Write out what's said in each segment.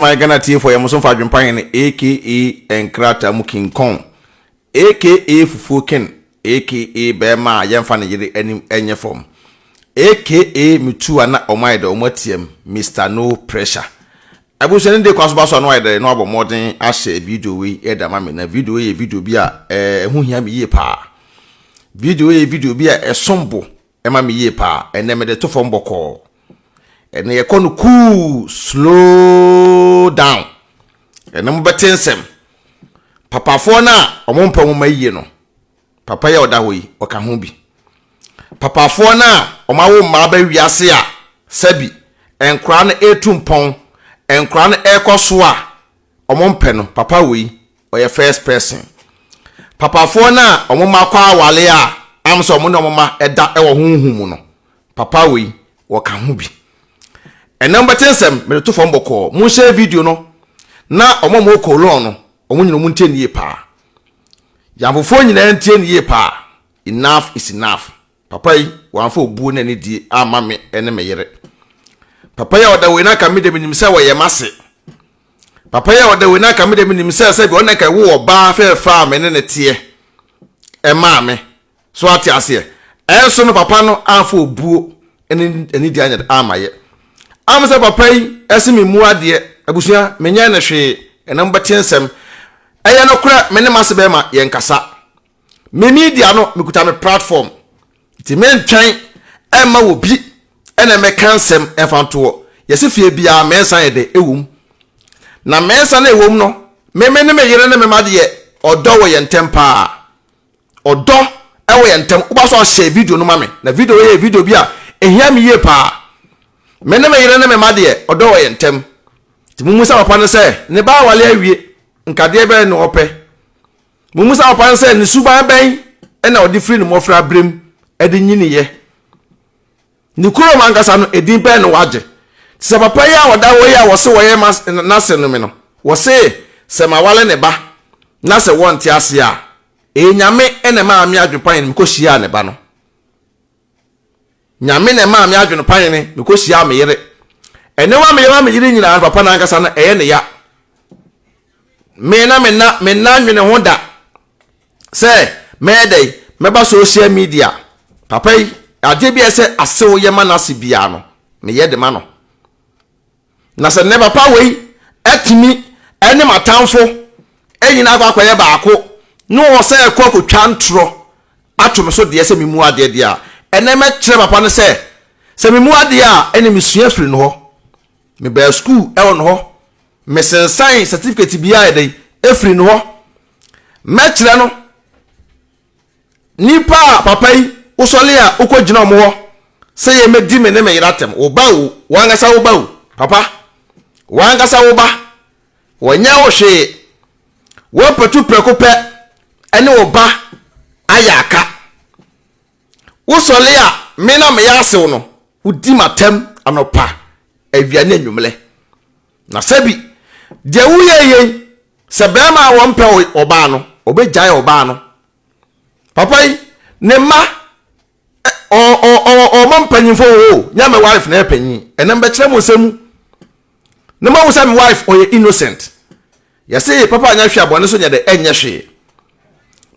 My Ghana tiefoɔ yɛ mo so mfa adwempa hene aka nkrataa mu King Kong aka Fufuo Ken aka bɛɛma a yɛmfa ne yere anim nyɛ fam aka metu a na ɔmo ayɛ dɛ ɔmo atiam Mister No Pressure. Abusua no de kwan so ba so a na wayɛ dɛ na wabɔ mmɔden ahyɛ video wei ɛde ama me na video wei yɛ video bi a ɛho hia me yie paa. Video wei yɛ video bi a ɛsom bo ɛma me yie paa. Ɛnɛ mede to fam bɔkɔɔ. Ɛnɛ yɛkɔ no cool, slow down. Ɛnɛ mobɛte nsɛm. Papafoɔ no a wɔn mpɛ wɔn mma yie no, papa yi a ɔda hɔ yi, ɔka ho bi. Papafoɔ no a wɔn awo mmaa ba wiase a sɛbi nkoraa no ɛretu mpɔn, nkoraa no ɛrekɔ so a wɔn mpɛ no, papa wei ɔyɛ first person. Papafoɔ no a wɔn mma kɔ awale a am sɛ wɔn ne wɔn mma ɛda wɔ honhom mu no, papa wei wɔka ho bi. Ɛnɛ mobɛte nsɛm, mede to fam bɔkɔɔ. Monhyɛ video no na wɔn a wɔwɔ Cologne no, wɔn nyina wɔn ntie no yie paa. Yamfofoɔ nyinaa ntie no yie paa. Enough is enough. Papa yi, wamfa obuo ne anidie amma me ne me yere. Papa yi a ɔda wei na anka me de menim sɛ wɔyɛ m'ase. Papa yi a ɔda wei na anka me de menim sɛ sɛbi ɔno na anka ɛwo ɔbaa fɛɛfɛ a me ne ne teɛ ɛmaa me. So ate aseɛ? Ɛnso no papa no amfa obuo ne anidie anyɛ amma yɛ. Am sɛ papa yi ɛse me mu adeɛ, abusua, menyɛ no hwee, ɛnɛ mobɛte nsɛm. Ɛyɛ nokorɛ, me ne m'ase bɛrima yɛnkasa. Me media no, mekuta me platform. Nti mentwɛn ɛmma obi ɛna ɛmɛka nsɛm ɛmfa ntoɔ. Yɛse fie biara mɛnsa yɛ dɛ ɛwom. Na mɛnsa no ɛwom no, me me ne me yere ne me ma deɛ ɔdɔ wɔ yɛn ntɛm paa. Ɔdɔ ɛwɔ yɛn ntɛm. Woba so ahyɛ video no ma me. Na video yɛ video bi a ɛhia me yie paa. Me ne me yere ne me ma deɛ ɔdɔ wɔ yɛn ntɛm. Nti mummusa papa no sɛ ne ba awale awie, nkadeɛ bɛn na ɔpɛ. Mummusa papa no sɛ ne suban bɛn na ɔde firi ne mmɔfra berem de nyiniiɛ. Ne kurom ankasa no, edin bɛn na wagye? Te sɛ papa yi a ɔda hɔ yi a wɔse wɔyɛ n'ase no me no, wɔse sɛ mawale ne ba na sɛ wɔnte aseɛ a, ɛyɛ Nyame na ɛmaa me adwene pa yɛn mekɔhyiaa ne ba no. Nyame na ɛmaa me adwene pa yɛn mekɔhyiaa me yere. Nneɛma meyɛ ma me yere nyinaa no, papa no ankasa no, ɛyɛ ne ya. Me na me na me na nwene ho da sɛ mɛyɛ dɛn mɛba social media. Papa yi, adeɛ bi a ɛsɛ asew yɛ ma n'ase biara no, meyɛ de ma no. Na sɛ nnɛ papa wei atumi ne m'atamfo nyinaa akɔ akɔyɛ baako na ɔsɛ ɛkɔ akɔtwa ntorɔ ato me so deɛ sɛ memu adeɛ deɛ a, ɛnɛ mɛkyerɛ papa no sɛ sɛ memu adeɛ a ɛne mesua firi no hɔ. Mebaa sukuu wɔ no hɔ. Mesensan certificate biara yɛ dɛn ɛfiri no hɔ. Mɛkyerɛ no nipa a papa yi wosɔle a wokɔgyina ɔmo hɔ sɛ yɛmɛdi me ne me yere atɛm. Wo ba o, wankasa wo ba o, papa. Wankasa wo ba. Wɔnyɛ wo hwee. Wɔpɛtu prɛko pɛ ɛne wo ba ayɛ aka. Wosɔle a me na meyɛ asew no, wodi m'atɛm anɔpa, awia ne anwummerɛ. Na sɛbi, deɛ woyɛ yei, sɛ bɛrima a wɔmpɛ ɔbaa no, ɔbɛgyae ɔbaa no. Papa yi, ne mma, ɔma mpanyimfo o, nyɛ me wife na ɛyɛ panyin. Ɛnɛ mbɛkyerɛ mo nsɛm mu. Na mahu sɛ me wife ɔyɛ innocent. Yɛse papa anyɛ hwee a bɔne so nyɛ dɛ ɛnyɛ hwee.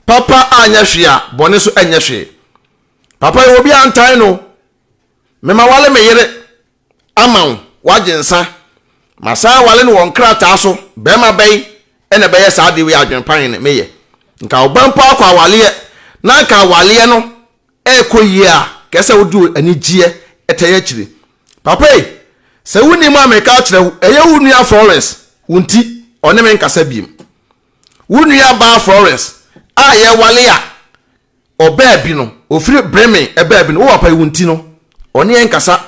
Papa anyɛ hwee a bɔne so ɛnyɛ hwee. Papa yi obi antan no. Mema wale me yere ama wo wagye nsa. Masan wale no wɔ nkrataa so. Bɛrima bɛn ɛna ɛbɛyɛ saa adeɛ wei adwene pan ne meyɛ. Nka ɔba mpo akɔ awaleɛ na nka awaleɛ no ɛrekɔ yie a, kɛɛ sɛ wode anigyeɛ ɛtɛe akyire. Papa ei, sɛ wonnim a meka akyerɛ wo, ɛyɛ wo nua Florence wo nti ɔne me nkasa biem. Wo nua baa Florence a yɛwale a ɔbaa bi no, ɔfiri Bremen ɛbaa bi no, wo papa yi wo nti no, ɔne yɛn nkasa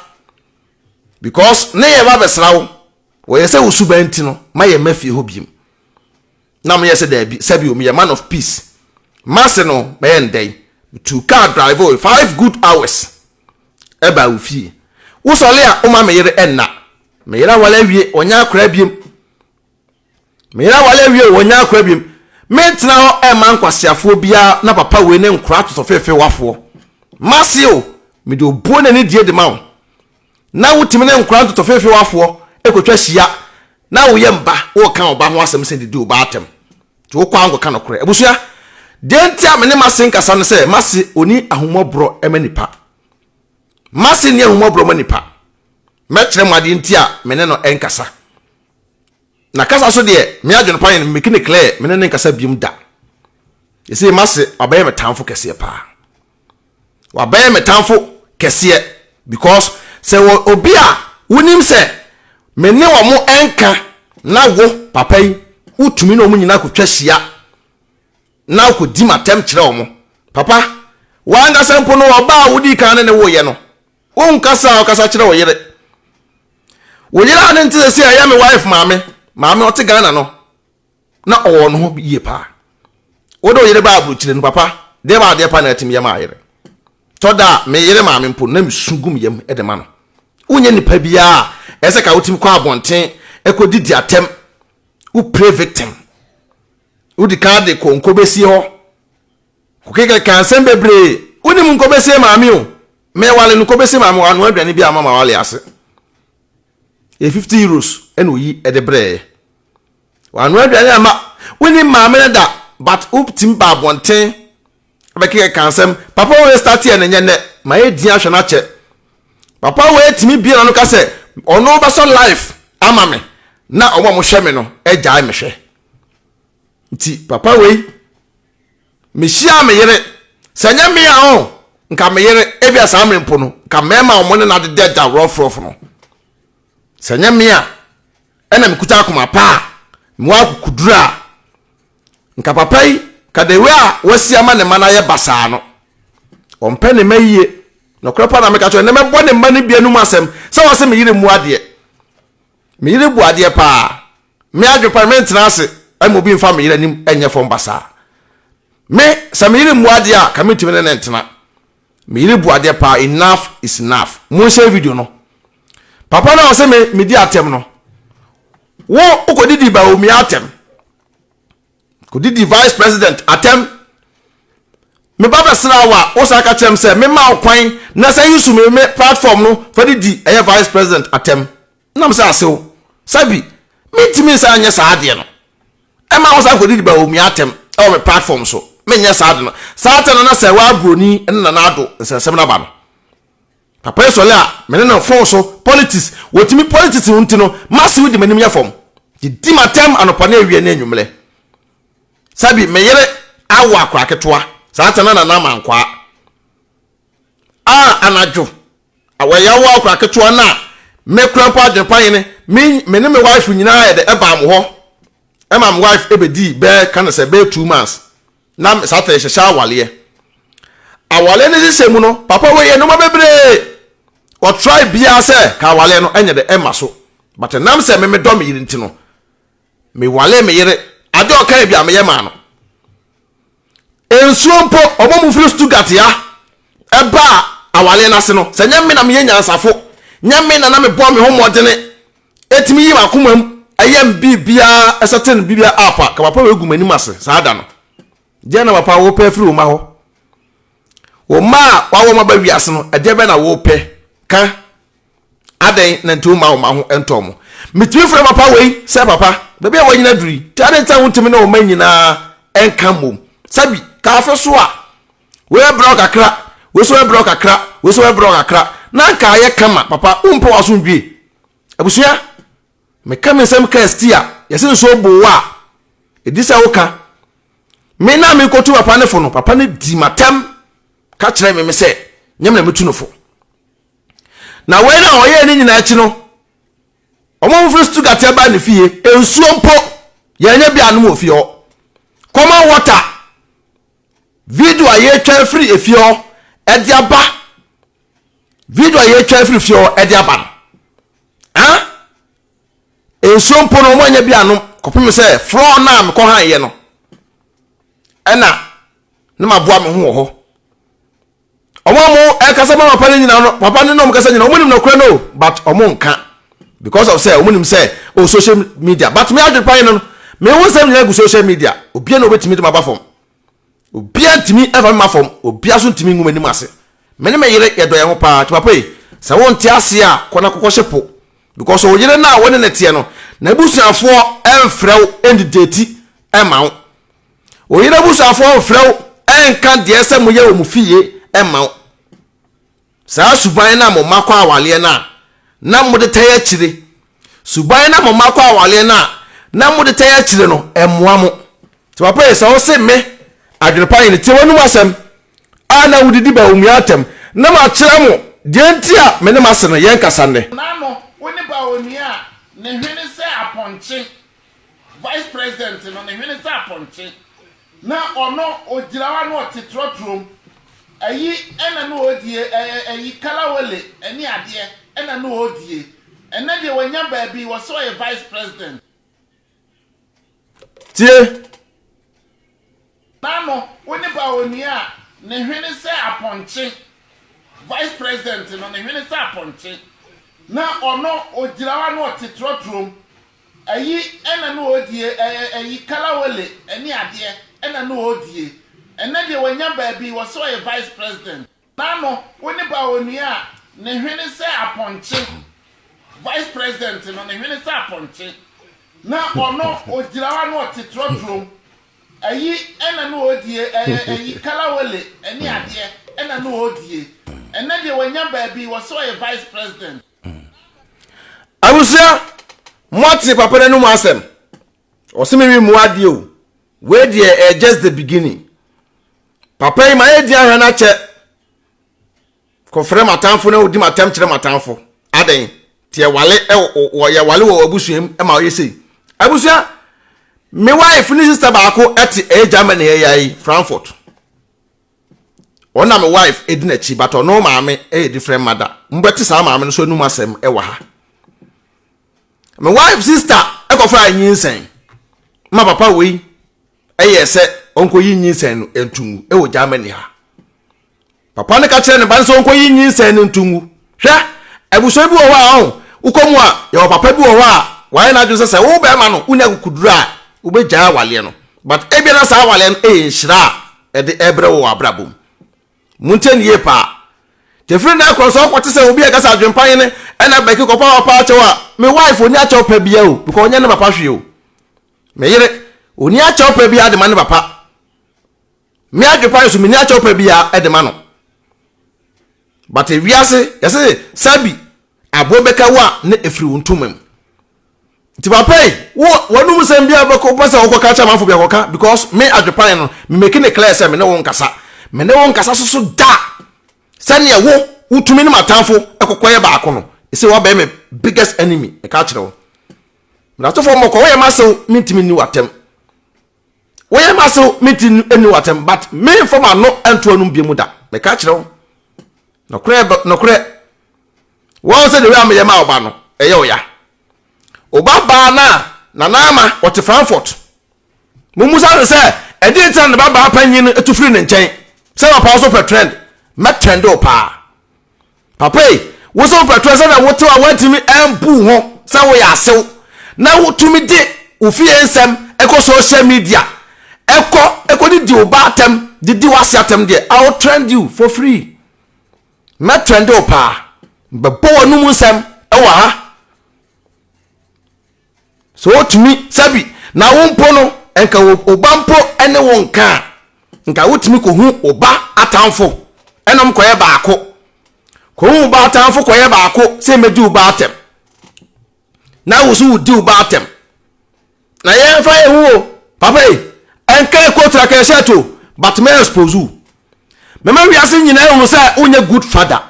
because ne yɛba bɛsra wo, wɔyɛ sɛ wo suban nti no, ma yɛn mma fie hɔ biem. Na meyɛ sɛ daabi, sɛbi o, meyɛ man of peace. Mase no, mɛyɛ no dɛn? Metuu car drive o, 5 good hours ɛbaa wo fie. Wosɔre a, woma me yere ɛnna. Me yere aware awie, ɔnyɛ akora biem. Me yere aware awie o, ɔnyɛ akora biem. Mentena hɔ ɛmma nkwaseafoɔ biara na papa wei ne nkora totɔfeefewafoɔ. Mase o, mede obuo ne anidie de ma wo. Na wotumi ne nkora ntotɔfeefewafoɔ ɛkɔtwa hyia. Na woyɛ mba, woreka wo ba ho asɛm sɛ didi wo ba atɛm. Nti wokɔ a wonkɔka nokorɛ. Abusua, deɛ nti a me ne m'ase nkasa ne sɛ, m'ase ɔnni ahummɔborɔ ma nipa. M'ase nni ahummɔborɔ ma nipa. Mɛkyerɛ mo adeɛ nti a me ne no nkasa. Na kasa so deɛ, me adwene pa yɛ no, me make no clear, me ne no nkasa biom da. Ɛsei m'ase wabɛyɛ me tamfo kɛseɛ paa. Wabɛyɛ me tamfo kɛseɛ because sɛ wɔ obi a wonim sɛ me ne wɔn nka na wo papa yi wotumi ne wɔn nyinaa kɔtwa hyia na wokɔdi m'atɛm kyerɛ wɔn. Papa, w'ankasa mpo no ɔbaa a wodii kan ne ne woeɛ no, wonkasa a wokasa kyerɛ wo yere. Wo yere a ne nte sɛ sɛ ɛyɛ me wife maame, maame ɔte Ghana no, na ɔwɔ ne ho yie paa. Wode wo yere ba aburokyire no papa, deɛ ba adeɛ pa na atumi yɛ maa yere. Tɔ da a, me yere maame mpo na mesu gu me yam de ma no. Wonyɛ nipa biara a ɛsɛ ka wotumi kɔ abɔnten kɔdidi atɛm. Wo pray victim. Wodi kan de kɔ nkɔbɛsie hɔ. Kɔkekeka nsɛm bebree. Wonim nkɔbɛsie maame o. Mewale no nkɔbɛsie maame wanoa aduane bi ama ma wale ase. Ɛyɛ 50 euros ɛna oyi de brɛɛ. Wanoa aduane ama wonim maame no da but wotumi ba abɔnten bɛkeka nsɛm. Papa wei start yɛ no nyɛ nnɛ ma yɛ din ahwɛ no akyɛ. Papa wei tumi bie n'ano ka sɛ ɔno bɛsɔ life ama me na ɔmo a wɔhwɛ me no agyae me hwɛ. Nti papa wei mehyia me yere sɛ nyɛ me a ɔ nka me yere ebia saa mmere mpo no nka mmarima a wɔn ne no adeda da rɔfrɔf no sɛ nyɛ me a ɛna mekuta akoma pa a mewɔ akokoduru a nka papa yi ka the way a wasi ama ne mma no ayɛ basaa no ɔmpɛ ne mma yie nɔkorɛ pa na meka kyerɛ ne mɛbɔ ne mma no bi anum asɛm sɛ wɔse me yere mu adeɛ me yere bu adeɛ paa me adwe pa mentena ase ɛma obi mfa me yere anim ɛnyɛ fam basaa me sɛ me yere mu adeɛ a ka mentumi ne ne ntena Me yere bu adeɛ paa enough is enough monhyɛ video no papa no a ɔsɛ me medi atɛm no wo wokɔdidi Bawumia atɛm kɔdidi vice president atɛm me ba bɛsra wo a wo san ka kyerɛ m sɛ mema wo kwan na sɛ yusu me me platform no fa didi ɛyɛ vice president atɛm Nam sɛ asew, sɛbi, mentumi nsan nyɛ saa adeɛ no. Ɛma wo san kɔdidi Bawumia atɛm wɔ me platform so. Menyɛ saa ade no. Saa atɛm no na sɛ waa Broni ne Nana Addo nsɛnsɛm no aba no. Papa yi sɔle a, me ne no phone so, politics, wɔtumi politics ho nti no, m'asew di m'anim yɛ fam. Didi m'atɛm anɔpa ne awia ne anwummerɛ. Sɛbi, me yere awo akora ketewa, saa atɛm no na Nana Amankwaa. A anadwo Awɔyaw akora ketewa no a me kora mpo adwene pa yene me me ne me wife nyinaa yɛ de ɛbaa mo hɔ ɛma me wife ɛbɛdii bɛɛ ka no sɛ bɛɛ 2 months na saa tɛ hyehyɛ awaleɛ awaleɛ no hyehyɛ mu no papa wei yɛ nneɛma bebree ɔtry biara sɛ ka awaleɛ no ɛnyɛ de ɛma so but ɛnam sɛ me medɔ me yere nti no me wale me yere ade ɔka bi a meyɛ maa no. Nsuo mpo, wɔn mu firi Stuttgart ya ɛbaa awaleɛ no ase no, sɛ nyɛ me na meyɛ nyansafo, nyɛ me na na mebɔ me ho mmɔdene, ɛtumi yi m'akoma mu, ɛyɛ me biribiara, ɛsɛte no biribiara up a, ka papa wei gu m'anim ase saa da no. Deɛ na papa wopɛ afiri wo mma hɔ? Wo mma a wawɔ ma ba wiase no, ɛdeɛ bɛn na wopɛ? Ka. Adɛn na nti womma wo mma ho ntɔ wɔn? Metumi frɛ papa wei sɛ papa, baabi a wanyina duru yi, nti adɛn nti na wontumi ne wo mma nyinaa nka mmom? Sɛbi, ka afe so a, wei bɛbrɛ wo kakra, wei nso bɛbrɛ wo kakra, wei nso bɛbrɛ wo kakra, na anka ayɛ kama. Papa, wompɛ w'asomdwie. Abusua, meka me nsɛm kaa sti a, yɛse nsuo bo wo a, ɛdi sɛ woka. Me na mekɔtu papa no fo no, papa no dii m'atɛm ka kyerɛɛ me me sɛ, nyɛ me na metu no fo. Na wei na ɔyɛɛ ne nyinaa akyi no, wɔn a wɔfiri Stuttgart baa ne fie, nsuo mpo yɛnyɛ bi anom wɔ fie hɔ. Common water, video a yɛretwa afiri efie hɔ ɛde aba, video a yɛretwa afiri fie hɔ ɛde aba no, ah, nsuo mpo no wɔn anyɛ bi anom kɔpem sɛ floor no a mekɔ han yɛ no, ɛna ne ma boa me ho wɔ hɔ. Ɔmo a ɔmo ɛkasa ma papa no nyinaa no, papa no ne ɔmo kasa nyinaa, ɔmo nim nɔkorɛ no but ɔmo nka because of sɛ ɔmo nim sɛ oh social media, but me adwene pa yɛ no no, me ho nsɛm nyinaa gu social media, obia na obetumi de ma ba fam, obia ntumi ɛfa me ma fam, obia so ntumi ngu m'anim ase. Me ne me yere yɛdɔ yɛn ho paa, nti papa yi sɛ wo nte aseɛ a kɔ na kɔkɔ hye po because wo yere no a wo ne ne teɛ no, N'abusuafoɔ mfrɛ wo ndidati mma wo. Wo yere abusuafoɔ mfrɛ wo nka deɛ sɛ moyɛ wɔ mo fie mma wo. Saa suban no a mo mma kɔ awaleɛ no a na mode tae akyire, suban no a mo mma kɔ awaleɛ no a na mode tae akyire no, ɛmmoa mo. Nti papa yi, sɛ wose me, adwene pa hene, tie w'anom asɛm a na wodidi Bawumia atɛm, na makyerɛ mo deɛ nti a me ne m'ase no yɛnkasa nnɛ. N'ano, wo ne Bawumia a ne hwene sɛ apɔnkye, Vice President no, ne hwene sɛ apɔnkye. Na ɔno ogyina hɔ a na ɔte trɔtrɔ mu. Ayi ɛna na ɔredie, ɛɛ ayi kalawole ɛne adeɛ ɛna na ɔredie. Ɛnɛ deɛ wanya baabi, wɔse ɔyɛ vice president. Tie! N'ano, wo ne ba onua a ne hwene sɛ apɔnkye, vice president no, ne hwene sɛ apɔnkye. Na ɔno ogyina hɔ a na ɔte trɔtrɔ mu. Ayi ɛna na ɔredie, ɛɛ ayi kalawole ɛne adeɛ ɛna na ɔredie. Ɛnɛ deɛ wanya baabi, wɔse ɔyɛ vice president. N'ano, wo ne ba onua a ne hwene sɛ apɔnkye, vice president no, ne hwene sɛ apɔnkye. Na ɔno ɔgyina hɔ a na ɔte trɔtrɔ mu. Ayi ɛna na ɔredie, ɛɛ ayi kalawole ɛne adeɛ ɛna na ɔredie. Ɛnɛ deɛ wanya baabi, wɔse ɔyɛ vice president. Abusua, moate papa no anom asɛm. Ɔse me mmu adeɛ o. Wei deɛ ɛyɛ just the beginning. Papa yi ma yɛ di ahwɛ no akyɛ. Kɔfrɛ m'atamfo na odi m'atam kyerɛ m'atamfo. Adɛn? Te yɛwale wɔ yɛwale wɔ abusua mu ma ɔyɛ sei. Abusua, me wife ne sister baako ɛte ɛyɛ Germany ɛyɛ yi Frankfurt. Ɔno na me wife edi n'akyi but ɔno maame ɛyɛ different mother. Mobɛte saa maame no so anum asɛm ɛwɔ ha. Me wife sister ɛkɔfa nyinsɛn ma papa wei ɛyɛ sɛ ɔnkɔyi nyinsɛn no ntungu ɛwɔ Germany ha. Papa no ka kyerɛ ne ba no sɛ ɔnkɔyi nyinsɛn no ntungu. Hwɛ, abusua bi wɔ hɔ a ɔho wokɔ mu a yɛwɔ papa bi wɔ hɔ a wayɛ n'adwene sɛ sɛ wo bɛrima no wonya akukuduro a wobɛgyae awaleɛ no. But ebia na saa awaleɛ no ɛyɛ nhyira a ɛde ɛbrɛ wo wɔ abrabɔ mu. Montie no yie paa. Nti ɛfiri nnɛ korɔ sɛ wokɔte sɛ obi a ɛka sɛ adwempa hene ɛna bɛki kɔpa papa akyɛw a, me wife ɔni akyɛw pa bia o because ɔnyɛ ne papa hwee o. Me yere, ɔni akyɛw pa bia de ma ne papa. Me adwempa nso menni akyɛw pa bia de ma no. But ewiase yɛse sɛbi aboɔ bɛka wo a na ɛfiri wo ntoma mu. Nti papa yi, wo w'anum nsɛm bi a wobɛkɔ wopɛ sɛ wokɔka kyerɛ amanfo bi akɔka because me adwepan no me make ne clear sɛ me ne wo nkasa. Me ne wo nkasa so so da. Sɛnea wo wotumi ne m'atamfo ɛkɔkɔ yɛ baako no, ɛsɛ wabɛyɛ me biggest enemy. Meka kyerɛ wo. Menatofo mmɔkɔ woyɛ m'asew mentumi nni w'atɛm. Woyɛ m'asew mentumi nni w'atɛm but memfa m'ano nto anum bi mu da. Meka kyerɛ wo. Nokorɛ nokorɛ. Wɔn sɛ the way a meyɛ ma ɔba no ɛyɛ ɔya. Oba baa no a Nana Ama ɔte Frankfurt. Mummusa no sɛ ɛdeɛn nti na ne ba baa panyin no tu firi ne nkyɛn. Sɛ papa wo so pɛ trend, mɛ trend wo paa. Papa yi, wo so pɛ trend sɛdeɛ wote a woantumi ambu wo ho sɛ woyɛ asew na wotumi de wo fie nsɛm ɛkɔ social media ɛkɔ ɛkɔdidi wo ba atɛm, didi w'ase atɛm deɛ, I will trend you for free. Mɛ trend wo paa. Bɛbɔ w'anum nsɛm wɔ ha. Sɛ wotumi sɛbi na wo mpo no nka wo ba mpo ne wo nka a nka wotumi kɔhu wo ba atamfo ɛnom kɔyɛ baako. Kɔhu wo ba atamfo kɔyɛ baako sɛ mɛdi wo ba atɛm. Na wo so wodi wo ba atɛm. Na yɛmfa yɛn ho o papa yi ɛnka ɛkɔ tura kɛyɛ shirt o but mɛ expose wo. Mɛma wiase nyinaa ehunu sɛ wonyɛ good father.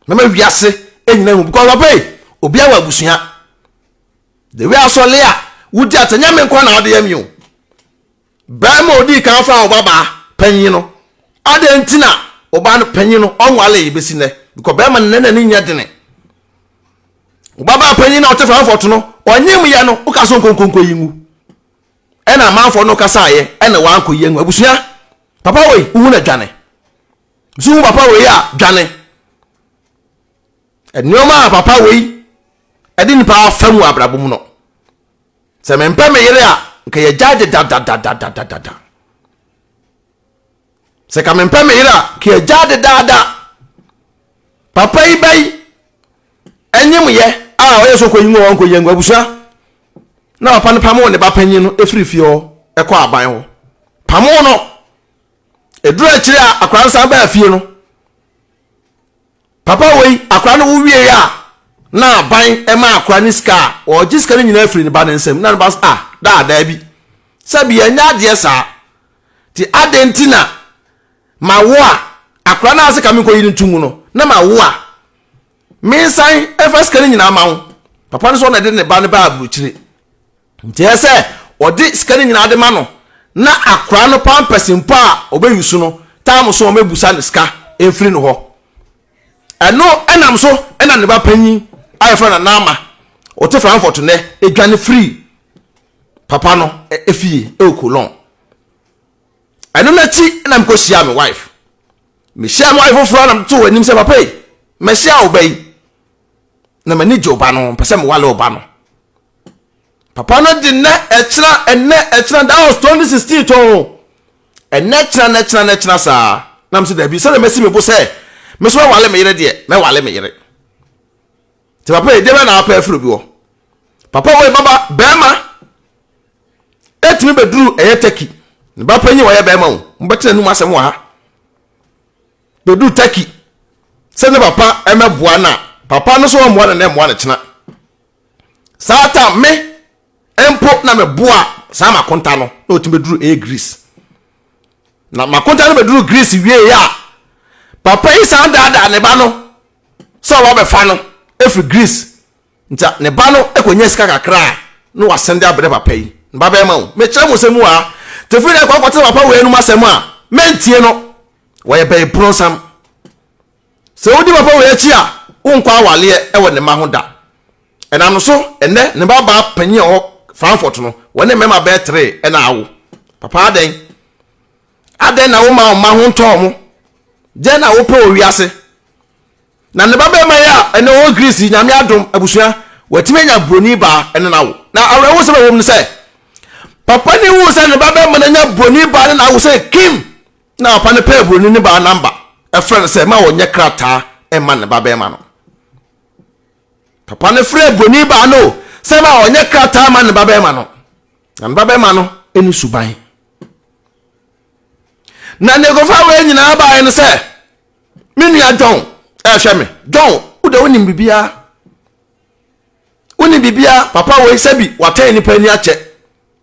Mɛma wiase nyinaa ehu because papa yi obi awɔ abusua. The way asɔle a wodi atɛ nyɛ me nko na wode yɛ me o. Barima a odii kan faa ɔbabaa panyin no, adɛn nti na ɔbaa no panyin no ɔnwaree besi nnɛ? Because barima no n'ani nyɛ dene. Ɔbabaa panyin na ɔte Frankfurt no, ɔnyem yɛ no, woka so nkonkonko yi ngu. Ɛna amanfoɔ no kasaeɛ, ɛna wankɔ yi angu. Abusua, papa wei, wohu na dwane. So hu papa wei a, dwane. Nneɛma a papa wei ɛde nipa afa mu abrabɔ mu no. Sɛ mempɛ me yere a, nka yɛgyae dedadadadadada. Sɛ ka mempɛ me yere a, nka yɛgyae dedaada. Papa yi bɛyi ɛnyem yɛ a ɔyɛ sɛ ɔkɔyi ngu a ɔnkɔyi ngu abusua. na papa no pamoo ne ba panyin no firi fie hɔ kɔɔ aban hɔ. Pamoo no. Ɛduru akyire a akwadaa no san baa fie no, papa wei akwadaa no wo wie a na aban ma akwadaa no sika a ɔgye sika no nyinaa firi ne ba no nsam na ne ba ah daa daabi sɛbi ɛnyɛ adeɛ saa nti adɛn nti na ma wo a akwadaa no ase ka menkɔyi no nto mu no na ma wo a Mensan mfa sika no nyinaa ma wo. Papa no sɛ ɔna de ne ba no baa aburokyire. Nti ɛyɛ sɛ ɔde sika no nyinaa de ma no na akora no pampers mpo a ɔbɛyi so no time so ɔmɛbusa no sika mfiri no hɔ. Ɛno ɛnam so ɛna ne ba panyin a yɛfrɛ no Nana Ama ɔte Frankfurt nnɛ ɛdwane firi papa no efie ɛwɔ Cologne. Ɛno n'akyi na mekɔhyia me wife. Mehyia me wife foforɔ na meto anim sɛ papa yi mɛhyia wo ba yi na m'ani gye wo ba no mpɛ sɛ mewale wo ba no. Papa no de nnɛ ɛkyena ɛnnɛ ɛkyena that was 2016 tɔn ɛnnɛ kyena nnɛ kyena nnɛ kyena saa na mesɛ dabi sɛdeɛ masi me bo sɛ me so mɛwale me yere deɛ mɛwale me yere. Nti papa yi deɛ bɛ na apɛ afiri obi hɔ. Papa wei baba bɛrima Ɛtumi bɛduru ɛyɛ Turkey. Ne ba panyin ɔyɛ bɛrima o. Mobɛte n'anum asɛm wɔ ha. Bɛduru Turkey sɛ ne papa ɛmɛboa no a, papa no so ɔmmoa no na ɛmmoa no kyena. Saa ta me mpo na meboa saa makonta no na ɔtumi bɛduru ɛyɛ Greece. Na makonta no bɛduru Greece wie a, papa yi san daadaa ne ba no sɛ ɔba bɛfa no ɛfiri Greece. Nti ne ba no kɔnya sika kakra a, na wasan de abrɛ papa yi. Ne ba bɛrima o. Mekyerɛ mo sɛ mu a, te firi dɛ kɔ akɔtena papa wei anom asɛm a, mɛntie no. Wɔyɛ bɛyi bronsam. Sɛ wodi papa wei akyi a, wonkɔ awaleɛ wɔ ne mma ho da. Ɛnam no so, ɛnnɛ ne ba baa panyin a ɔwɔ Frankfurt no, wɔne mmarima bɛyɛ tere na awo. Papa adɛn? Adɛn na woma wo mma ho ntɔ wɔn? Deɛn na wopɛ wɔ wiase? Na ne babarima yi a ɛnɛ ɔwɔ Greece yi, Nyame adom, abusua, watumi anya buroni baa ne no awo. Na awerɛhosɛm a ɛwɔ mu ne sɛ, papa no huu sɛ ne babarima no anya buroni baa ne no awo sɛ Kim, na papa no pɛɛ buroni no baa namba, ɛfrɛ no sɛ ma ɔnyɛ krataa mma ne babarima no. Papa no frɛɛ buroni baa no sɛ ma ɔnyɛ krataa mma ne babarima no. Na ne babarima no ne suban. Na nea ɛkɔfa wei nyinaa baeɛ no sɛ, Me nua John ɛrehwɛ me. John, wo deɛ wonim biribiara. Wonim biribiara. Papa wei sɛbi watɛn nipa ani akyɛ.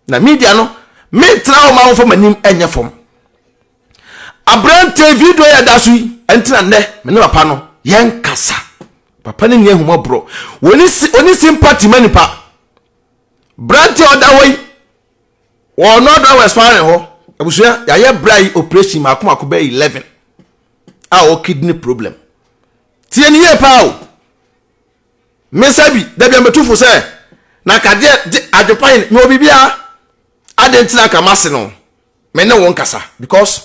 Na media no, mentena hɔ ma womfa m'anim nyɛ fam. Aberante video yɛ da so yi, ɛntina nnɛ me ne papa no yɛnkasa. Papa no nni ahummɔborɔ. Wɔni sympathy ma nipa. Berante a ɔda hɔ yi, Wɔ Northern Westfalen hɔ, abusua, yɛayɛ bra yi operation mako mako bɛyɛ 11 a ɔwɔ kidney problem. Tie ne yie paa o. Me nsa bi, da bi a metu fo sɛ, na nka deɛ de adwepa yi mewɔ biribiara, adɛn nti na nka mase no, me ne wo nkasa because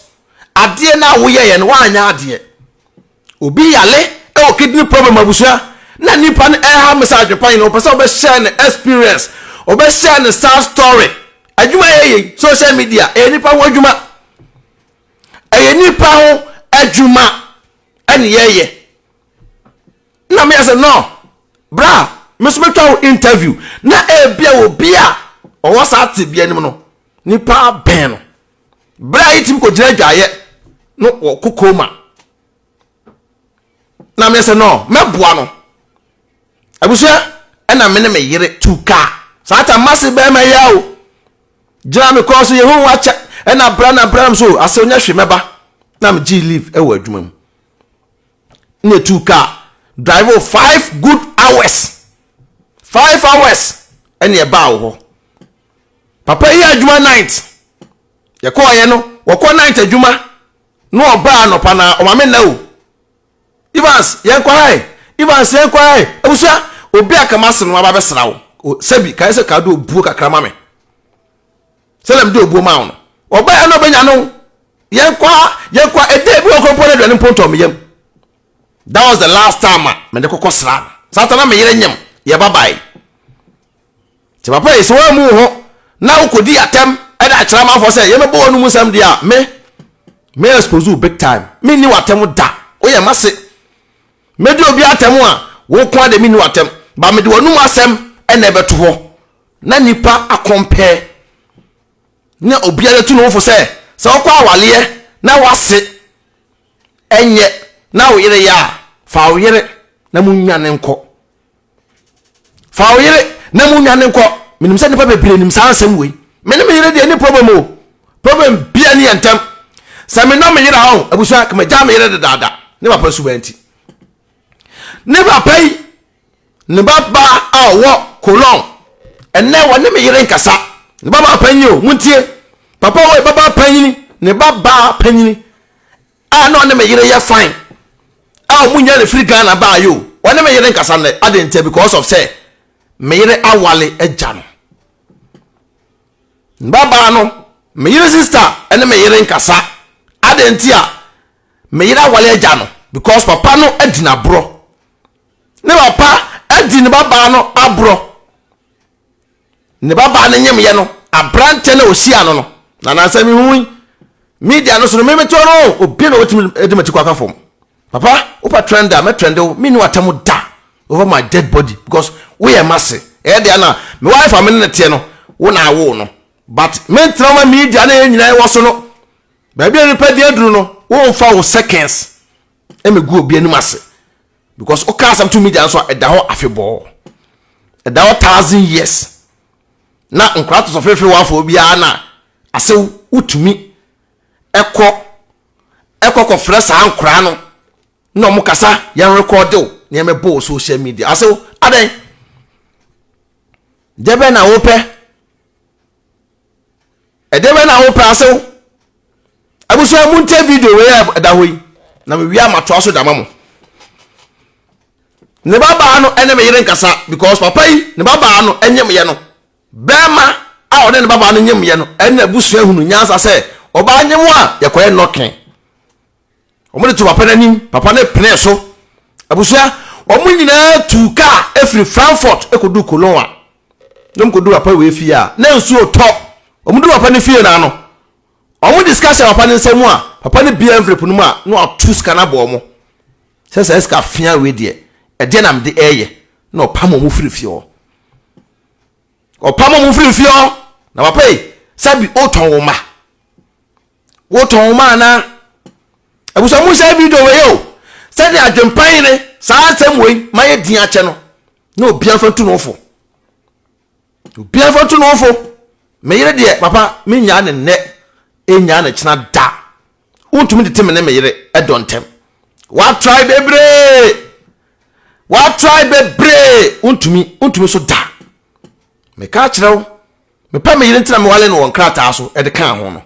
adeɛ no a woyɛeɛ no woanyɛ adeɛ. Obi yale wɔ kidney problem abusua na nipa no ɛha me sɛ adwepa nyina ɔpɛ sɛ ɔbɛ share ne experience ɔbɛ share ne sad story adwuma yɛ yɛ social media ɛyɛ nipa ho adwuma ɛyɛ nipa ho adwuma ɛne yɛyɛ na meyɛ sɛ no bra me so metwa wo interview na ebia obi a ɔwɔ saa tebea nim no nipa abɛn no Berɛ a yɛtumi kɔgyina adwaeɛ no wɔ coma na meyɛ sɛ no mɛboa no abusua ɛna me ne me yere tu kaa saa ta mase bɛrima yi o gyina me kɔn so yehowa akyɛ ɛna bra na bra so asɛ onya hwe mɛba na megye leave ɛwɔ adwuma mu na etu kaa drive 5 good hours 5 hours ɛna ɛbaa wɔ hɔ. Papa yi yɛ adwuma night. Yɛkɔɔyɛ no, wɔkɔ night adwuma na ɔbaa anɔpa na ɔma me nna o. Evans, yɛnkɔ ha ɛ. Evans, yɛnkɔ ha ɛ. Abusua, obi a kama ase no aba bɛsra wo. Sɛbi, kae sɛ ka de obuo kakra ma me. Sɛdeɛ mede obuo maa wo no. Ɔbaa na ɔbɛnya no. Yɛnkɔ ha, yɛnkɔ ha. Ɛda bi wɔ koro mpo na aduane mpo ntɔ me yam. That was the last time a mede kɔkɔ sra no. Saa ta na me yere nyem, yɛba bae. Nti papa yi, sɛ woammu wo ho na wokɔdi atɛm de akyerɛ amanfoɔ sɛ yɛmɛbɔ w'anomu nsɛm deɛ a, me, me expose wo big time. Menni w'atɛm da. Woyɛ m'ase. Mɛdi obi atɛm a, wo nko ara deɛ menni w'atɛm. Ba mede w'anomu asɛm na ɛbɛto hɔ. na nipa akɔmpɛɛ na obiara tu ne ho fo sɛ sɛ wokɔ awaleɛ na wase ɛnyɛ na wo yere yɛ a, fa wo yere na mo nwane nkɔ. Fa wo yere na mo nwane nkɔ. Menim sɛ nipa bebree nim saa nsɛm wei. Me ne me yere deɛ ni problem o. Problem bia ni yɛn ntam. Sɛ me nɔ me yere a ɔn abusua kama gya me yere dedaada. Ne papa suban nti. Ne papa yi ne ba baa a ɔwɔ Cologne ɛnɛ wɔne me yere nkasa. Ne ba baa panyin o, muntie. Papa wɔ ba baa panyin, ne ba baa panyin a na ɔne me yere yɛ fine a ɔmo nya ne firi Ghana baa yi o, wɔne me yere nkasa nnɛ. Adɛn ntia? Because of sɛ me yere awale agya no. Ne ba baa no, me yere sister ɛne me yere nkasa. Adɛn ntia? Me yere awale agya no because papa no adi n'aborɔ. Ne papa adi ne babaa no aborɔ. Ne babaa no nyemyɛ no, aberanteɛ no a ɔhyia no no, na nansa mehu yi, media no so no, memete hɔ no, obi na ɔbɛtumi de m'akyi kɔ aka fam. Papa, wopɛ trend a, mɛtrend wo, menni w'atam da over my dead body because woyɛ m'ase. Ɛyɛ deɛ na me wife a me ne no teɛ no, wo na awo no. But mentena ma media na yɛn nyinaa wɔ so no, baabi a nipa di aduru no, womfa wo seconds ɛmɛgu obi anim ase. Because woka asɛm to media nso a ɛda hɔ afebɔɔ. Ɛda hɔ thousand years. Na nkora to so fefe wafo biara na ase wotumi ɛkɔ ɛkɔ kɔfrɛ saa nkora no na ɔmo kasa yɛn rekɔde wo na yɛn bɛbɔ wɔ social media ase adɛn deɛ bɛn na wopɛ Ɛdeɛ bɛn na wopɛ asew? Abusua mu ntie video wei a ɛda hɔ yi na mewie a matoa so de ama mo. Ne babaa no ne me yere nkasa because papa yi ne babaa no nyemyɛ no bɛrima a ɔne ne babaa no nyemyɛ no ɛne abusua hunu nyansa sɛ ɔbaa nyem a yɛkɔyɛ nɔke. Wɔde to papa no anim, papa no penee so. Abusua, wɔn nyinaa tuu kaa firi Frankfurt kɔduu Cologne a na wɔkɔduu papa wei fie a na nsuo tɔ. Wɔduu papa no fie no ano, wɔde sika hyɛ papa no nsa mu a papa no bie envelope no mu a na wato sika no abɔ wɔn. Sɛ saa sika fea wei deɛ, ɛdeɛ na mede ɛreyɛ? Na ɔpam wɔn firi fie hɔ. Ɔpam wɔn firi fie hɔ. Na papa yi, sɛbi wotɔn wo mma. Wotɔn wo ma anaa? Abusua mu nhyɛ video wei o. Sɛdeɛ adwempa yere saa asɛm wei ma yɛ din akyɛ no na obiara mfa ntu ne ho fo. Obiara mfa ntu ne ho fo. Me yere deɛ papa menyaa ne nnɛ ɛnyaa ne kyena da. Wontumi tete me ne me yere ɛdɔ ntɛm. Watrae bebree. Watrae bebree. Wontumi wontumi so da. Meka akyerɛ wo. Mepɛ me yere nti na mewale no wɔ nkrataa so de kaa ho no.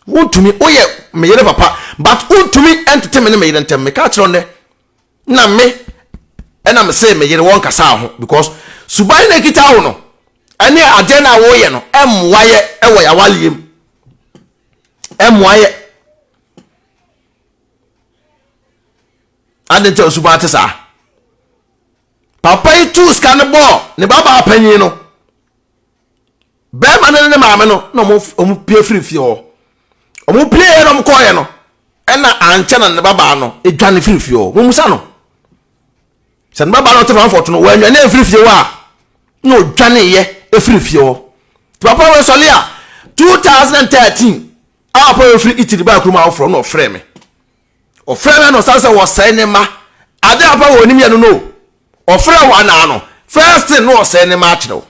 Wontumi, woyɛ me yere papa, but wontumi ntete me ne me yere ntam. Meka kyerɛ wo nnɛ, na me ɛna me se me yere wɔnkasaa ho because suban na ekita wo no ɛne adeɛ no a woyɛ no ɛmmoa yɛ ɛwɔ yɛawaleɛ mu. Ɛmmoa yɛ. Ade nti a suban te saa. Papa yi tuu sika no bɔɔ ne babaa panyin no. Bɛrima no ne ne maame no na wɔn pie firi fie hɔ. Wɔn pie yɛ na wɔn kɔɔyɛ no, ɛna ankyɛ na ne babaa no dwane firi fie hɔ. Wɔn musa no sɛ ne babaa no ɔte Frankfurt no wɔanwane amfiri fie hɔ a na ɔdwane yɛ efiri fie hɔ. Papa wɔ sɔle a 2013 a papa wɔ firi Italy baa kurom afoforɔ na ɔfrɛ me. Ɔfrɛ me na ɔsan sɛ wɔsɛe ne mma. Ade a papa wɔ onim yɛ no no. Ɔfrɛ wo anaa no, first thing na ɔsɛe ne mma akyerɛ wo.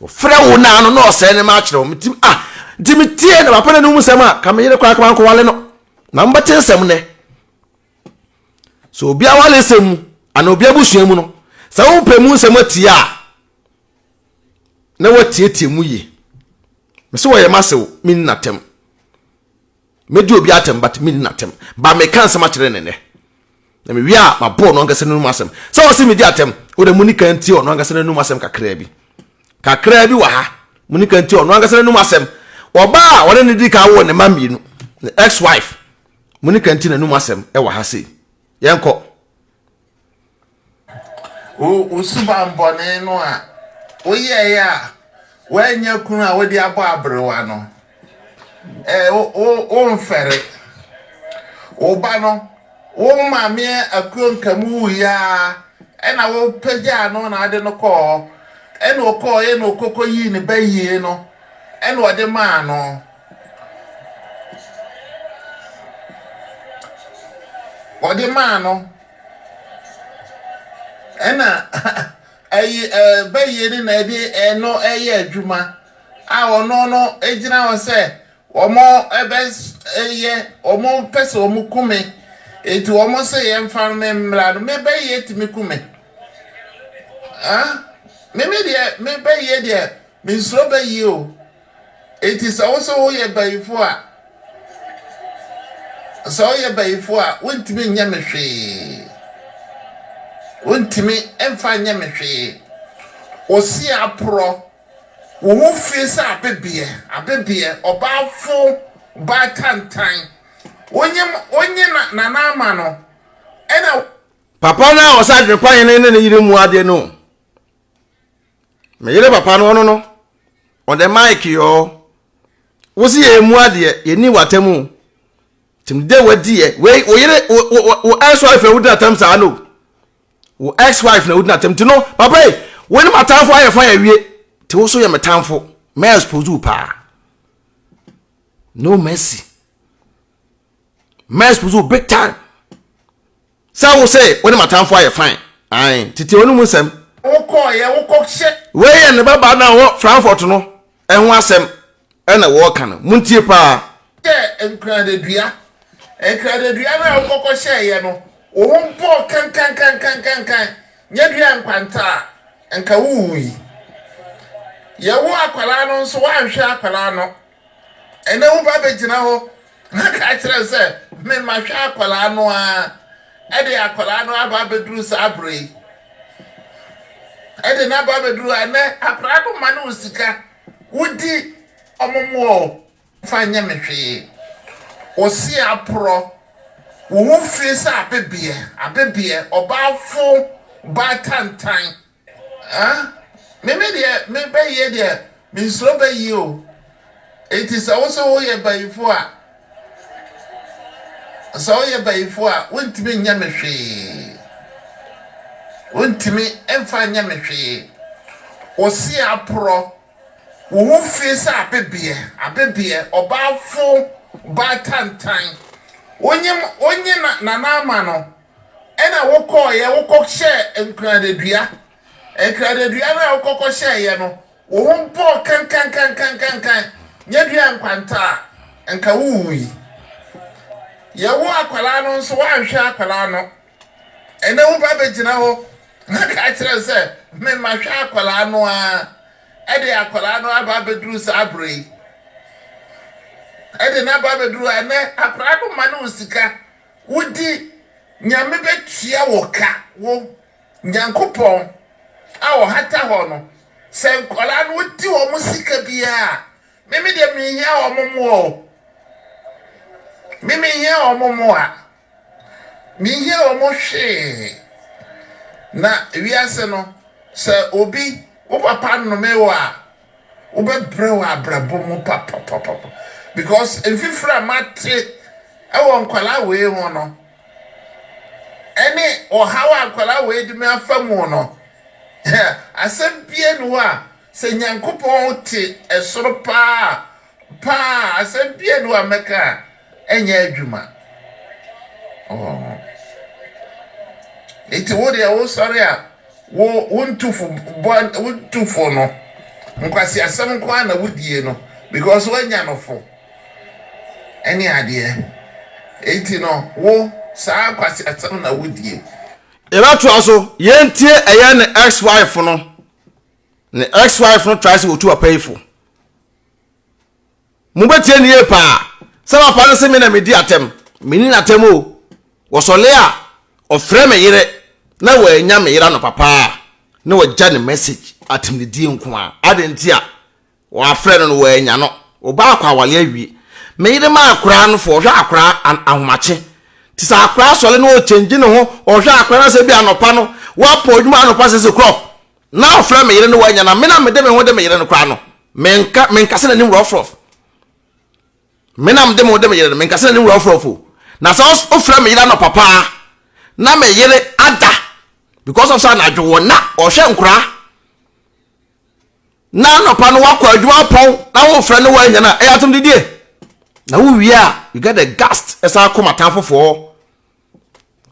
Ɔfrɛ wo naa no na ɔsɛe ne mma akyerɛ wo. Metim ah, nti metie na papa n'anum nsɛm a, ka me yere koraa kama nkɔwale no. Na mobɛte nsɛm nnɛ. So obi awale nsɛm mu anaa obi abusua mu no, sɛ wopɛ mu nsɛm atie a, na watietie mu yie. Mese wɔyɛ m'asew, menni n'atɛm. Mɛdi obi atɛm but menni n'atɛm. But meka nsɛm akyerɛ no nnɛ. Na mewie a mabɔ ɔno ankasa n'anum asɛm. Sɛ ɔse medi atɛm, wo deɛ moni kan ntie ɔno ankasa n'anum asɛm kakraa bi. Kakraa bi wɔ ha. Moni kan ntie ɔno ankasa n'anum asɛm. Ɔbaa a ɔne no di kan woo ne mma mmienu, ne ex-wife. Moni kan ntie n'anum asɛm wɔ ha sei. Yɛnkɔ. Wo wo subammɔne no a woyɛeɛ a woannya kunu a wode abɔ aberewa no, eh, wo, wo, womfɛre. Wo ba no, wo maame akuo nkamu wuiɛ a, ɛna wopagyaa no na ade no kɔɔ hɔ. Ɛna ɔkɔɔeɛ na ɔkɔkɔ yii ne ba yie no ɛna ɔde maa no. Ɔde maa no. Ɛna ɛyi ɛɛ bɛyie no na ɛde ɛno ɛyɛ adwuma a ɔno no egyina hɔ sɛ Wɔbɛyɛ, wɔpɛ sɛ wɔku me, enti wɔse yɛmfa me mmra no, me bɛyɛ tumi ku me. Ah, me me deɛ, me bɛyɛ deɛ, mensuro bɛyɛ o. Enti sɛ wo sɛ woyɛ bayifo a, sɛ woyɛ bayifo a, wontumi nyɛ me hwee. Wontumi mfa nyɛ me hwee. Ɔsi aporɔ. Wo ho fie sɛ abebeɛ, abebeɛ, ɔbaa fo, ɔbaa tantan. Wonye, wonye na, Nana Ama no, ɛna. Papa no a ɔsɛ adwene pa hene ne ne yere mu adeɛ no. Me yere papa no ɔno no, on the mic yɔɔ. Wo se yɛn mu adeɛ, yɛnni w'atam o. Tim de wadi yɛ, wei wo yere, wo, wo, wo ex-wife na wodi n'atam saa no. Wo ex wife na wodi n'atam nti no papa yi wo ne m'atamfo ayɛ fa awie te wo so yɛ me tamfo mɛ expose wo paa no mercy mɛ expose wo big time sɛ wo sɛ wo ne m'atamfo ayɛ fine ae tete wɔn mu nsɛm. Wokɔɔyɛ wokɔ hyɛ. Wei yɛ ne babaa no a ɔwɔ Frankfurt no ɛho asɛm ɛna wɔreka no montie paa. Hyɛɛ nkradadua. Nkradadua no a wokɔkɔ hyɛeɛ no, wo ho bɔɔ kankankankankankan, nyɛ dua nkwanta a, nka wowui. Yɛwoo akwadaa no nso, woanhwɛ akwadaa no. Ɛnnɛ wo ba bɛgyina hɔ na ka kyerɛ no sɛ, me mahwɛ akwadaa no ara, ɛde akwadaa no aba abɛduru saa berɛ yi. Ɛde no aba abɛduru a, ɛnnɛ akwadaa no ma no wo sika, wodi wɔn mmoa o. Fa nyɛ me hwee. Wo se aporɔ, wo ho fie sɛ abebeɛ, abebeɛ, ɔbaa fo, ɔbaa tantan. Ah, me me deɛ, me bɛyie deɛ, mensuro bɛyie o. Enti sɛ wo se woyɛ bayifo a, sɛ woyɛ bayifo a, wontumi nyɛ me hwee. Wontumi mfa nyɛ me hwee. Wo se aporɔ, Wo ho fie sɛ abebeɛ, abebeɛ, ɔbaa fo, ɔbaa tantan. Wonye, wonye na, Nana Ama no, ɛna wokɔɔeɛ, wokɔhyɛɛ Nkradadua. Nkradadua no a wokɔkɔhyɛeɛ no, wo ho bɔɔ kankankankankankan, nyɛ dua nkwanta a, nka wowui. Yɛwoo akwadaa no nso, woanhwɛ akwadaa no. Ɛnnɛ wo ba bɛgyina hɔ na ka kyerɛ no sɛ, Me mahwɛ akwadaa no ara, ɛde akwadaa no aba abɛduru saa berɛ yi. Ɛde no aba abɛduru a, ɛnnɛ akwadaa no ma no wo sika, wodi, Nyame bɛtua wo ka, wo Nyankopɔn a ɔhata hɔ no, sɛ nkwadaa no wodi wɔn sika biara a, me me deɛ menhia wɔn mmoa o. Me menhia wɔn mmoa. Menhia wɔn hwee. Na wiase no, sɛ obi, wo papa nnome wo a, wobɛbrɛ wɔ abrabɔ mu papapapa. Because mfifiri a mate wɔ nkwadaa wei ho no, ɛne ɔhaw a nkwadaa wei de me afa mu no, asɛm bia ni hɔ a, sɛ Nyankopɔn te soro paa paa, asɛm bia ni hɔ a mɛka a, ɛnyɛ adwuma. Oh. Nti wo deɛ wosɔre a wo wo ntufo bɔ wo ntufo no nkwasi asɛm nko ara na wodie no because woanya no fo ɛne adeɛ. Nti no wo saa nkwasi asɛm na wodie. Yɛbɛtoa so, yɛntie ɛyɛ ne ex-wife no. Ne ex-wife no try sɛ wɔtu papa yi fo. Mobɛtie no yie paa. Sɛ papa no se me na medi atɛm, menni n'atɛm o. Wɔsɔle a, ɔfrɛ me yere na wannya me yere anɔpa paa na wagya ne message atɛmdidie nko ara. Adɛn nti a wafrɛ no no wannya no? Ɔbaa akɔ awale awie. Me yere ma akoraa no fo, ɔhwɛ akoraa ahomakye. Nti sɛ akoraa sɔle na ɔkyɛngyi ne ho, ɔhwɛ akoraa no sɛ bi anɔpa no, wapɔ adwuma anɔpa sese crop. Na ɔfrɛ me yere no wanya na me na mede me ho de me yere no koraa no menka menkasa n'anim rɔfrɔf me na mede me ho de me yere no menkasa n'anim rɔfrɔf o na sɛ ɔfrɛ me yere anɔpa paa na me yere ada because of sɛ anadwo wɔ na ɔhwɛ nkoraa. Na anɔpa no wakɔ adwuma apɔn na wofrɛ no woannya no a, ɛyɛ atomdidie. Na wowie a, you get the gust ɛsan kɔ m'atamfofoɔ hɔ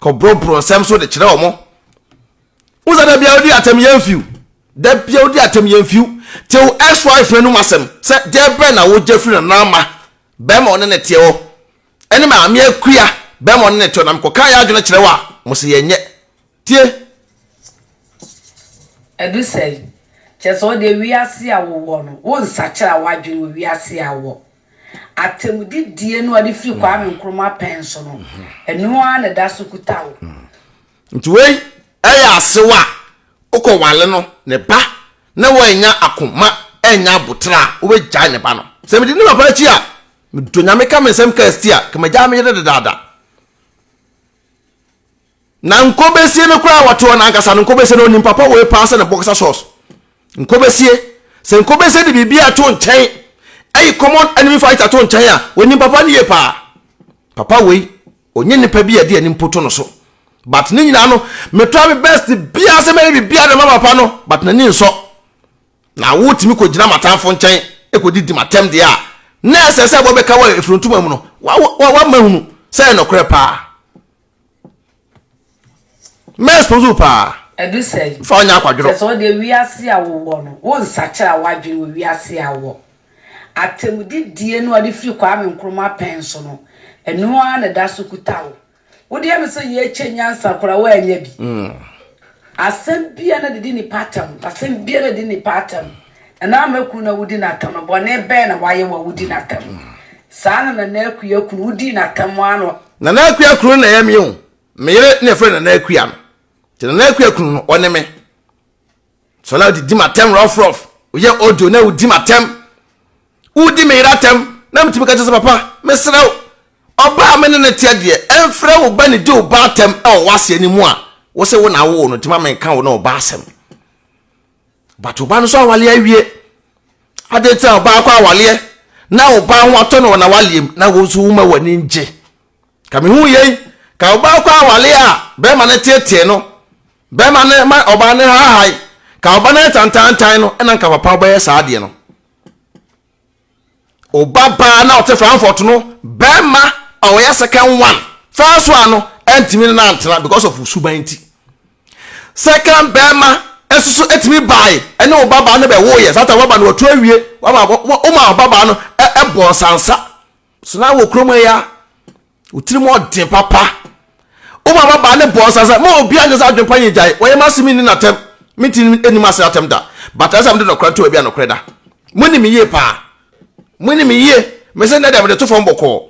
kɔborɔborɔ nsɛm so de kyerɛ wɔn. Wo sɛ da bia wodi atɛm yɛn fiw. Da bia wodi atɛm yɛn fiw. Te wo ex-wife no anum asɛm sɛ deɛ bɛn na wogya firi nana ama bɛrima ɔne ne teɛ hɔ ɛne maame akua bɛrima ɔne ne teɛ hɔ na mekɔka yɛ adwene kyerɛ wo a mo se yɛnyɛ. Tie! Ɛdu sɛn? Kyerɛ sɛ wo deɛ wiase a wowɔ no, wonsakyera w'adwene wɔ wiase a wowɔ. Atemudidie no a ɔde firi Kwame Nkrumah pɛn so no, ɛno ara na ɛda so kuta wo. Nti wei ɛyɛ asew a wokɔ wale no ne ba na wannya akoma annya aboterɛ a wobɛgyae ne ba no. Sɛ medi ne papa akyi a, medɔ Nyame ka me nsɛm ka asti a, nka magyae me yere dedaada. Na nkɔbɛsie no koraa a wɔte hɔ no ankasa no nkɔbɛsie no onim papa wei paa sɛ ne boxer shorts. Nkɔbɛsie. Sɛ nkɔbɛsie de biribi ato nkyɛn, ɛyi common enemy fighter to nkyɛn a, onim papa no yie paa. Papa wei, ɔnyɛ nipa bi a ɛde ani mpo to no so. But ne nyinaa no, metra me best biara sɛ mɛyɛ biribiara de ma papa no, but n'ani nsɔ. Na wotumi kɔgyina m'atamfo nkyɛn kɔdidi m'atɛm deɛ a, na ɛsɛ sɛ wɔbɛka wɔ efiri ntoma mu no, wama hunu sɛ ɛyɛ nokorɛ paa. Mɛ expose wo paa. Ɛdu sɛn? Fa ɔnyɛ akwadworɔ. Kyerɛ sɛ wo deɛ wiase a wowɔ no, wonsakyera w'adwene wɔ wiase a wowɔ. Atɛmudidie no a ɔde firi Kwame Nkrumah pɛn so no, ɛno ara na ɛda so kuta wo. Wo deɛ me sɛ yɛkyɛ nyansa koraa woannya bi. Asɛm biara na didi nipa atɛm, asɛm biara na di nipa atɛm. Nana Ama kunu na wodi n'atɛm no, bɔne bɛn na wayɛ wo a wodi n'atɛm? Saa na Nana Akua kunu, wodii n'atɛm ara na. Nana Akua kunu na ɛyɛ me o. Me yere na yɛfrɛ no Nana Akua no. Nti Nana Akua kunu no, ɔne me. Sɔla wodidi m'atɛm rough rough. Woyɛ audio na wodi m'atɛm. Wodi me yere atɛm na metumi ka kyerɛ sɛ papa, mesrɛ wo, ɔbaa a me ne no teɛ deɛ, ɛmfrɛ wo ba ne di wo ba atɛm wɔ w'aseɛ no mu a, wo se wo na wowoo no nti ma menka wo ne wo ba asɛm. But ɔbaa no nso awale awie. Adɛn nti na ɔbaa kɔ awaleɛ na ɔbaa ho atɔ no wɔ n'awaleɛ mu na wo nso woma w'ani ngye? Ka mehu yei, ka ɔbaa kɔ awaleɛ a bɛrima no teetee no, bɛrima no ma ɔbaa no haahae, ka ɔbaa no yɛ tantantan no ɛna nka papa wobɛyɛ saa adeɛ no. Ɔba baa na ɔte Frankfurt no, bɛrima a ɔyɛ second one, first one no ɛntumi ne no antena because of suban nti. Second bɛrima nso so etumi bae ɛne wo babaa no bɛwoeɛ. Saa ta waba no watu awie, wama woma wo babaa no ɛbɔ nsansa. So na wɔ kurom ya, wo tirim ɔden papa. Woma babaa no bɔ nsansa, ma obi anyɛ sɛ adwempa yɛ gyae. Wɔyɛ m'ase menni n'atɛm, mentumi nni m'ase atɛm da. But ɛsɛ sɛ mede nɔkorɛ to baabi a nɔkorɛ da. Monim me yie paa. Monim me yie. Mese nnɛ deɛ mede to fam bɔkɔɔ.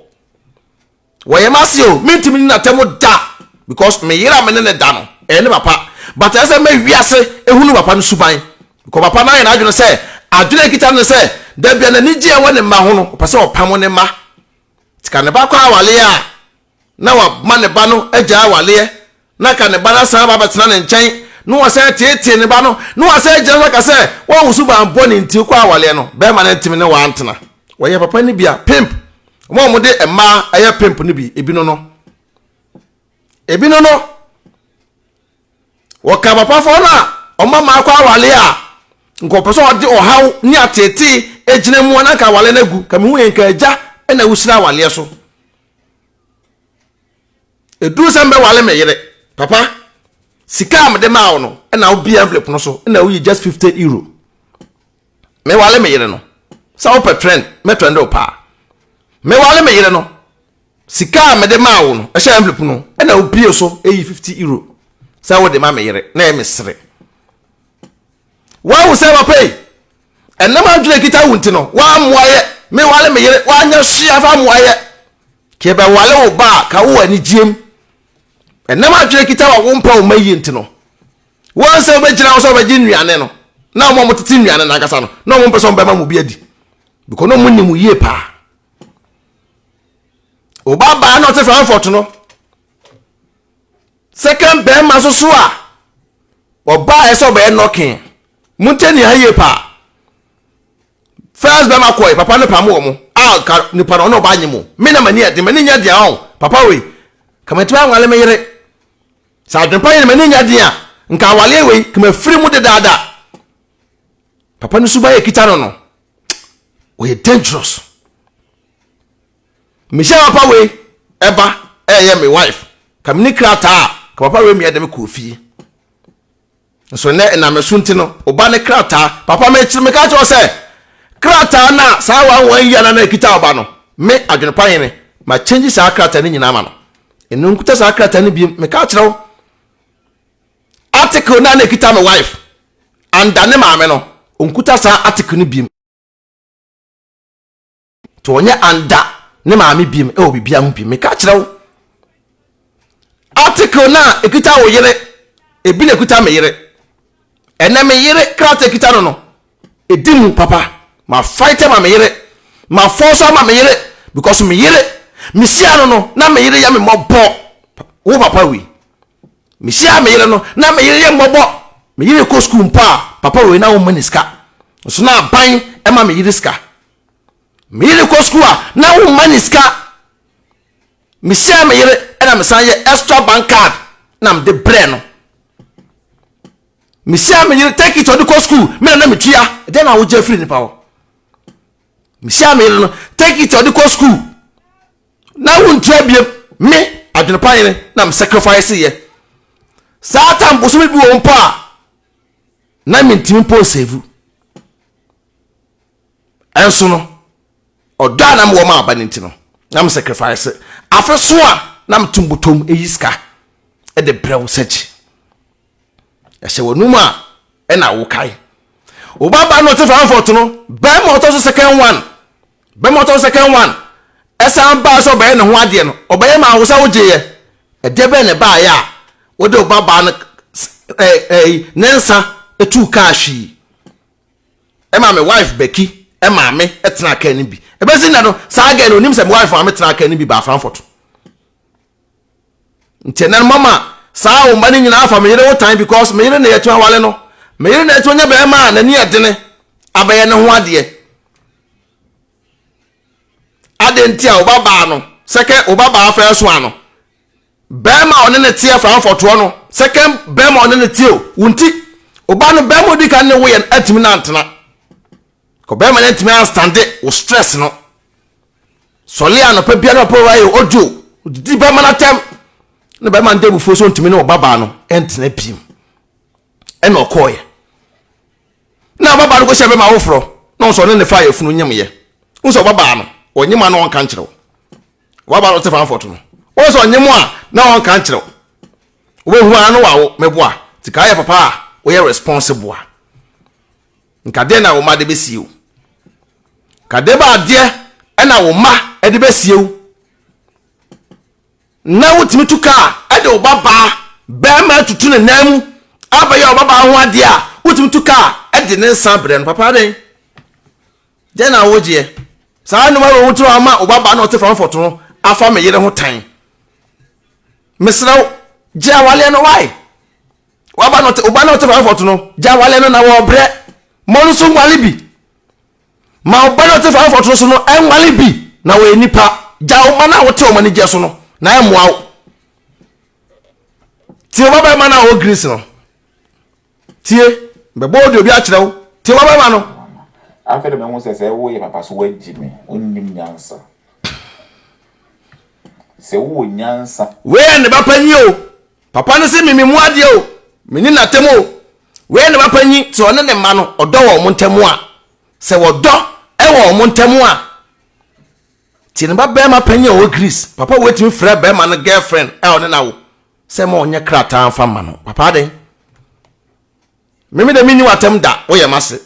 Wɔyɛ m'ase o, mentumi nni n'atɛm da because me yere a me ne no da no, ɛyɛ ne papa. But ɛsɛ sɛ mɛ wiase ehunu papa no suban. Because papa no ayɛ n'adwene sɛ, adwene a ekita no ne sɛ, da bia n'ani gye ɛwɔ ne mma ho no, ɔpɛ sɛ ɔpamo ne mma. Nti ka ne ba kɔ awaleɛ a, na wama ne ba no agyae awaleɛ, na ka ne ba no asan aba abɛtena ne nkyɛn, na wasan ateetee ne ba no, na wasan agyina so aka sɛ, Woahu suban bɔne nti wokɔ awaleɛ no, bɛrima no antumi ne wo antena. Wɔyɛ papa no bi a, pimp. Wɔn a wɔde mmaa yɛ pimp no bi, ebi no no. Ebi no no. Wɔka papafoɔ no a wɔma mmaa kɔ awaleɛ a, nka ɔpɛ sɛ ɔde ɔhaw ne ateetee gyina mu a na nka awaleɛ no agu. Ka mehu yɛ nka agya na wohyira awaleɛ so. Ɛduru sɛ mebɛwale me yere, papa, sika a mede maa wo no, ɛna wobie envelope no so, ɛna woyi just 50 euro. Mewale me yere no, sɛ wopɛ trend, mɛtrend wo paa. Mewale me yere no, sika a mede maa wo no, ɛhyɛ envelope no, ɛna wobie so ɛyi 50 euro sɛ wode ma me yere, na ɛyɛ me sere. Woahu sɛ papa yi, ɛnam adwene kita wo nti no, woammoa yɛ, mewale me yere, woanyɛ hwee afa mmoa yɛ. Ka yɛbɛwale wo ba a, ka wowɔ anigyeɛm. Ɛnam adwene kita wa wompɛ wo ma yie nti no, wɔn sɛ wobɛgyina hɔ sɛ wobɛgye nnuane no, na wɔn a wɔtete nnuane no ankasa no, na wɔn mpɛ sɛ wɔbɛma mo bi adi. Because na wɔn nim yie paa. Wo ba baa na ɔte Frankfurt no, second bɛrima nso so a ɔbaa ɛsɛ ɔbɛyɛ knocking. Montie nea yie paa. First bɛma kɔe, papa no pam wɔn. A ka nipa no ɔne ɔba nye mu. Me na m'ani ɛden, m'ani nyɛ den ɔn. Papa wei, ka matumi anwale me yere. Sɛ adwempa yɛ m'ani nyɛ den a, nka awaleɛ wei, ka mafiri mu dedaada. Papa no suban yɛ kita no no, ɔyɛ dangerous. Mehyia papa wei ɛba ɛyɛ me wife, ka meni krataa a, ka papa wei meyɛ de me kɔɔ fie. Nso nnɛ ɛnam me so nti no, ɔba ne krataa. Papa mekyerɛ meka kyerɛ sɛ krataa no a saa wanwan yi ana na ɛkita ɔba no, me adwenepa hene, ma change saa krataa no nyinaa ma no. Ɛno nkuta saa krataa no biem, meka kyerɛ wo. Article no a na ɛkita me wife anda ne maame no, ɔnkuta saa article no biem. Nti ɔnyɛ anda ne maame biem ɛwɔ biribiara ho biem. Meka kyerɛ wo. Article no a ɛkita wo yere, ebi na ɛkuta me yere. Ɛnɛ me yere krataa ɛkita no no, ɛdi mu papa. Ma fight ma me yere, ma force ama me yere because me yere, mehyia no no, na me yere yɛ me mmɔbɔ. Wo papa wei. Mehyiaa me yere no, na me yere yɛ mmɔbɔ. Me yere kɔ sukuu mpo a, papa wei na ɔmma ne sika. Nso na aban ma me yere sika. Me yere kɔ sukuu a, na womma ne sika. Mehyiaa me yere na mesan yɛ extra bank card na mede brɛ no. Mehyiaa me yere take it ɔde kɔ sukuu, me na na metua. Ɛdɛn na wogye afiri nipa hɔ? Mehyiaa me yere no take it ɔde kɔ sukuu. Na wontua biem. Me, adwenepa yere, na me sacrifice yɛ. Saa tam bosome bi wɔ mpo a, na mentumi mpo nsave. Ɛnso no, ɔdɔ a na mewɔ ma aba no nti no, na me sacrifice. Afe so a, na meto bɔtɔm eyi sika de brɛ wo sɛ gye. Ɛhyɛ w'anum a, ɛna wokae. Wo ba ba no ɔte Frankfurt no, bɛrima ɔtɔ so second one, bɛrima ɔtɔ so second one, ɛsan baa sɛ ɔbɛyɛ ne ho adeɛ no, ɔbɛyɛ maa wo sɛ wogyeeɛ. Ɛdeɛ bɛn na ɛbaeɛ a wode wo ba baa no ɛɛ ne nsa tuu kaa hwii ɛma me wife Becky maame tenaa kaa no bi. Ɛbɛsi nnɛ no, saa girl no onim sɛ me wife maame tenaa kaa no bi baa Frankfurt. Nti ɛnɛ no mama saa wo mma no nyinaa afa me yere ho tan because me yere na yɛtumi awale no. Me yere na yɛtumi anya bɛrima a n'ani ɛdene abɛyɛ ne ho adeɛ. Adɛn nti a wo babaa no second wo babaa first one no bɛrima a ɔne ne teɛ fa mfɔtoɔ no second bɛrima a ɔne ne teɛ o wo nti wo ba no bɛrima odi kan ne wo yɛ no atumi nantena kɔ bɛrima no antumi anstande wo stress no. Sɔle anɔpa biara na ɔpɛ ɔyɛ audio didi bɛrima no atɛm na bɛrima no de abufuo so ntumi ne ɔbabaa no ntena biem ɛna ɔkɔɔyɛ na ɔbabaa no kɔhyia bɛrima foforɔ na ɔsɔ ne ne fa yɛfunu nyemyɛ wo sɛ ɔbabaa no ɔnyem a na ɔnka nkyerɛ wo ɔbabaa no ɔte fanfɔto no wo sɛ ɔnyem a na ɔnka nkyerɛ wo wobɛhu a na wawo mɛboa nti kaa yɛ papa a woyɛ responsible a Nka deɛ na wo mma de bɛsie wo? Nka deɛ ba adeɛ na wo mma de bɛsie wo? Na wotumi tu kaa de wo babaa bɛrima atutu ne nan mu abɛyɛ wo babaa ho adeɛ a wotumi tu kaa de ne nsa brɛ no papa dɛn? Deɛ na wogyeɛ saa nnoma wɔ wo tiri ama wo babaa na ɔte Frankfurt no afa me yere ho tan. Mesrɛ wo gye awaleɛ no wae. Waba no ɔba no ɔte Frankfurt no gya awale no na wɔbrɛ ma ɔno nso nwale bi ma ɔba no ɔte Frankfurt no so no ɛnwale bi na wɔyɛ nipa gya ɔma no a wote ɔma no gya so no na ɛmmoa wo tie ɔba bɛrima no a ɔwɔ Greece no tie bɛbɔ ɔde obi akyerɛ wo tie ɔba bɛrima no. Afei na mahu sɛ sɛ woyɛ papa so woagyi me, wonnim nyansa. Sɛ wowɔ nyansa. Wei yɛ ne ba panyin o. Papa no se me memu adeɛ o, menni n'atam o. Wei ne papa nyi, sɛ ɔne ne mma no ɔdɔ wɔ wɔn ntam a, sɛ wɔdɔ wɔ wɔn ntam a. Tie ne ba bɛrima panyin a ɔwɔ Greece, papa wei tumi frɛ bɛrima no girlfriend a ɔne no awo sɛ ma ɔnyɛ krataa mfa mma no. Papa adɛn? Me me de menni w'atam da, woyɛ m'ase.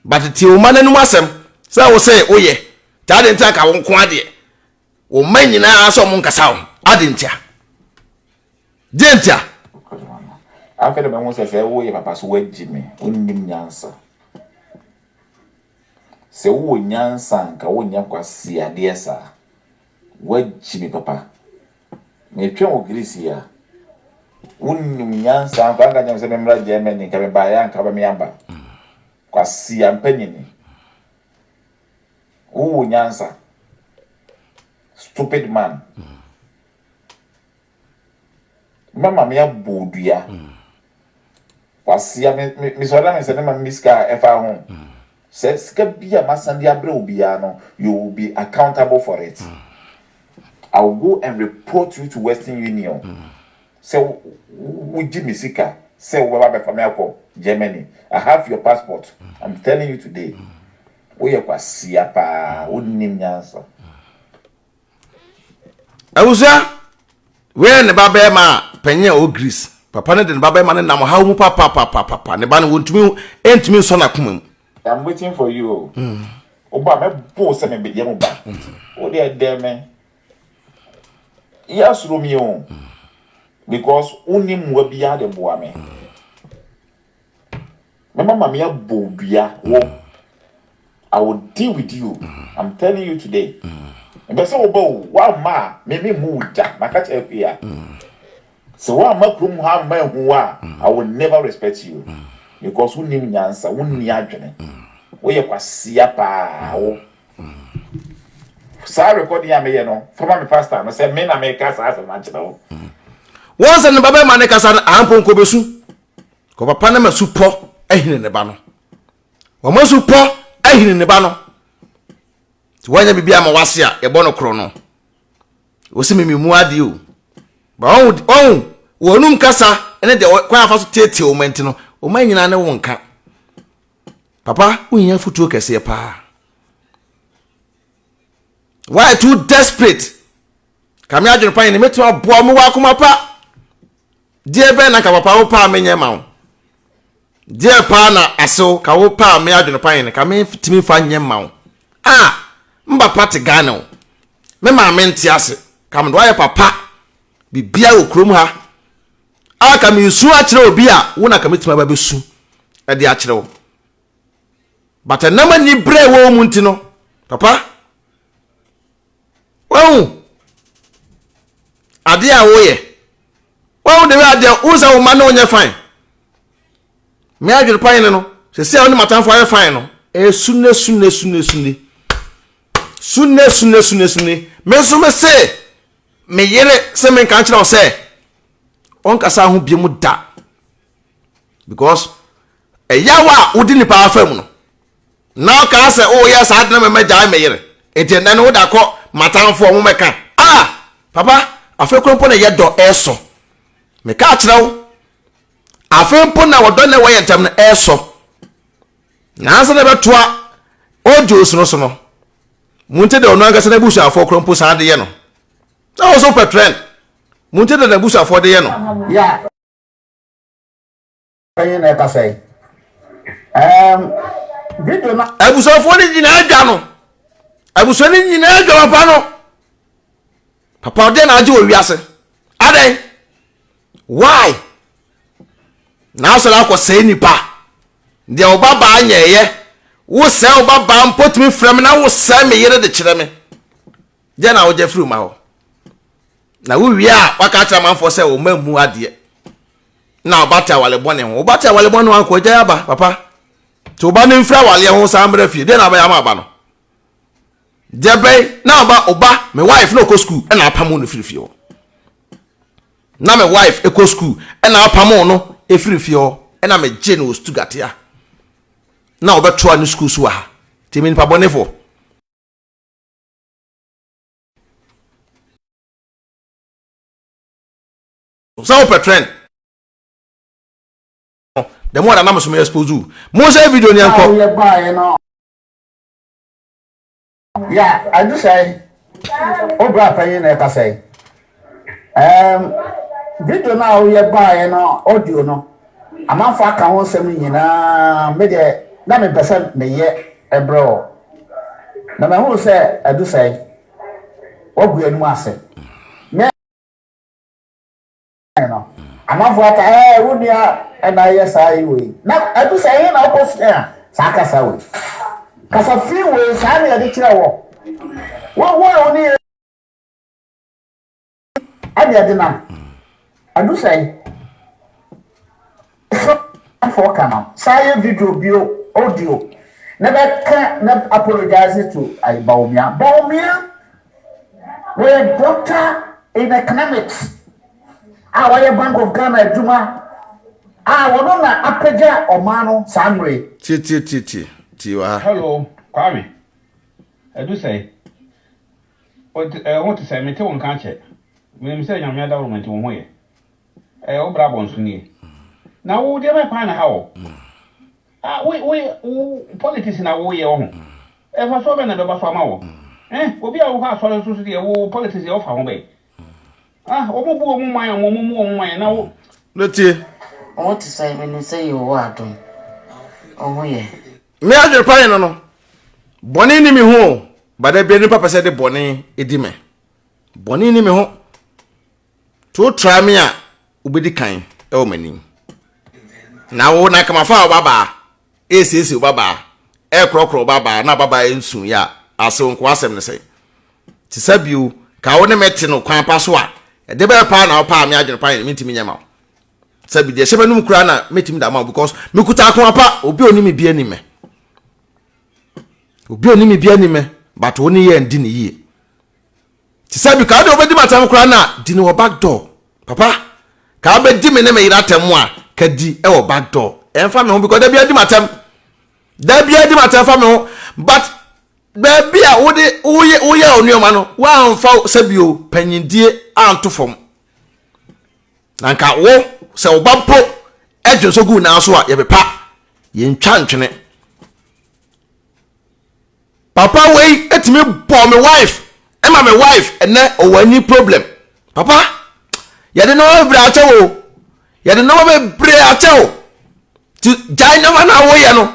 But tie wo mma n'anum asɛm sɛ wo se woyɛ, nti adɛn nti anka wo nko adeɛ? Wo mma nyinaa sɛ ɔmo nkasa wo ho, adɛn ntia? Deɛ ntia? Afei na mahu sɛ sɛ woyɛ papa so woagyi me, wonnim nyansa. Sɛ wowɔ nyansa a nka wonyɛ nkwaseadeɛ saa. Woagyi me papa. Metwɛn wɔ Greece yi a. Wonnim nyansa nka anka kyerɛ me sɛ memmra Germany nka mebaeɛ a nka wobɛme aba. Kwasia mpanyini. Wowɔ nyansa. Stupid man. Mma maame abɔ wo dua. Kwasia me me mesɔre na me sɛ ne maame me sika a ɛfa ho. Sɛ sika bi a masan de abrɛ wo biara no, you will be accountable for it. I will go and report you to Western Union sɛ wogye me sika sɛ wobɛba abɛfa me akɔ Germany. I have your passport. I'm telling you today. Woyɛ kwasia paa, wonnim nyansa. Abusua, wei yɛ ne ba bɛrima a panyin a ɔwɔ Greece. Papa no de ne ba bɛrima no nam ɔhaw mu papapapapa. Ne ba no wɔntumi ntumi nsɔ n'akoma mu. I'm waiting for you o. Wo ba mɛbɔ wo sɛ meyɛ mo ba. Wo deɛ dɛ me. Yɛ asuro mi o. Because wonni mmoa biara de boa me. Mɛma maame abɔ wo dua wo. I will deal with you. I'm telling you today. Mpɛ sɛ woba o, woamma a me me mmu wo da. Maka kyerɛ Akua. Sɛ woamma kurom ha amma ahu wo a, I will never respect you. Because wonnim nyansa, wonni adwene. Woyɛ kwasia paa wo. Saa recording a meyɛ no, fa ma me pastor no sɛ me na meka saa asɛm akyerɛ wo. Wɔn sɛ ne ba bɛma ne kasa no, ampo nkɔbɛsu. Kɔ papa no ma supɔ ahini ne ba no. Wɔma supɔ ahini ne ba no. Nti wɔnyɛ biribi ama wase a yɛbɔ no korɔ no. Wɔsi mimi mu adeɛ o. Ba wɔn wɔn wɔnum kasa ne deɛ kwan afa so tietie wɔn nti no wɔn nyinaa ne wɔn nka. Papa wohia futuo kɛseɛ paa. Why too desperate? Kame adwene pa yɛ ne mɛtumi aboa wɔn wɔ akoma pa. Deɛ bɛn na nka papa wo paa menyɛ ma wo? Deɛ paa na asew ka wo paa me adwene pa yɛn ka me tumi fa nyɛ ma wo? Ah, mba pa te Ghana o. Me maame nte ase. Ka me do ayɛ papa. Bibia wɔ kurom ha. Ah, ka me su akyerɛ obi a wo na ka metumi aba bɛsu ɛde akyerɛ wo. But ɛnam ani brɛ wɔ mu nti no, papa, Wahu adeɛ a woyɛ. Wahu de wei adeɛ wo sɛ wo mma ne wo nyɛ fine. Me adwene pa yene no sɛsi a wo ne matamfo ayɛ fine no ɛyɛ sunne sunne sunne sunne sunne sunne sunne sunne me nso me se me yere sɛ me nka nkyerɛ wo sɛ ɔnkasa ho bie mu da because ɛyaw a wode nipa afa mu no Na ɔkaa sɛ, O yɛ saa de na mɛmɛgyae me yere. Enti ɛnnɛ no woda kɔ m'atamfo a wɔmmɛka. Ah! Papa, afei koraa mpo na yɛ dɔ ɛresɔ. Meka akyerɛ wo, afei mpo na wɔdɔ na ɛwɔ yɛn ntam no ɛresɔ. Na ansa na ɛbɛtoa audios no so no, montie deɛ ɔno ankasa n'abusuafoɔ koraa mpo san de yɛ no. Sɛ wo so wopɛ trend, montie deɛ n'abusuafoɔ de yɛ no. Yeah. Panyin na ɛkasa yi. Um, video na. Abusuafoɔ no nyinaa dwa no. Abusua no nyinaa dwa papa no. Papa ɔdeɛ na agye wɔ wiase. Adɛn? Why? Na asɔre akɔ sɛe nipa. Deɛ ɔba baa nyɛɛyɛ. Wo sɛe ɔba baa mpo tumi frɛ me na wo sɛe me yere de kyerɛ me. Deɛ na wogye firi ma hɔ. Na wowie a waka akyerɛ amanfoɔ sɛ wɔn mma mmu adeɛ. Na ɔba te awale bɔne ho. Ɔba te awale bɔne ho ankɔ agyae aba papa. Nti ɔba no mfiri awaleɛ ho saa mmerɛ fie. Deɛ na abɛyɛ ama aba no. Deɛ bɛn na ɔba ɔba me wife na ɔkɔ school ɛna apamo no firi fie hɔ. Na me wife ɛkɔ school ɛna apamo no ɛfiri fie hɔ ɛna me gye no wɔ Stuttgart ya. Na ɔbɛtoa ne school so wɔ ha. Nti me nipa bɔnefoɔ. Sɛ wopɛ trend no, the more na nam so me expose wo. Mo nhyɛ video ni ɛnkɔ. Woyɛ baeɛ no ya adu sɛe wo bra panyin na ɛkasa yi um, video no a woyɛ baeɛ no audio no amanfo aka ho nsɛm nyinaa me deɛ na mepɛ sɛ meyɛ ɛbrɛ wɔ na mahunu sɛ adu sɛe wagu anim ase me no amanfoɔ aka ɛɛ wo nua ɛna ayɛ saa yi wei na ɛdu sɛ ɛhe na wokɔ sua saa kasa wei kasa fi wei saa na yɛde kyerɛ wɔ wo wo a wo ne yɛ ɛne ɛde nam ɛdu sɛ amanfoɔ ka no saa yɛ video bio audio na bɛka na apologize to ayi Bawumia Bawumia wɔyɛ doctor in economics a wɔyɛ Bank of Ghana adwuma a wɔno na apagya ɔman no saa mmerɛ yi. Tie tie tie tie. Tie wɔ ha. Hello, Kwame. Ɛdu sɛe. Wo te sɛ mete wo nka akyɛ. Menim sɛ Nyame adaworo nti wo ho yɛ. Ɛyɛ wo bra bɔnso nie. Na wo deɛ bɛn paa na ha wɔ? Ah, wo wo wo politics na wo yɛ wɔ ho. Ɛfa so bɛn na bɛba so ama wɔ? Eh, obi a wokɔ asɔre nso so deɛ wo politics deɛ wofa ho bɛn? Ah, wɔn bu wɔn man, wɔn mu wɔn man na wo. No tie. Wo te sɛ menim sɛ Yehowa adom wo ho yɛ. Me adwene pa yɛ no no bɔne ni me ho o but da bia nipa pɛ sɛ de bɔne di me bɔne ni me ho to try me a wobɛdi kan wɔ m'anim na wo na kama fa wo babaa ɛresiesie wo babaa ɛrekorɔkorɔ wo babaa na babaa nsu yɛ a asew nko asɛm ne sɛ te sɛ bio ka wo ne me te no kwan pa so a ɛde bɛyɛ paa na wo paa me adwene pa yɛ mentumi nyɛ ma wo sɛ bi deɛ hyɛ m'anum koraa na mɛtumi da ma wo because mekuta akoma pa obi a ɔni me bi anim me obi a ɔni me bi anim me but wo ne yɛ ndi ne yie Te sɛ bi ka wode wobɛdi m'atɛm koraa no a, di no wɔ back door. Papa, ka wobɛdi me ne me yere atɛm a, ka di wɔ back door. Ɛmfa me ho because da biara di m'atɛm. Da biara di m'atɛm fa me ho. But baabi a wode woyɛ woyɛ wo nneɛma no, woamfa sɛbio panyindie anto fam. Na nka wo sɛ wo ba mpo ɛdwe nso gu nan so a yɛbɛpa yɛntwa ntwene. Papa wei etumi bɔ me wife ɛma me wife ɛnɛ ɔwɔ ani problem. Papa yɛde nneɛma bebree akyɛ wo yɛde nneɛma bebree akyɛ wo ti gyae nneɛma no a woyɛ no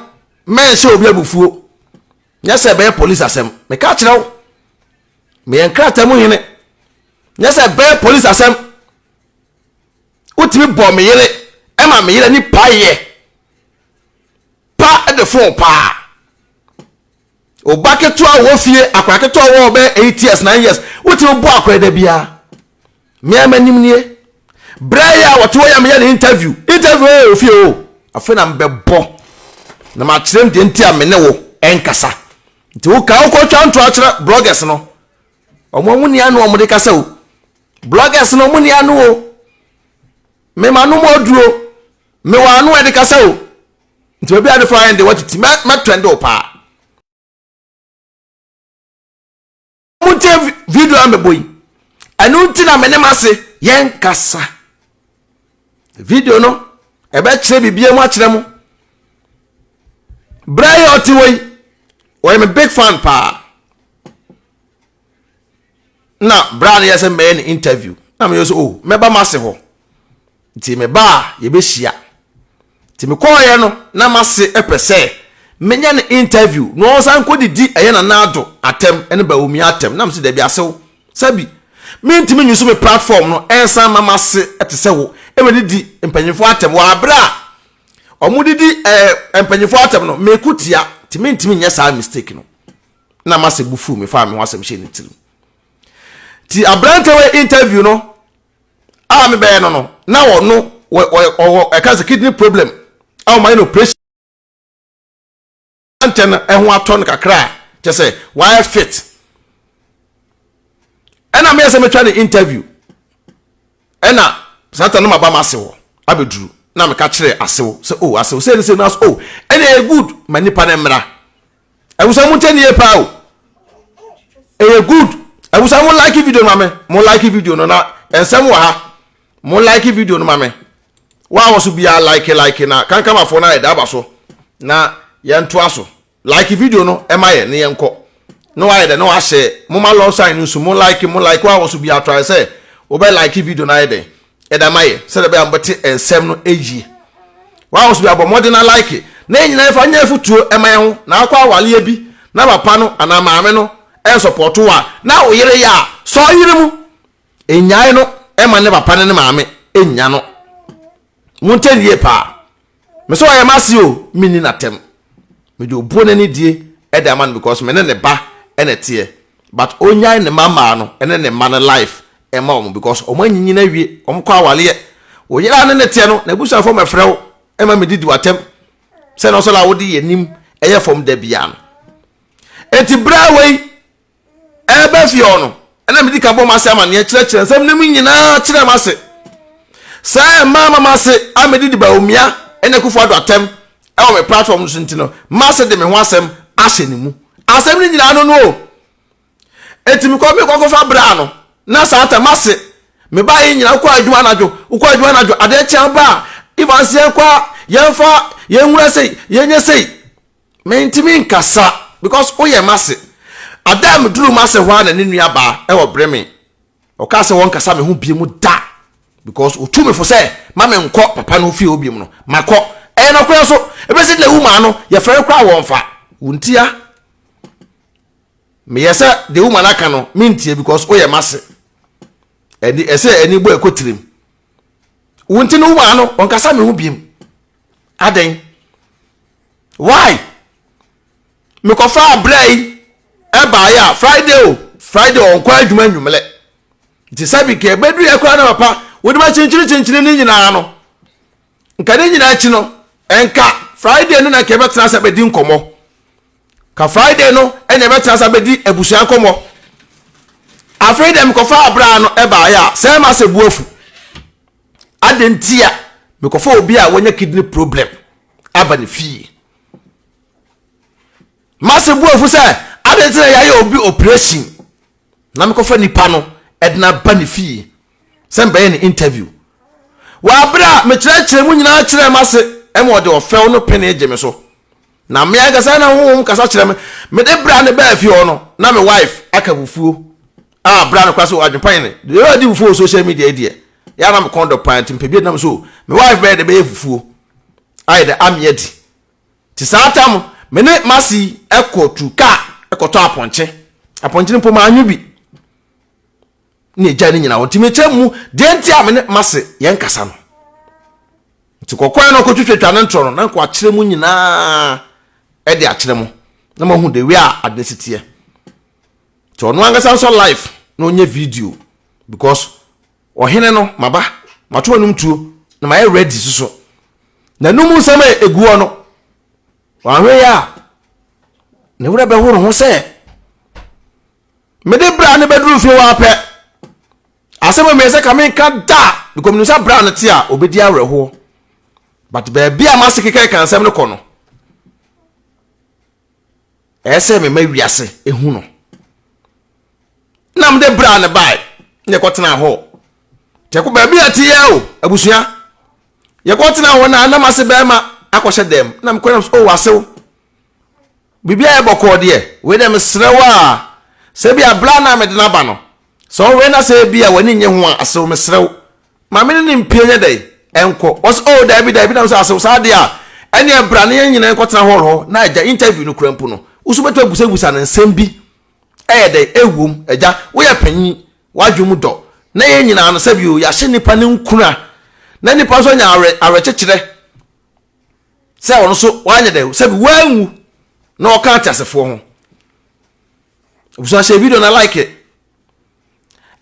mɛnhyɛ obi abufuo nyɛ sɛ ɛbɛyɛ police asɛm meka kyerɛ wo meyɛ nkrataa mu hene nyɛ sɛ ɛbɛyɛ police asɛm wotumi bɔ me yere ɛma me yere ani paeɛ Pa de fon paa. Oba ketewa wɔ fie, akora ketewa wɔ ɔbɛ 8 years, 9 years. Wotumi bɔ akora da biara. Mmea m'anim nie. Berɛ yɛ a wɔte hɔ yɛ meyɛ ne interview. Interview wɔ ofie o. Afei na mbɛbɔ. Na makyerɛ m deɛ nti a me ne wo ɛnkasa. Nti wo ka wokɔtwa nto akyerɛ bloggers no. Ɔmo ɔmo ni ano ɔmo de kasa o. Bloggers no ɔmo ni ano o. Mema no mu aduro. Mewɔ ano a ɛde kasa o. Nti baabi a ade fa yɛn de watiti mɛ mɛtwɛn de o paa. Mo ntie video a mɛbɔ yi. Ɛno nti na me ne m'ase yɛn kasa. Video no ɛbɛkyerɛ biribiara mu akyerɛ mo. Berɛ yɛ ɔte hɔ yi, ɔyɛ me big fan paa. Na berɛ a no yɛ sɛ mɛyɛ no interview na meyɛ sɛ oh mɛba m'ase hɔ. Nti meba a yɛbɛhyia. Nti mekɔɔeɛ no na m'ase pɛ sɛ menya no interview na ɔnsan nkɔdidi ɛyɛ Nana Addo atɛm ne Bawumia atɛm na mese dabi asew sɛbi mentumi nyusu me platform no ɛnsan ma m'ase te sɛ wo ɛmɛdidi mpanyinfoɔ atɛm wɔ aberɛ a wɔdidi ɛɛ mpanyinfoɔ atɛm no meko tia nti mentumi nyɛ saa mistake no na m'ase bu fuu me faa me ho asɛm hyɛ ne tirim nti aberante wɔ interview no a mebɛyɛ no no na ɔno ɔwɔ ɛka sɛ kidney problem a wɔayɛ no operation ntɛ no ɛho atɔ no kakra a kyɛ sɛ wayɛ fit ɛna meyɛ sɛ metwa ne interview ɛna sata no maba m'ase hɔ abɛduru na meka kyerɛ asew sɛ o oh, asew sɛ ne sɛ no aso o oh, ɛna ɛyɛ good ma nipa no mmra Awusa mo ntɛ nie paa o. Ɛyɛ good. Awusa mo like video no ma me. Mo like video no na nsɛm wɔ ha. Mo like video no ma me. Wa wɔ so biara like like na kankamafoɔ no ayɛ da aba so na yɛntoa so. Like video no ɛma yɛ ne yɛnkɔ. Na wayɛ dɛ na wahyɛ mo ma love sign no nso mo like mo like wa wɔ so biara try sɛ wobɛ like video no ayɛ dɛn. Ɛda ma yɛ sɛdeɛ ɛbɛyɛ a mobɛte nsɛm no yie. Wa wo so bi abɔ mmɔden na like na yɛn nyinaa yɛfa nyɛ afutuo ɛma yɛn ho na akɔ awaleɛ bi na papa no anaa maame no ɛnsɔpɔto a na wo yere yɛ a sɔ yere mu nnyae no ɛma ne papa ne ne maame nnya no. Montɛ nie paa. Me sɛ ɔyɛ m'ase o, menni n'atɛm. Mede obuo ne anidie de ama no because me ne ne ba na ɛteɛ. But ɔnyae ne mma mmaa no ne ne mma no life mma wɔn because wɔn anyinyin awie, wɔn kɔ awaleɛ. Wo yere a ne ne teɛ no, n'abusuafoɔ mmɛfrɛ wo mma medidi w'atɛm sɛ na ɔsɔre a wode yɛn anim yɛ fam da biara no. Enti berɛ a wei Ɛreba fie hɔ no, ɛna medi kan bɔ m'ase amanneɛ kyerɛkyerɛ nsɛm no mu nyinaa kyerɛ m'ase. Sɛ mmaa ma m'ase a medidi Bawumia ne Akufo-Addo atɛm ɛwɔ me platform no so nti no, m'ase de me ho asɛm ahyɛ ne mu. Asɛm no nyinaa no no o. Enti mekɔ mekɔ kɔfa bra no na saa ta m'ase me ba yi nyinaa wokɔ adwuma anadwo wokɔ adwuma anadwo adeɛ kyɛn ba a Evans yɛn kɔ a yɛnfa yɛn nwura sei yɛnyɛ sei mentumi nkasa because woyɛ m'ase ada a meduru m'ase hɔ a na ne nua baa ɛwɔ brɛ me ɔkaa sɛ wɔnkasa me ho bie mu da because otu me fo sɛ ma me nkɔ papa no fie hɔ bie mu no makɔ ɛyɛ nɔkorɛ so ebɛsi na ewu maa no yɛfrɛ no koraa wɔnfa wo ntia Meyɛ sɛ deɛ woman aka no mentie because woyɛ m'ase. Ɛni ɛsɛ ɛni bɔ ɛkɔ tirim. Wo nti no woman no ɔnkasa me ho biem. Adɛn? Why? Mekɔfa abrɛ yi ɛbaeɛ a Friday o Friday ɔnkɔ adwuma nnwumlɛ. Nti sɛbi kɛ ɛbɛduru yɛ koraa na papa wode ma kyinkyini kyinkyini ne nyinaa no. Nka ne nyinaa akyi no nka Friday no na nka yɛbɛtena ase abɛdi nkɔmmɔ. Ka Friday no ɛna yɛbɛtena ase abɛdi abusua nkɔmmɔ. Afei deɛ mekɔfa abraa no ɛbaeɛ a sɛ ma sɛ bu afu. Adɛn nti a mekɔfa obi a wanya kidney problem aba ne fie. Mase bu afu sɛ adɛn nti na yɛayɛ obi operation na mekɔfa nipa no ɛde no aba ne fie sɛ mbɛyɛ ne interview. Wɔ abere a mekyerɛkyerɛ mu nyinaa kyerɛɛ m'ase ma ɔde ɔfɛw no penee gye me so. Na me ankasa na honhom kasa kyerɛ me. Mede bra no baa fie hɔ no, na me wife aka fufuo a bra no kora sɛ adwempa yɛ ne. Deɛ ɔdi fufuo wɔ social media yi deɛ, yɛ a na me kɔn dɔ paa nti mepɛ bi nam so me wife bɛyɛ de bɛyɛ fufuo ayɛ dɛ ame adi. Nti saa tam me ne m'ase kɔ tu kaa kɔtɔ apɔnkye. Apɔnkye no mpo manwe bi. Ne agya no nyinaa hɔ. Nti mekyɛ mu deɛ nti a me ne m'ase yɛn kasa no. Nti kɔkɔɛ no ɔkɔtwitwatwa ne ntorɔ no na nka wakyerɛ mu nyinaa ɛde akyerɛ mo na moahu the way a ade no si teɛ. Nti ɔno ankasa nso life na ɔnyɛ video because ɔhene no maba mato anum tuo na mayɛ ready soso. Na num nsɛm a egu hɔ no wanhwɛ yɛ a ne werɛ bɛho ne ho sɛ Mede bra no bɛduru fie hɔ ara pɛ, asɛm a meyɛ sɛ ka menka da because menim sɛ bra no te a ɔbɛdi awerɛhoɔ. But baabi a m'ase keka nsɛm no kɔ no, ɛyɛ sɛ mema wiase ehu no. Na mede bra no bae na yɛkɔtenaa hɔ. Tɛko baabi a te yɛ o, abusua. Yɛkɔtenaa hɔ na na m'ase bɛrima akɔhyɛ dɛm. Na mekɔ nam so, oh asew. Biribi ayɛ bɔkɔɔ deɛ, wei deɛ mesrɛ wo a, sɛ ebia berɛ a na mede no aba no, sɛ ɔwee na sɛ ebia w'ani nnye ho a, asew mesrɛ wo, ma me ne no mpue nyɛ dɛn, ɛnkɔ. Ɔse, oh daabi daabi, na mesɛ asew saa deɛ a, ɛneɛ bra na yɛn nyinaa nkɔtena hall hɔ na agya interview no kora mpo no, wo nso wobɛtumi abusabusa no nsɛm bi ɛyɛ dɛn, ɛwom, agya, woyɛ panyin, w'adwene mu dɔ, na yɛn nyinaa no sɛbi o, yɛahyɛ nnipa no nkura, na nnipa nso anya awerɛkyekyerɛ. Sɛ ɔno nso wanyɛ dɛ sɛbi wanwu na ɔka ateasefoɔ ho. Abusua hyɛ video na like.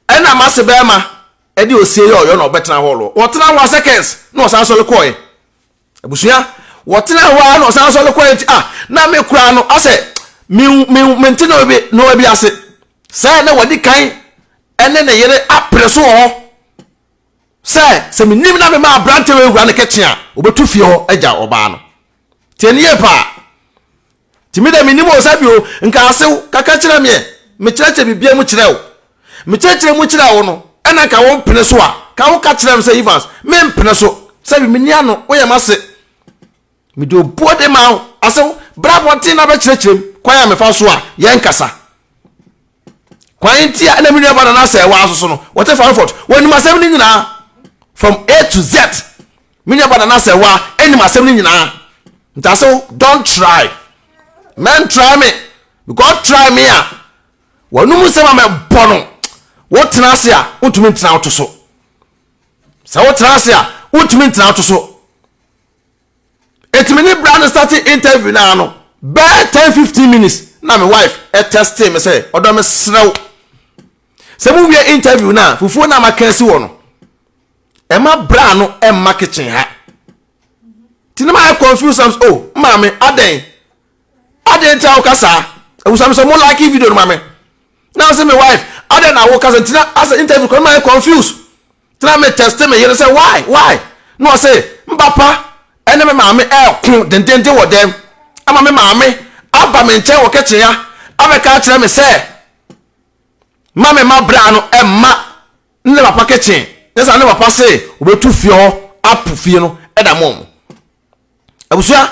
Ɛna mase bɛrima ɛde osie yɛ ɔyɔ na ɔbɛtena hɔ lɔ. Wɔtena hɔ a seconds na ɔsan sɔre kɔɛ. Abusua wɔtena hɔ a na ɔsan sɔre kɔɛ nti ah na me koraa no asɛ me me mente na bi na bi ase. Sɛ na wadi kan ɛne ne yere apere so wɔ hɔ. Sɛ, sɛ menim na mema aberante wei wura ne kitchen a, ɔbɛtu fie hɔ agya ɔbaa no. Tie no yie paa. Nti me deɛ menim o sɛ bio, nka asew, kaka kyerɛ meɛ, mekyerɛkyerɛ biribiara mu kyerɛ wo. Mekyerɛkyerɛ mu kyerɛ wo no, ɛna nka wo mpene so a, ka wo ka kyerɛ me sɛ Evans, mempene so, sɛ menni ano, woyɛ m'ase. Mede obuo de ma wo, asew, bra abɔnten na bɛkyerɛkyerɛ mu kwan a mefa so a yɛnkasa. Kwan nti a ɛna me nua ba Nana sɛ waa soso no, wɔte Frankfurt, wɔnim asɛm no nyinaa from A to Z. Me nua ba Nana sɛ waa ɛnim asɛm no nyinaa. Nti asew, don't try. Men try me. Because try me a, wɔnum nsɛm a mɛbɔ no, wotena ase a, wontumi ntena woto so. Sɛ wotena ase a, wontumi ntena woto so. Eti me ne bra no starte interview no ara no, bɛyɛ 10 15 minutes na me wife tɛstee me sɛ, ɔdɔ mesrɛ wo, sɛ mo wie interview no a, fufuo no a maka asi hɔ no, ɛma bra no ɛmma kitchen ha. Ti na mayɛ confused am oh, maame, adɛn? Adɛn nti a woka saa? Abusua me sɛ mo like video no ma me. Na ɔsɛ me wife, adɛn na woka sɛ nti na asɛ interview kɔ na mayɛ confused. Tena me tɛste me yere sɛ why why na ɔse mpapa ɛne me maame ɛɛko dendenden wɔ dɛm ama me maame aba me nkyɛn wɔ kitchen ha abɛka akyerɛ me sɛ ma me ma bra no ɛmma ne papa kitchen ne sa ne papa se obetu fie hɔ apo fie no ɛda mɔ mo abusua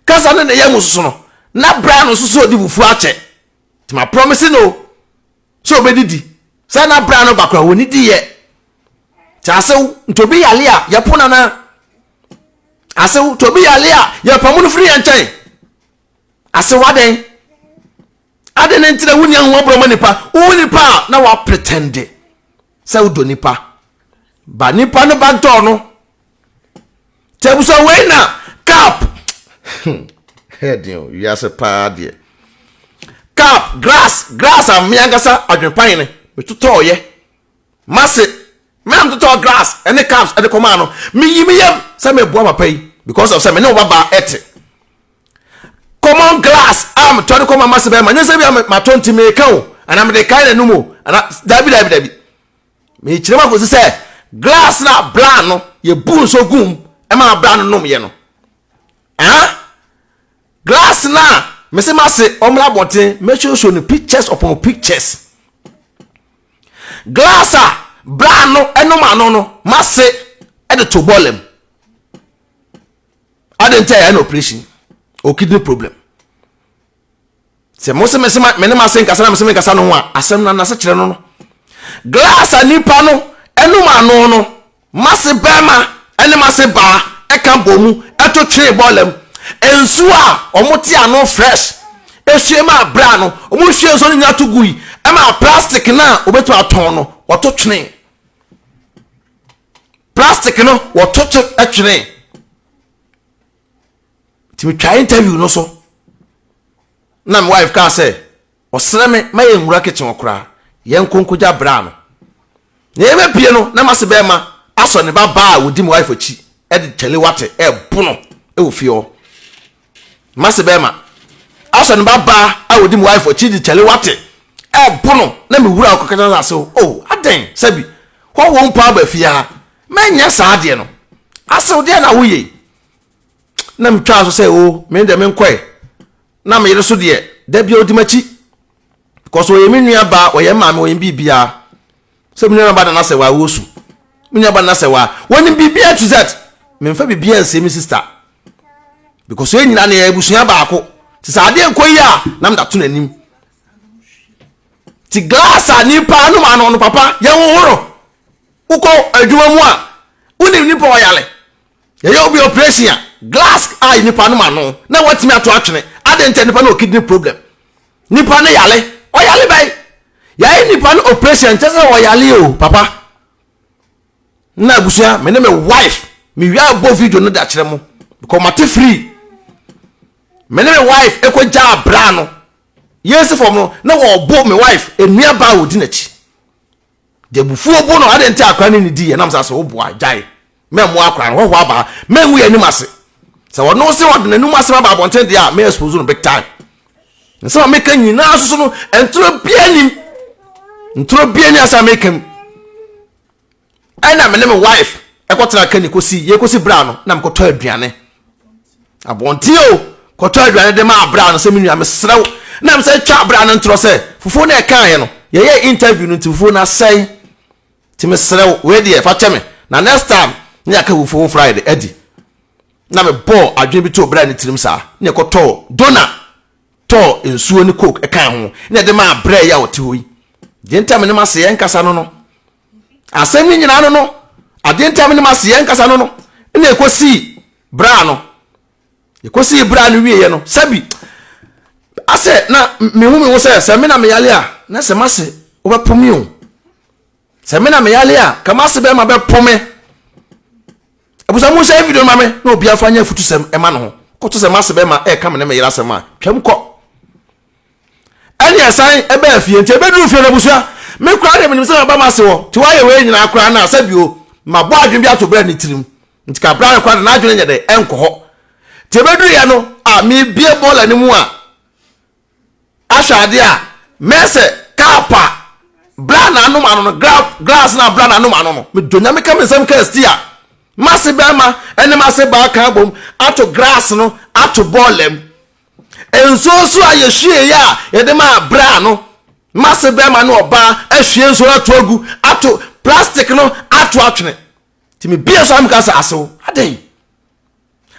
kasa ne ne yɛ mu soso no na bra no soso odi fufuo akyɛ nti ma promise no sɛ obedidi sɛ na bra no ba kora wɔn di yɛ te asew nti obi yale a yɛpo nana asew nti obi yale a yɛpam no firi yɛn nkyɛn asew adɛn adɛn ne ntina wonni ahoɔborɔ ma nipa wo nipa a na wapretɛnde sɛ wodɔ nipa ba nipa no ba dɔɔ no Nti abusua wei na cup ɛden o wiase paa deɛ cup grass grass a mmea ankasa adwepan ne metotɔɔyɛ mase mmea metotɔɔ grass ɛne cups ɛde kɔmaa no meyi me yam sɛ meboa papa yi because of sɛ me ne wo babaa ɛte common glass a metɔ de kɔma mase bɛrima nyɛ sɛ bi a matɔ nti meka o anaa mede kae n'anum o anaa dabi dabi dabi Mekyerɛ mu akɔsi sɛ glass na bra no yɛbu nsuo gu mu ma bra no nomyɛ no. Ah? Glass na mese mase ɔmmra abɔnten mɛsuosuo no pictures upon pictures. Glass a bra no ɛnom ano no mase ɛde to bɔɔla mu. Ade nti a yɛayɛ no operation or kidney problem. Sɛ mo se me se me ne m'ase nkasa na me se me nkasa no ho a, asɛm no anase kyerɛ no no. Glass a nipa no ɛnum ano no, m'ase bɛrima ɛne m'ase baa ɛka bɔ mu ɛto twee bɔɔla mu. Nsuo a wɔn te ano fresh ehwie ma abira no, wɔn hwie nsuo no nyinaa to gui ɛma plastic no a wɔbɛtumi atɔn no wɔto twene. Plastic no wɔto twene. Nti metwaa interview no so na me wife kaa sɛ ɔsrɛ me ma yɛn nwura kitchen hɔ koraa yɛn nko nkogya bra no. Na yɛbɛpie no na mase bɛrima asɔ ne ba baa a wɔdi me wife akyi de kyale wate ɛbo no wɔ fie hɔ. Mase bɛrima asɔ ne ba baa a wɔdi me wife akyi de kyale wate ɛbo no na me wura ɔkɔkata no ase o oh, adɛn sɛbi hɔ wɔ mpo aba fie ha mɛnyɛ saa adeɛ no asew deɛ na woyɛ na metwaa so sɛ o oh, me deɛ menkɔe na me yere so deɛ da bia ɔdi m'akyi because ɔyɛ me nua baa ɔyɛ maame ɔyɛ biribiara sɛ me nua ba nana sɛ waa wɔsu me nua ba nana sɛ waa wɔnim biribiara to that memfa biribiara nsie me sister because yɛn nyinaa no yɛ abusua baako te sɛ adeɛ nkɔ yi a na meda to n'anim ti glass a nipa anom ano no papa yɛn hohoro wokɔ adwuma mu a wonim nipa ɔyale Yɛyɛ obi operation a, glass a nipa nom ano na watumi ato atwene. Adɛn nti a nipa no wɔ kidney problem? Nipa no yale. Ɔyale bɛn? Yɛayɛ nipa no operation nkyɛ sɛ ɔyale o, papa. Na abusua, me ne me wife, me wia bɔ video no de akyerɛ mo. Because mate free. Me ne me wife ekɔ gyaa bra no. Yɛnsi fam no, na wɔbɔ me wife, enua baa wɔdi n'akyi. De abufuo bo no, adɛn nti akora ne ne di yɛ nam sɛ asɛ woboa gyae mɛmmoa akora no hɔhoɔ abaa mɛngu yɛ anim ase sɛ ɔno sɛ ɔde n'anim asɛm aba abɔnten deɛ a mɛ expose no big time nsɛm a meka nyinaa soso no ntoro bia nim ntoro bia ni asɛm a meka mu ɛna me ne me wife ɛkɔtena ka ni kɔsi yɛkɔsi bra no na mekɔtɔ aduane Abɔnten o, kɔtɔ aduane de ma abra no sɛ me nua mesrɛ wo. Na mesɛ twa abra no ntorɔ sɛ fufuo no ɛkaeɛ no yɛyɛ interview no nti fufuo no asɛe. Nti mesrɛ wo wei deɛ fa kyɛ me na next time ne yɛaka fufuo foforɔ ayɛ de adi. Na mebɔɔ adwene bi too bra no tirim saa na yɛkɔtɔɔ dona tɔɔ nsuo ne coke ɛkaa ho na yɛde maa brɛ yi a ɔte hɔ yi. Deɛ nti a me ne m'ase yɛnkasa no no Asɛm no nyinaa no no, adeɛ nti a me ne m'ase yɛnkasa no no, na ɛkɔsii bra no. Ɛkɔsii bra no wieɛ no, sɛbi, asɛ na mehu me ho sɛ sɛ me na meyale a, na sɛ m'ase wobɛpo me o. Sɛ me na meyale a, ka m'ase bɛrima bɛpo me. Abusa mo nhyɛ video no ma me na obiara fa nyɛ afutusɛm ɛma ne ho. Kɔto sɛ m'ase bɛrima ɛka me ne me yere asɛm a, twam kɔ. Ɛne ɛsan ɛbaa fie nti ɛbɛduru fie no abusua me koraa deɛ menim sɛ maba m'ase hɔ nti wayɛ wei nyinaa koraa no a sɛ bio mabɔ adwene bi ato berɛ ne tirim nti ka berɛ no koraa de n'adwene nyɛ dɛ ɛnkɔ hɔ nti ɛbɛduruiɛ no a mebie bɔɔla no mu a ahwɛ adeɛ a mɛsɛ kaapa bra na anom ano no glass na bra na anom ano no medɔ nyame ka me nsɛm kaa sti a. M'ase bɛrima ne m'ase baa ka abom ato grass no ato bɔɔla mu. Nsuo nso a yɛhwieeɛ a yɛde maa braa no, m'ase bɛrima ne ɔbaa ahwie nsuo no ato agu, ato plastic no ato atwene. Nti mebie so a meka sɛ asew, adɛn?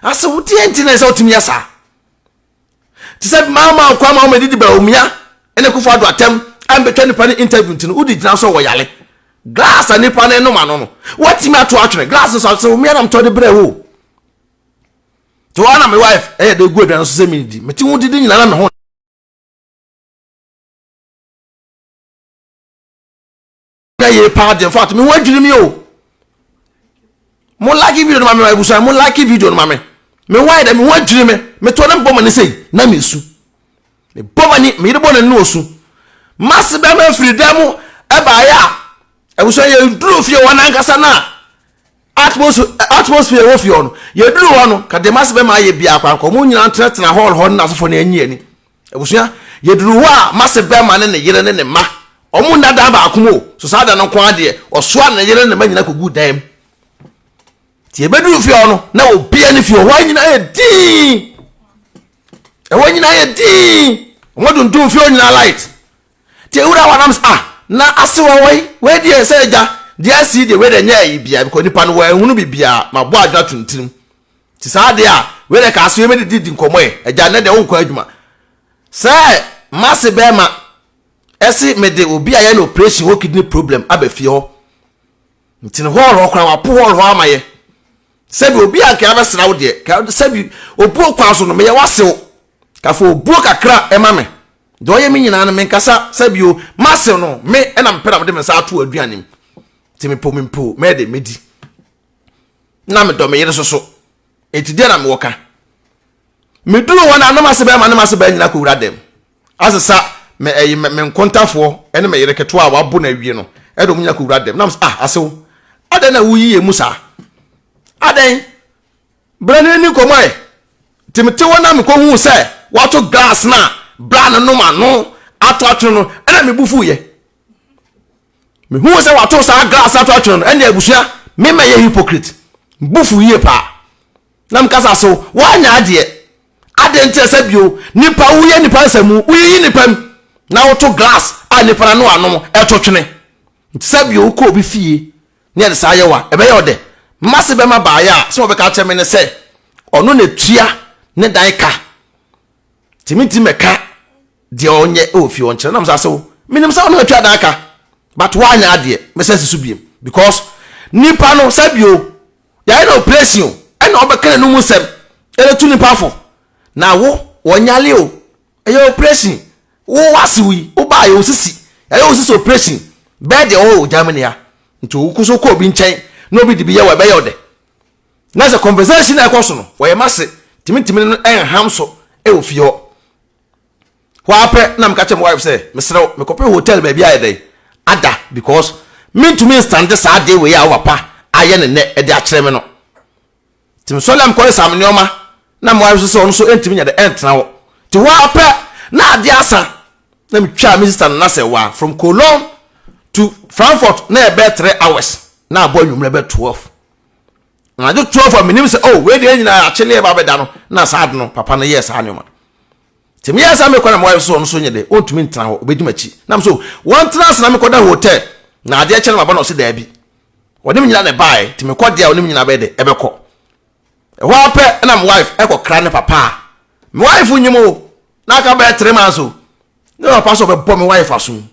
Asew, deɛ nti na ɛsɛ wotumi yɛ saa? Te sɛ mama nkwa ma wɔadidi Bawumia ne Akufo Addo atɛm ambɛtwa nipa no interview nti no wode gyina so wɔ yale. Glass a nipa no nom ano no watumi ato atwene glass nso sɛ omia na metɔ de brɛ wo. Te hɔ na me wife ɛyɛ de gu aduane so sɛ menidi. Mete ho didi nyina na me ho na yie paa deɛ infact me ho adwiri mi o mo like video no ma me abusua mo like video no ma me me ho ayɛ dɛ me ho adwiri me me to ne bɔ m'ani sei na me su me bɔ m'ani me yere bɔ n'ani na osu mase bɛma firi dan mu ɛbaayɛ a abusua yɛ duru fie wɔn ankasa na atmosphere wɔ fie hɔ no yɛduru hɔ no ka deɛ mase bɛma ayɛ biara koraa nka wɔn nyinaa ntenatena hall hɔ ne n'asofo no anyi ani abusua yɛduru hɔ a mase bɛma ne ne yere ne ne mma wɔn nna dan baako mu o so saa da no nko adeɛ ɔsoa ne yere ne ne mma nyinaa kɔgu dan mu nti yɛbɛduru fie hɔ no na obia ne fie hɔ hɔ nyinaa yɛ dinn ɛhɔ nyinaa yɛ dinn wɔn dundun fie hɔ nyinaa light Nti ewura hɔ nam sɛ ah na ase wɔ hɔ yi wei deɛ sɛ agya deɛ asi deɛ wei deɛ nyɛ ayi bia because nipa no wɔanhunu biribiara ma bɔ adwene ato ne tirim nti saa deɛ a wei deɛ ka ase wei mɛde di nkɔmmɔ yɛ agya nnɛ deɛ wonkɔ adwuma sɛ mase bɛrima ɛse mede obi a yɛ no operation wɔ kidney problem aba fie hɔ nti no hall hɔ koraa wapo hall hɔ ama yɛ sɛbi obi a nka abɛsra wo deɛ sɛbi obuo kwan so no meyɛ wasew kafo obuo kakra ɛma me Deɛ ɔyɛ me nyinaa no menkasa sɛ bio m'ase no me ɛna mepɛ na mede me nsa ato aduane mu nti mepɔ me mpo mɛyɛ de mɛdi na medɔ me yere soso enti deɛ na mewɔ ka meduru hɔ na anam ase bɛrima ne m'ase bɛrima nyinaa kɔwura dɛm asesa me ɛyi me nkontafoɔ ɛne me yere ketewa a wabo na awie no ɛde wɔn nyinaa kɔwura dɛm nam sɛ ah asew adɛn na woyi yɛ mu saa adɛn Berɛ no yɛnni nkɔmmɔ ɛ. Nti mete hɔ na mekɔhuu sɛ wato glass no a bra no nom ano ato atwene no ɛna me bo fuiɛ. Mehuu sɛ wato saa glass ato atwene no ɛne abusua me mɛyɛ hypocrite. Bo fu yie paa. Na mekasa so woanyɛ adeɛ. Adɛn nti sɛ bio nipa woyɛ nipa nsɛmu woyiyi nipa mu na woto glass a nipa no ano anom ɛto twene. Nti sɛ bio wokɔ obi fie Ne yɛde saa yɛ wo a, ɛbɛyɛ wo dɛ. M'ase bɛma baeɛ a, sɛ wɔbɛka akyerɛ me ne sɛ ɔno na ɛtua ne dan ka. Nti mentumi mɛka deɛ ɔnyɛ wɔ fie hɔ nkyerɛ. Nam sɛ asew, menim sɛ ɔno na ɛtua dan ka, but woanyɛ adeɛ, mɛsan si so biem. Because nipa no, sɛ bio, yɛayɛ no operation o, ɛna ɔbɛka n'anum nsɛm ɛbɛtu nipa fo. Na wo, wɔnyale o, Ɛyɛ operation. Wo w'asew yi, wo baa yɛ wo sisi. Yɛayɛ wo sisi operation. Bɛɛ deɛ ɔwɔ Germany ha. Nti wo so kɔ obi nkyɛn na obi de bi yɛ wo ɛbɛyɛ wo dɛ. Na sɛ conversation na ɛkɔ so no, wɔyɛ m'ase. Nti mentumi ne no ɛnham so ɛwɔ fie hɔ. Hɔ ara pɛ na meka kyerɛ me wife sɛ, mesrɛ wo, mekɔpɛ hotel baabi ayɛ dɛn? Ada because mentumi nstande saa adeɛ wei a wo papa ayɛ no nnɛ de akyerɛ me no. Nti mesɔre a mekɔsesa me nneɛma na me wife nso sɛ ɔno nso ntumi nyɛ dɛ ɛntena hɔ. Nti hɔ ara pɛ na adeɛ asa na metwaa me sister Nana Sɛwa from Cologne to Frankfurt na ɛbɛyɛ 3 hours na abɔ anwummerɛ bɛ 12. Anadwo 12 a menim sɛ oh wei deɛ nyinaa akye ne yɛba bɛda no na saa ade no papa no yɛɛ saa nneɛma. Nti meyɛɛ saa mekɔ na me wife nso ɔno nso nyɛ dɛ ɔntumi ntena hɔ ɔbɛdi m'akyi. Na me so wɔntena ase na mekɔda hotel na adeɛ kyɛ no maba na ɔse daabi. Ɔne me nyina na ɛbaeɛ, nti mekɔ deɛ a ɔne me nyina bɛyɛ dɛ, ɛbɛkɔ. Ɛhɔ ara pɛ na me wife ɛkɔkra ne papa a, me wife nyim o, na aka bɛyɛ 3 months o, ne papa sɛ ɔbɛbɔ me wife asom.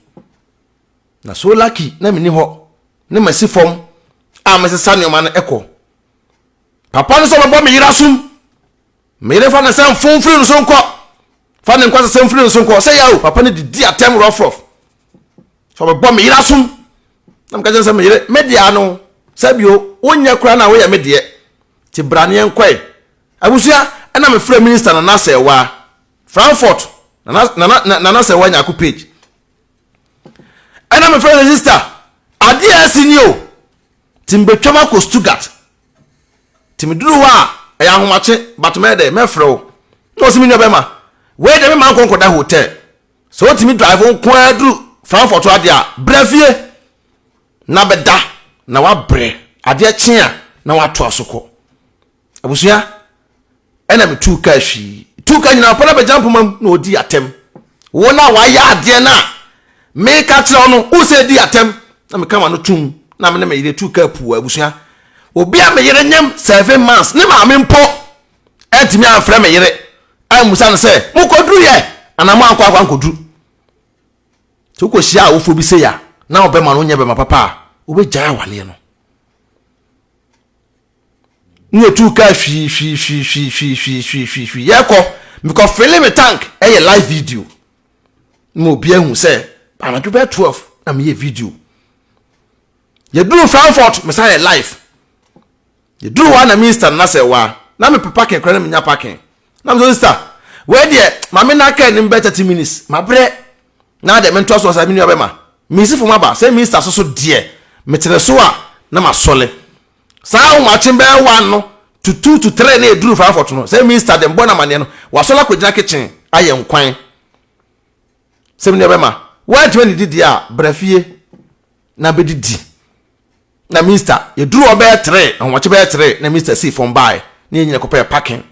Na so lucky na menni hɔ, ne masi fam a mesesa nneɛma no ɛkɔ. Papa no sɛ ɔbɛbɔ me yere asom, me yere fa ne sɛ mfo mfiri no so nkɔ, fa ne nkwasasɛm mfiri no so nkɔ, sɛ yɛ o, papa no didi atɛm rɔfrɔf. Sɛ ɔbɛbɔ me yere asom na meka kyerɛ sɛ me yere me deɛ ano sɛ bio wonyɛ koraa na woyɛ me deɛ te bra ne yɛnkɔe abusua ɛna mefrɛ minister Nana Sɛwa Frankfurt Nana Nana Nana Sɛwa Nyako page ɛna mefrɛ sɛ sister adeɛ a asi ni o te mbɛtwam akɔ Stuttgart te meduru hɔ a ɛyɛ ahomakye but mɛyɛ dɛ mɛfrɛ wo na ɔsɛ me nua bɛma wei deɛ mema nkɔ nkɔda hotel Sɛ wotumi drive nko ara duru Frankfurt hɔ adeɛ a, bra fie na bɛda na wabrɛ. Adeɛ kye a, na watoa so kɔ. Abusua, ɛna metuu kaa hwii. Tuu kaa nyinaa papa no abɛgyina mpoma mu na ɔdi atɛm. Wo na wayɛ adeɛ no a meka kyerɛ wo no, wo sɛ di atɛm. Na meka ma no tum na me ne me yere tuu kaa puu abusua. Obi a me yere nyem 7 months ne maame mpo antumi amfrɛ me yere ammusa no sɛ mokɔduru yɛ anaa mo ankɔ akɔ ankɔduru. Sɛ wokɔhyia awofoɔ bi sei a na ɔbɛma no nyɛ bɛma papa a wobɛgyae awaleɛ no. Ne yɛtuu kaa hwii hwii hwii hwii hwii hwii hwii hwii hwii yɛkɔ mekɔ fili me tank ɛyɛ live video ma obi ahu sɛ anadwo bɛyɛ 12 na meyɛ video. Yɛduru Frankfurt mesan yɛ live. Yɛduru hɔ a na minista no na sɛ wa na mepɛ parking koraa na menya parking na mesɛ sister wei deɛ ma me na kaa anim bɛyɛ 30 minutes mabrɛ na deɛ mentoa so sɛ me nua bɛma mesi fam aba sɛ minista so so deɛ metene so a na masɔle saa ahomakye bɛyɛ 1 no to 2 to 3 na yɛduru Frankfurt no sɛ minista deɛ mbɔ no amaneɛ no wasɔle akɔgyina kitchen ayɛ nkwan sɛ me nua bɛma woantumi anidi deɛ a bra fie na bɛdidi. Na minista yɛduru hɔ bɛyɛ tere ahomakye bɛyɛ tere na minista sii fam baeɛ na yɛn nyina kɔpɛɛ parking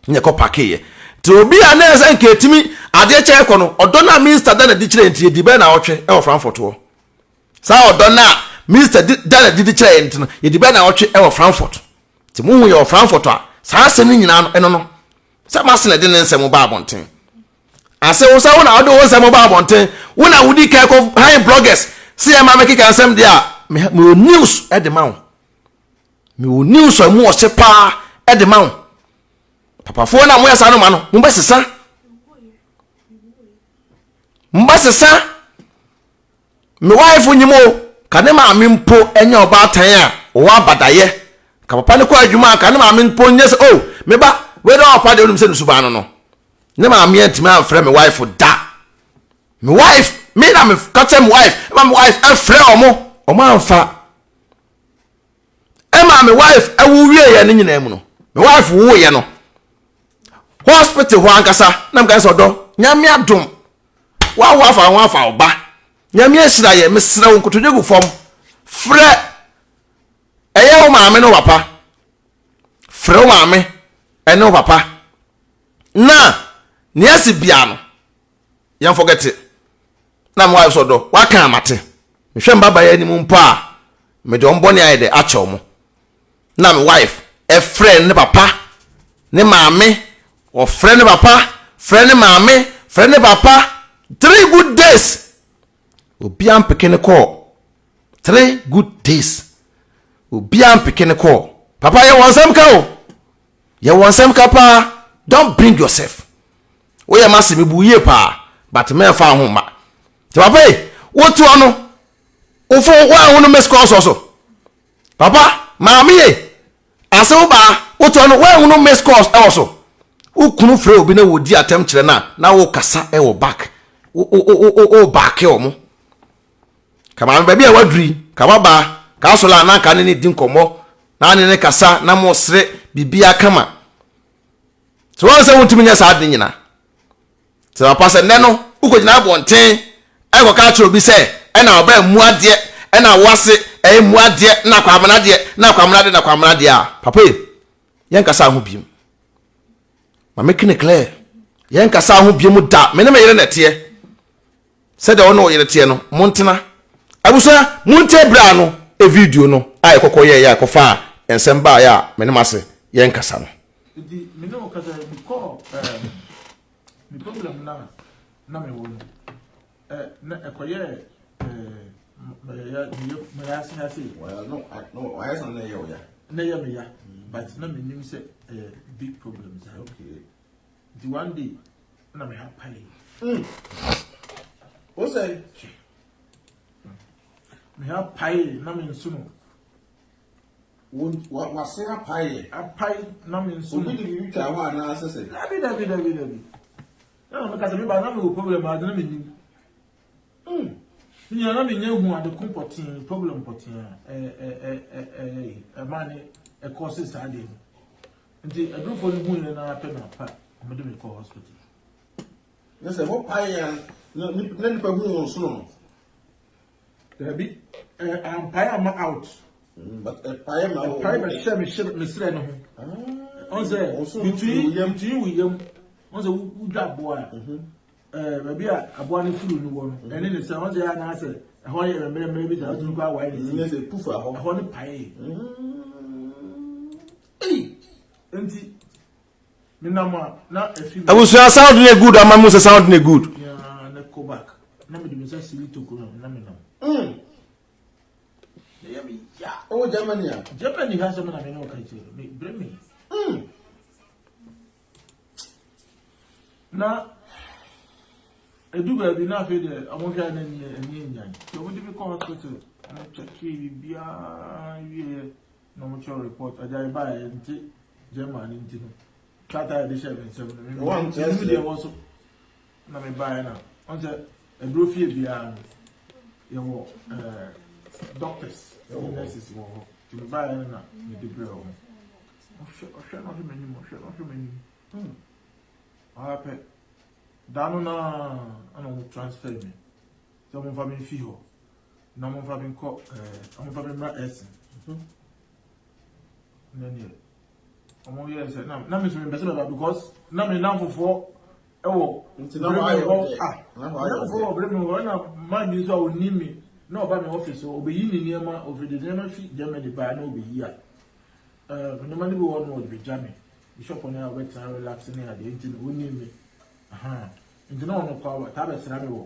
na yɛkɔ parkeeɛ nti obi a na ɛsɛ nka ɛtumi adeɛ kyɛ kɔ no ɔdɔ no a minista da na di kyerɛ nti yɛdi bɛyɛ naawɔtwe ɛwɔ Frankfurt hɔ. Saa ɔdɔ no a minista da na di de kyerɛ yɛn nti no yɛdi bɛyɛ naawɔtwe ɛwɔ Frankfurt. Nti mohu yɛ wɔ Frankfurt a saa asɛm no nyinaa no ɛno no sɛ mase na ɛde ne nsɛm ba abɔnten. Ase wo sɛ wo na wode wo nsɛm ba abɔnten, wo na wodi kan kɔ han bloggers sɛ yɛ ma mekeka nsɛm deɛ a, mewɔ news de ma wo. Mewɔ news a mu ɔhye paa de ma wo. Papafoɔ no a moyɛ saa no ma no, mobɛsesa. Mobɛsesa. Me wife nyim o, ka ne maame mpo nyɛ ɔbaatan a ɔwɔ abadayɛ. Ka papa no kɔ adwuma a, ka ne maame mpo nyɛ sɛ, oh, me ba, wei dɛ ɔpa deɛ wonim sɛ ne suban no no. Ne maame antumi amfrɛ me wife da. Me wife, me na me ka kyerɛ me wife, ma me wife ɛfrɛ ɔmo, ɔmo amfa. Ɛma me wife ɛwo wieɛ no nyinaa mu no, me wife woeɛ no, hospital hɔ ankasa, na meka sɛ ɔdɔ, Nyame adom, Woawo afa ho afa wo ba. Nyame ahyira yɛn. Mesrɛ wo nkotodwe gu fam. Frɛ ɛyɛ wo maame ne wo papa. Frɛ wo maame ɛne wo papa. Na nea asi bia no, yɛn forget it. Na mo wife sɛ ɔdɔ, waka a mate. Mehwɛ mbabaa yi anim mpo a, mede wɔn bɔne ayɛ dɛ akyɛ wɔn. Na me wife ɛfrɛ ne papa, ne maame, Ɔfrɛ ne papa, frɛ ne maame, frɛ ne papa 3 good days. Obiara mpeke ne kɔɔ. 3 good days. Obiara mpeke ne kɔɔ. Papa yɛ wɔn nsɛm ka o. Yɛ wɔn nsɛm ka paa. Don't bring yourself. Woyɛ ma se mebu yie paa but mɛmfa ho mma. Nti papa yi, wote hɔ no, wofo woanhu no miss call sɔ so. Papa, maame ye, Ase wo baa, wo toa no woanhunu miss calls ɛwɔ so? Wo kunu frɛ obi na wɔdi atɛm kyerɛ no a na wo kasa ɛwɔ back, wo wo wo wo wo baake wɔn. Ka maame baabi a waduru yi, ka wabaa, ka asɔre a na nka ne ne di nkɔmmɔ, na ne ne kasa na mo sere biribiara kama. So wɔn sɛ wontumi nyɛ saa ade nyina. Sɛ papa sɛ nnɛ no wokɔgyina abɔnten ɛkɔka akyerɛ obi sɛ ɛna ɔbaa mmu adeɛ ɛna wase ɛyɛ mmu adeɛ na kwamena deɛ na kwamena deɛ na kwamena deɛ a, papa yi yɛnkasa ho biom. Ma me kene clear, yɛnkasa ho biom da. Me ne me yere na ɛteɛ. Sɛdeɛ wo ne wo yere teɛ no montena. Abusua montie berɛ a no video no a yɛkɔkɔ yɛeɛ a ɛkɔfaa nsɛm baeɛ a me ne m'ase yɛnkasa no. Nti me ne wo kasa yi, mekɔɔ ɛɛ me problem no a na mewɔ no, ɛ na ɛkɔyɛɛ ɛɛ mɛyɛ meyɛ mɛyɛ ase ase. Wɔyɛ no no wɔayɛ sɛ na ɛyɛ wo ya. Na ɛyɛ me ya, but na menim sɛ ɛyɛ big problem saa. Okay. Nti one day na me ha pae. Wo sɛ? Me ha pae na me nso no. Wase apae yɛ. Apae na me nso. Obi de biribi twa hɔ anaa sɛ sɛ? Dabi dabi dabi dabi. Na na meka sɛ me ba na me wɔ problem ade na me nim. Me nyina na me nya hu ade ko pɔtee problem pɔtee a ɛ ɛ ɛ ɛ ɛ ɛma ne ɛkɔ se saa de no. Nti adurufo no hu yɛ na apɛ na pa wɔn de me kɔ hospital. Ne sɛ mo pae yɛn na nipa hu wɔn sono no. Dabi, ampae ama out. But ɛpae ma wo. Ɛpae bɛhyɛ me hyɛ me serɛ no ho. Ɔn sɛ between between wo yam ɔn sɛ wodwa aboa a ɛɛ baabi a aboa no furu no wɔ no ɛne ne sɛ ɔn sɛ yɛ anaasɛ ɛhɔ yɛ mmerɛmmerɛ bi sɛ ɔtumi kɔ awae ne ti. Ɛsɛ pufa hɔ. Ɛhɔ no pae. Nti menam a na efi. Abusua sound ne good ama mu sɛ sound ne good. Yaa ne kɔ back na mede me nsa siri tokuro na menam. Ɛyɛ me ya. Ɔwɔ Germany a. Germany ha sɛm na me ne ɔka kyerɛ me Bremen. Na edu baabi na afei deɛ ɔmo hwɛ na ani ani nyan. Nti ɔmo de me kɔ hospital ɔmo kyɛkee biribiara wieɛ na ɔmo kyerɛ report agya ɛbaeɛ nti Germany nti no krataa yɛde hyɛ me nsam no me me deɛ wɔ so. Na me baeɛ na ɔn sɛ aduro fie biara no yɛwɔ ɛɛ doctors ɛne nurses wɔ hɔ nti me baeɛ no na mede brɛ wɔn ɔhwɛ ɔhwɛ na ɔhwɛ m'anim ɔhwɛ na ɔhwɛ m'anim ɔha pɛ da no naa ɛna wɔn transfer me sɛ wɔn mfa me mfi hɔ na wɔn mfa me nkɔ ɛɛ wɔn mfa me mmra ɛsɛn ne deɛ wɔn yɛ sɛ na na me nso me mpɛ sɛ bɛba because na me nanfofoɔ. ɛwɔ Bremen hɔ ah nkurɔfoɔ wɔ Bremen hɔ ɛna man bi nso a ɔnim mi na ɔba mi office hɔ ɔbɛyi ne nneɛma ɔfiri de nneɛma fi Germany baa na ɔbɛyi a ɛɛ nneɛma no bi wɔ hɔ no ɔde bɛgya mi bishop no a ɔbɛtena relax ne adeɛ nti no ɔnim mi ahan nti na ɔno kɔ aba taa bɛsra mi wɔ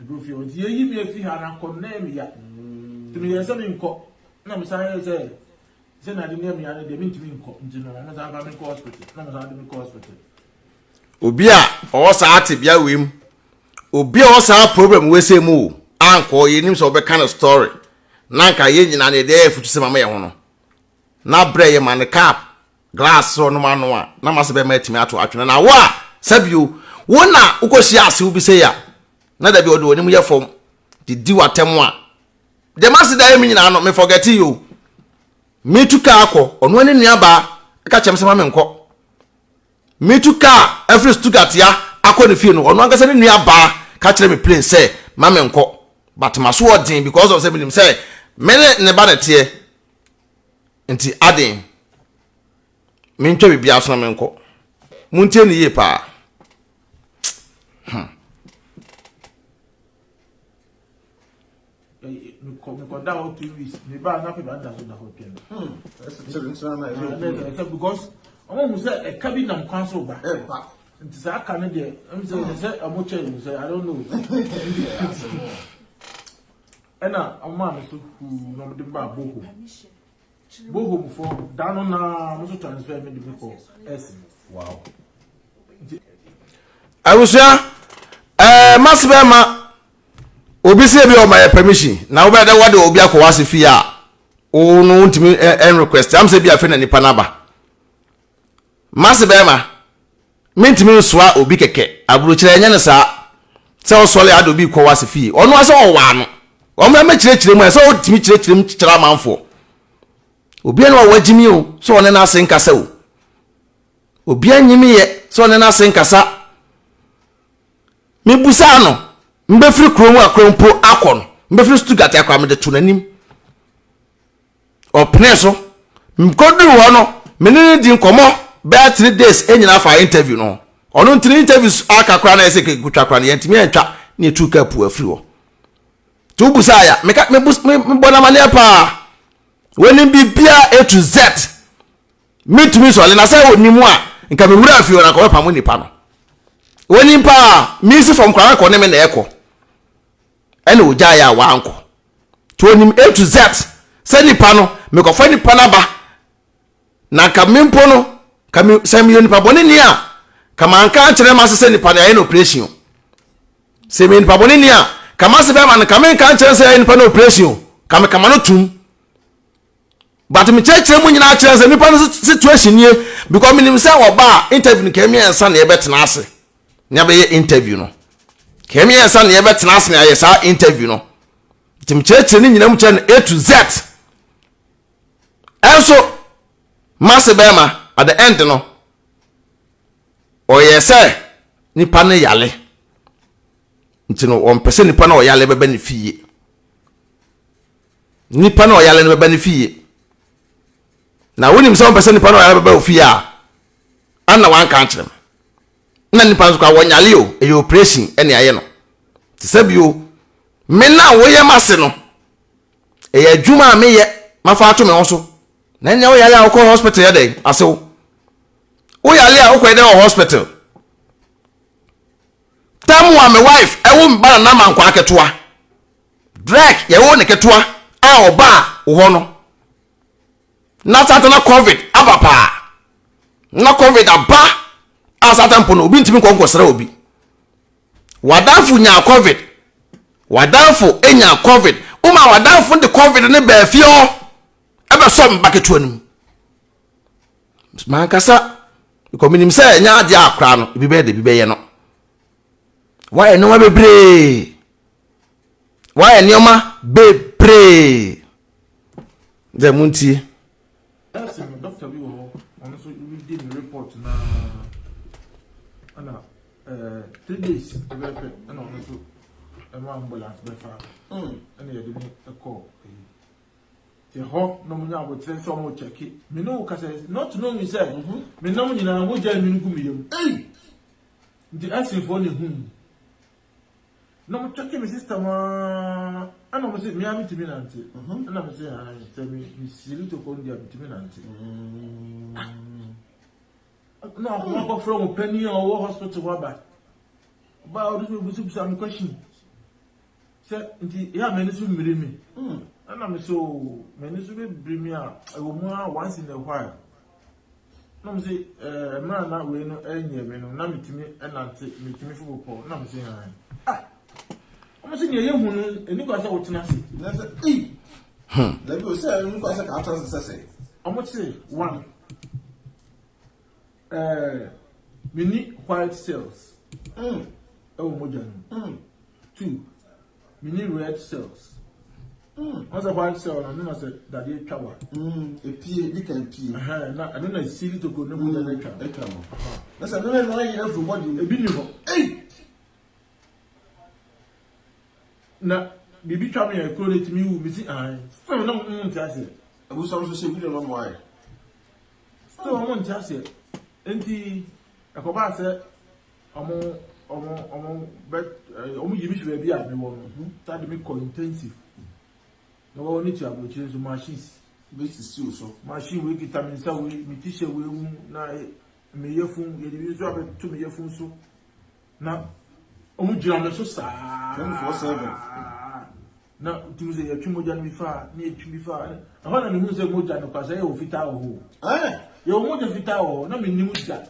ɛduru fie hɔ nti yɛyi mi afi ha na kɔ na ɛmi ya nti mi yɛ sɛ mi nkɔ na mi san yɛ sɛ sɛ na ade nneɛma ya no deɛ mi ntumi nkɔ nti no wɔn san fa mi kɔ hospital na wɔn san de mi kɔ hospital. Obi a ɔwɔ saa tebea wei mu, obi a ɔwɔ saa problem wei sɛ mu o, ankɔ yɛnim sɛ ɔbɛka no story na anka yɛn nyinaa no yɛde ayɛ afutusɛm ama yɛn ho no, na berɛ yɛ ma no cup, glass sɛ ɔnom ano a, na ma sɛ bɛma atumi ato atwene. Na wo a, sɛbio, wo na wokɔhyia asew bi sɛ a, na dabi ɔde w'anim yɛ fam de di w'atɛm a, deɛ mase da yɛ me nyinaa no, me forget yi o. Metu kaa kɔ, ɔno ne nuabaa ka kyerɛ me sɛ ma menkɔ. Metu kaa afiri Stuttgart ya akɔ ne fie no, ɔno ankasa ne nua baa ka kyerɛ me plain sɛ ma me nkɔ. But maso ɔden because of sɛ menim sɛ me ne ne ba na ɛteɛ nti aden mentwa biribiara so na menkɔ. Montie ne yie paa. Mekɔ mekɔda hɔ 2 weeks mebaa na afei da so da hɔ twɛn. Ɛsɛ because wɔn hu sɛ ɛka bi nam kwan so ba. Nti saa aka no deɛ ɛm sɛ ɛsɛ sɛ wɔn kyɛ mu sɛ I don't know. Ɛna wɔn maa mi so huu na wɔn de ba bohom. Bohom fo da no naa wɔn nso transfer mi de mi kɔ ɛsɛn. Wow. Abusua ɛɛ masi bɛɛ ma. Obi sɛ ebi ɔma yɛ permission na wobɛyɛ dɛ wɔde obi akɔ w'ase fie a wo no wontumi ɛn request am sɛ bi afei na nipa no aba. Mase bɛrima mentumi nsoa obi kɛkɛ aburokyerɛ ɛnyɛ no saa sɛ ɔsɔre ade obi kɔ w'ase fie ɔno asɛ ɔwɔ ano wɔn mɛkyerɛkyerɛ mu a sɛ ɔtumi kyerɛkyerɛ mu kyerɛ amanfoɔ obi a na ɔwɔ agyimi o sɛ ɔne n'ase nkasa o obi anyimi yɛ sɛ ɔne n'ase nkasa. Mebusaa no, mebɛfiri kurom akora mpo akɔ no, mebɛfiri Stuttgart akɔ a mede to n'anim. Ɔpenee so. Mekɔduru hɔ no, me ne no di nkɔmmɔ bɛyɛ 3 days nyinaa fa interview no ho. Ɔno nti ne interview aka koraa na ɛsɛ kɔtwa koraa no, yɛntumi antwa ne yɛtuu kaa puu afiri hɔ. Nti wobusaa ya, meka mebɔ no amanneɛ paa. Wɔnim biribiara A to Z. Mentumi nsɔre na sɛ ɔnim a nka me wura fie hɔ na nka ɔbɛpamo nipa no. Ɔnim paa, mensi fam koraa nka ɔne me na ɛkɔ. Ɛna ɔgyaeɛ a wankɔ. Nti ɔnim A to Z sɛ nipa no, mekɔfa nipa no aba na nka me mpo no, ka me, sɛ meyɛ nipa bɔne ni a, ka manka ankyerɛ m'ase sɛ nipa no yɛayɛ no operation o. Sɛ meyɛ nipa bɔne ni a, ka m'ase bɛma no, ka menka ankyerɛ sɛ yɛayɛ nipa no operation o, ka mekama no tum. But me kyerɛkyerɛ mu nyinaa kyerɛ sɛ nipa no situation nie because menim sɛ ɔba a interview no kɛɛ mmiɛnsa na yɛbɛtena ase na yɛbɛyɛ interview no kɛɛ mmiɛnsa na yɛbɛtena ase na yɛayɛ saa interview no nti mekyerɛkyerɛ ne nyinaa mu kyerɛ no A to Z ɛnso mase bɛrima at the end no ɔyɛ sɛ nipa no yale nti no ɔmpɛ sɛ nipa no ɔyale bɛbɛ ne fie. Nipa no a ɔyare no bɛba ne fie. Na wonim sɛ wompɛ sɛ nipa no ɔyare bɛba wo fie a, anna wanka ankyerɛ me. Na nipa nso koraa wɔnyale o, ɛyɛ operation ɛne ayɛ no. Te sɛ bio, me na woyɛ m'ase no, ɛyɛ adwuma a meyɛ mafa ato me ho so. Na ɛnyɛ woyare a wokɔ hospital yɛ dɛn asew. Woyare a wokɔ yɛ dɛn wɔ hospital. Tam a me wife ɛwo me ba nana ma nkwa ketewa. Drek yɛwo ne ketewa a ɔbaa wo hɔ no. Na sata na covid aba paa. Na covid aba a sata mpo no obi ntumi nkɔ nkɔsra obi. W'adamfo nyaa covid. W'adamfo nyaa covid. Woma w'adamfo de covid ne baa fie hɔ ɛbɛsɔ me ba ketewa no mu. Mankasa because menim sɛ ɛnyɛ adeɛ a koraa no ebi bɛyɛ de ebi bɛyɛ no. Wayɛ nneɛma bebree. Wayɛ nneɛma bebree. Dɛ montie. Nurse no, doctor bi wɔ hɔ, ɔno nso redi ne report na ɛna ɛɛ 3 days ɛbɛpɛ ɛna ɔno nso ɛma ambulance bɛfa ɛna yɛde ne ɛkɔ ɛyi te hɔ na ɔmo nya abotire sɛ ɔmo kyɛke me ne wo kasa not knowing sɛ me nam nyinaa mogya nwini gu me yam nti ɛsenfoɔ ne hu na ɔmo kyɛke me system aa ɛna ɔmo sɛ mmea metumi nante ɛna me sɛ han sɛ me me siri toko no deɛ metumi nante na ɔmo akɔfrɛ ɔmo panyin a ɔwɔ hospital hɔ aba ɔbaa ɔde mi bisabisa me question sɛ nti yɛ a m'ani so mmiri mi ɛna me so m'ani so bɛbiri mi a ɛwɔ mu a once in a while na mo sɛ ɛɛ mmerɛ na wei no ɛnyɛ me no na metumi ɛnante metumi fo bopɔ na mo sɛ han ah wɔn sɛ nea yɛhu no ɛni kwa sɛ wotena ase. Na sɛ ei dabi o sɛ ɛni kwa sɛ ka atena ase sɛ sɛ. Wɔn se one ɛɛ mini white cells ɛwɔ mogya no mu two mini red cells wɔn sɛ white cell no ɛno na sɛ dadeɛ twa wa. Epie di kan pie. Na ɛno na esili tokuro ne mogya no atwa. Atwa no. Na sɛ ɛno na ɛno ayɛ afiri body mu. Ebi ni hɔ. Ei. Na biribi twa me a ekuro no etumi wu mi si ahan. Still na mo nte aseɛ. Abusua nso hyɛ video no ma ayɛ. Still wɔn nte aseɛ. Nti ɛkɔbaa sɛ ɔmo ɔmo ɔmo bɛ ɔmo yi mi fi baabi a mi wɔ no. Saa de mi kɔ intensive. Na wɔn ne ti aburokyire nso machines. Bɛ sisi o so. Machine wei kita mi nsa wei mi ti hyɛ wei mu na mi yafun yɛde bi nso abɛto mi yafun so. Na wɔn gyina mi so saa. 24/7. Na tumi sɛ yɛtwe mogya no bi fa na yɛtwe bi fa ɛhɔ na mehu sɛ mogya no kwa sɛ yɛwɔ fitaa wɔ hɔ. Yɛwɔ mogya fitaa wɔ hɔ na menim da.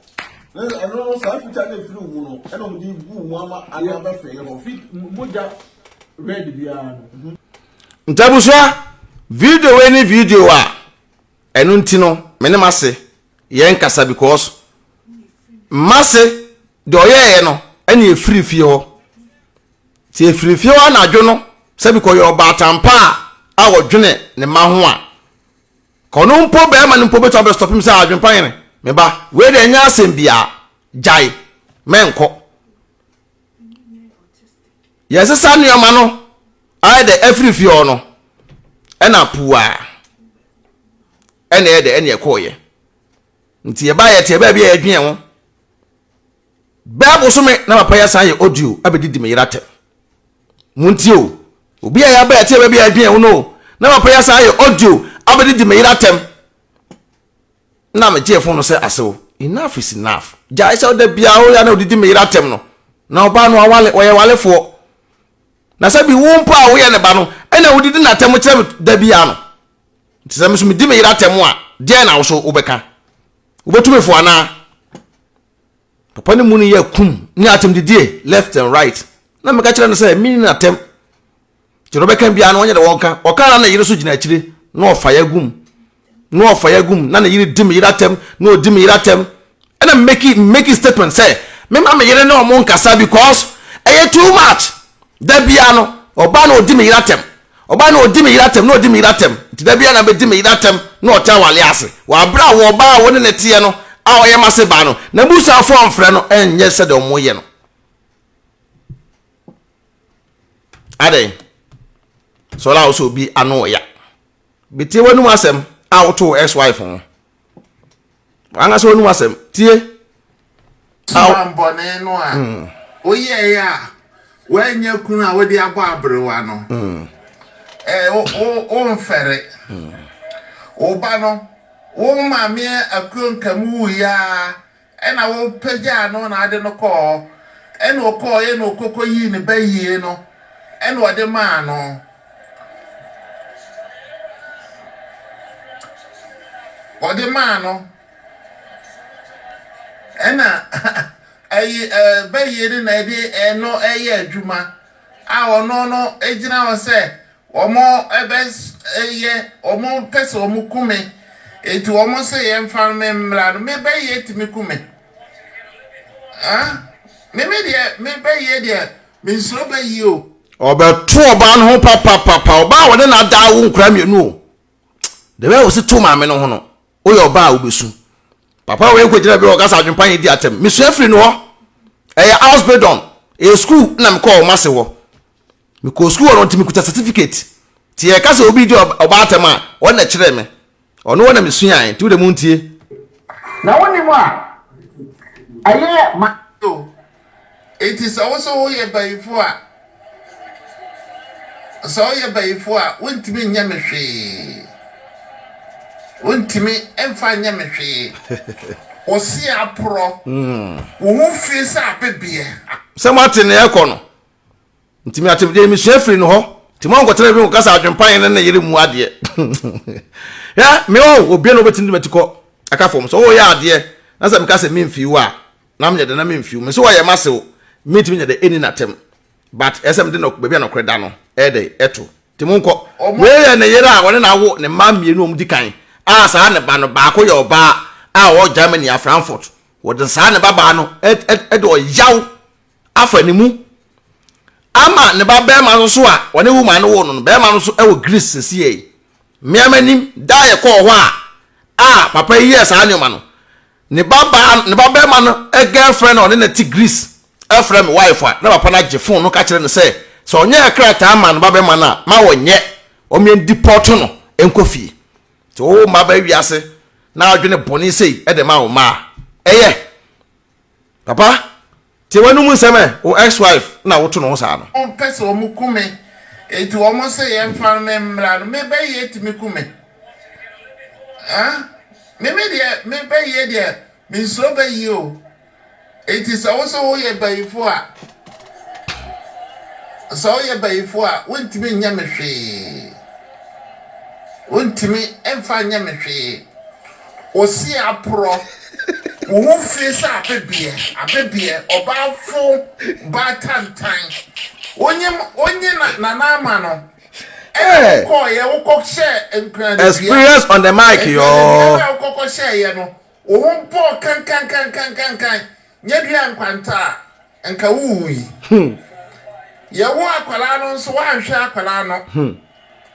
Ɛno no saa fitaa no efiri mu no ɛna wɔde gu mu ama ano abɛfɛ yɛ hɔ. Mogya red biara no. Nti abusua, video wei ne video a ɛno nti no me ne m'ase yɛn kasa because m'ase deɛ ɔyɛɛyɛ no ɛne efiri fie hɔ. Sɛ efiri fie hɔ anadwo no sɛbi kɔyɛ ɔbaatan pa a a ɔdwene ne mma ho a, ka ɔno mpo bɛrima no mpo bɛtumi abɛstɔpe me sɛ adwempa yene me ba wei deɛ ɛnyɛ asɛm biara gyae mɛnkɔ. Yɛsesa nneɛma no ayɛ dɛ afiri fie hɔ no ɛna puaa ɛna ɛyɛ dɛ ɛna ɛkɔɔyɛ nti yɛbaa yɛte baabi a yɛdwen ho. Bɛɛ bosome na papa yi asan yɛ audio abɛdidi me yere atɛm. Montie o. Obi a yɛaba yɛte baabi a yɛdwen ho no o. Na papa yi asan yɛ audio abɛdidi me yere atɛm. Na megyee fon no sɛ asew. Enough is enough. Gyae sɛ ɔda biara woyɛ na odidi me yere atɛm no. Na ɔbaa no awale, ɔyɛ walefoɔ. Na sɛ bi wo mpo a woyɛ ne ba no, ɛna wodidi n'atɛm kyerɛ me da biara no. Nti sɛ me so medi me yere atɛm a, deɛn na wo so wobɛka? Wobɛtu me fo anaa? Papa no mu no yɛ kum ne atɛmdidie left and right. Na meka kyerɛ no sɛ menni n'atɛm. Nti na ɔbɛka biara no ɔnyɛ dɛ wɔnka. Ɔka na ne yere so gyina akyire na ɔfa yɛ gum. Na ɔfa yɛ gum na ne yere di me yere atɛm na ɔdi me yere atɛm. Ɛna meki meki statement sɛ mema me yere ne ɔmo nkasa because ɛyɛ too much. Da biara no ɔbaa na ɔdi me yere atɛm. Ɔbaa na ɔdi me yere atɛm na ɔdi me yere atɛm nti da biara na bɛdi me yere atɛm na ɔte awale ase wɔ aberɛ a wɔ ɔbaa a wo ne no teɛ no a ɔyɛ m'ase baa no n'abusuafoɔ amfrɛ no ɛnyɛ sɛdeɛ ɔmo yɛ no. Adɛn? Sɔla a wo sɛ obi ano ɔya. Bɛtie w'anum asɛm a woto wo ex-wife ho. Ankasa w'anum asɛm. Tie. Subammɔne no a woyɛe a woannya kunu a wode abɔ aberewa no, womfɛre. Wo ba no, wo maame akuo nka mu wuiɛ ara ɛna wopagyaa no na ade no kɔɔ hɔ, ɛna ɔkɔɔeɛ na ɔkɔkɔyii ne ba yie no ɛna ɔde maa no. Ɔde maa no. Ɛna ɛyi ɛɛ bɛyie no na ɛde ɛno ɛyɛ adwuma a ɔno no egyina hɔ sɛ wɔn ɛbɛ yɛ wɔn pɛ sɛ wɔn ku me eti wɔn sɛ yɛn fa me mmra no me bɛyie tumi ku me ah me me deɛ me bɛyie deɛ me nsuro bɛyie o. Ɔbɛto ɔbaa no ho papapapa ɔbaa a wɔne no ada awo nkwadaa mmienu o the way a wɔsi to maame no ho no Woyɛ ɔbaa a wobɛsu. Papa wei kɔgyina bi ɔka sɛ adwempa yɛ di atɛm. Mesua firi no hɔ. Ɛyɛ Ausbildung. Ɛyɛ sukuu na mekɔɔ wɔn ase hɔ. Mekɔɔ sukuu hɔ no nti mekuta certificate. Nti yɛka sɛ obi di ɔbaa atɛm a, ɔno na ɛkyerɛɛ me. Ɔno hɔ na mesuaeɛ. Nti wode montie. Na wonim a, ɛyɛ ma. O, enti sɛ wo nso woyɛ bayifo a, sɛ woyɛ bayifo a, wontumi nyɛ me hwee. Wontumi mfa nyɛ me hwee. Wo se aporɔ, wo ho fi sɛ abebeɛ. Sɛ moate nea ɛrekɔ no, Nti me atemmudeɛ mesua firi no hɔ. Nti mo ankɔtena bi nkɔka sɛ adwempa yɛn ne ne yere mu adeɛ. Hwɛ, me ɔ, obia na obɛtumi de mati kɔ aka fam. Sɛ woyɛ adeɛ na sɛ meka sɛ memfii wo a, na menyɛ dɛ na memfii wo. Me sɛ wɔyɛ m'asew, mentumi nyɛ dɛ ɛnni n'atɛm. But ɛsɛ mede no baabi a nɔkorɛ da no ɛyɛ dɛ ɛto. Nti monkɔ. Wei yɛ ne yere a ɔne no awo ne mma mmienu a wɔdi kan a saa ne ba no baako yɛ ɔbaa a ɔwɔ Germany a Frankfurt. Wɔde saa ne babaa no de ɔyaw afa ne mu ama ne ba bɛrima no nso a ɔne woman no woo no no bɛrima no nso wɔ Greece sesie yi. Mmea m'anim da a yɛkɔɔ hɔ a a papa yi yɛɛ saa nneɛma no ne ba baa ne ba bɛrima no girlfriend a ɔne no te Greece ɛfrɛ me wife a na papa no agye phone no ka kyerɛ no sɛ sɛ ɔnyɛɛ krataa ma ne ba bɛrima no a ma wɔnyɛ wɔn yɛn deport no nkɔ fie. Nti wo mma ba wiase na adwene bɔne sei de ma wo mma a ɛyɛ Papa, tie w'anum nsɛm ɛ, wo ex-wife na woto ne ho saa no. Wɔn pɛ sɛ wɔn ku me, enti wɔn se yɛn fa me mmra no, me bɛyie tumi ku me. Ah, me me deɛ, me bɛyie deɛ, me nsuro bɛyie o. Enti sɛ wo sɛ woyɛ bayifo a, sɛ woyɛ bayifo a, wontumi nyɛ me hwee. Wontumi mfa nyɛ me hwee. Wo se aporɔ, wo ho fie sɛ abebeɛ, abebeɛ, ɔbaa fo, baa tantan. Wonyem, wonye na nana ama no. Ɛna wokɔɔyɛ, wokɔhyɛɛ nkuranadua. Experience on the mic, Nkuranadua yoo. no a wokɔkɔhyɛɛyɛ no, wo ho bɔɔ kankankankankankan. Nyɛ dua nkwanta a, nka wowui. Yɛwoo akwadaa no nso, woanhwɛ akwadaa no.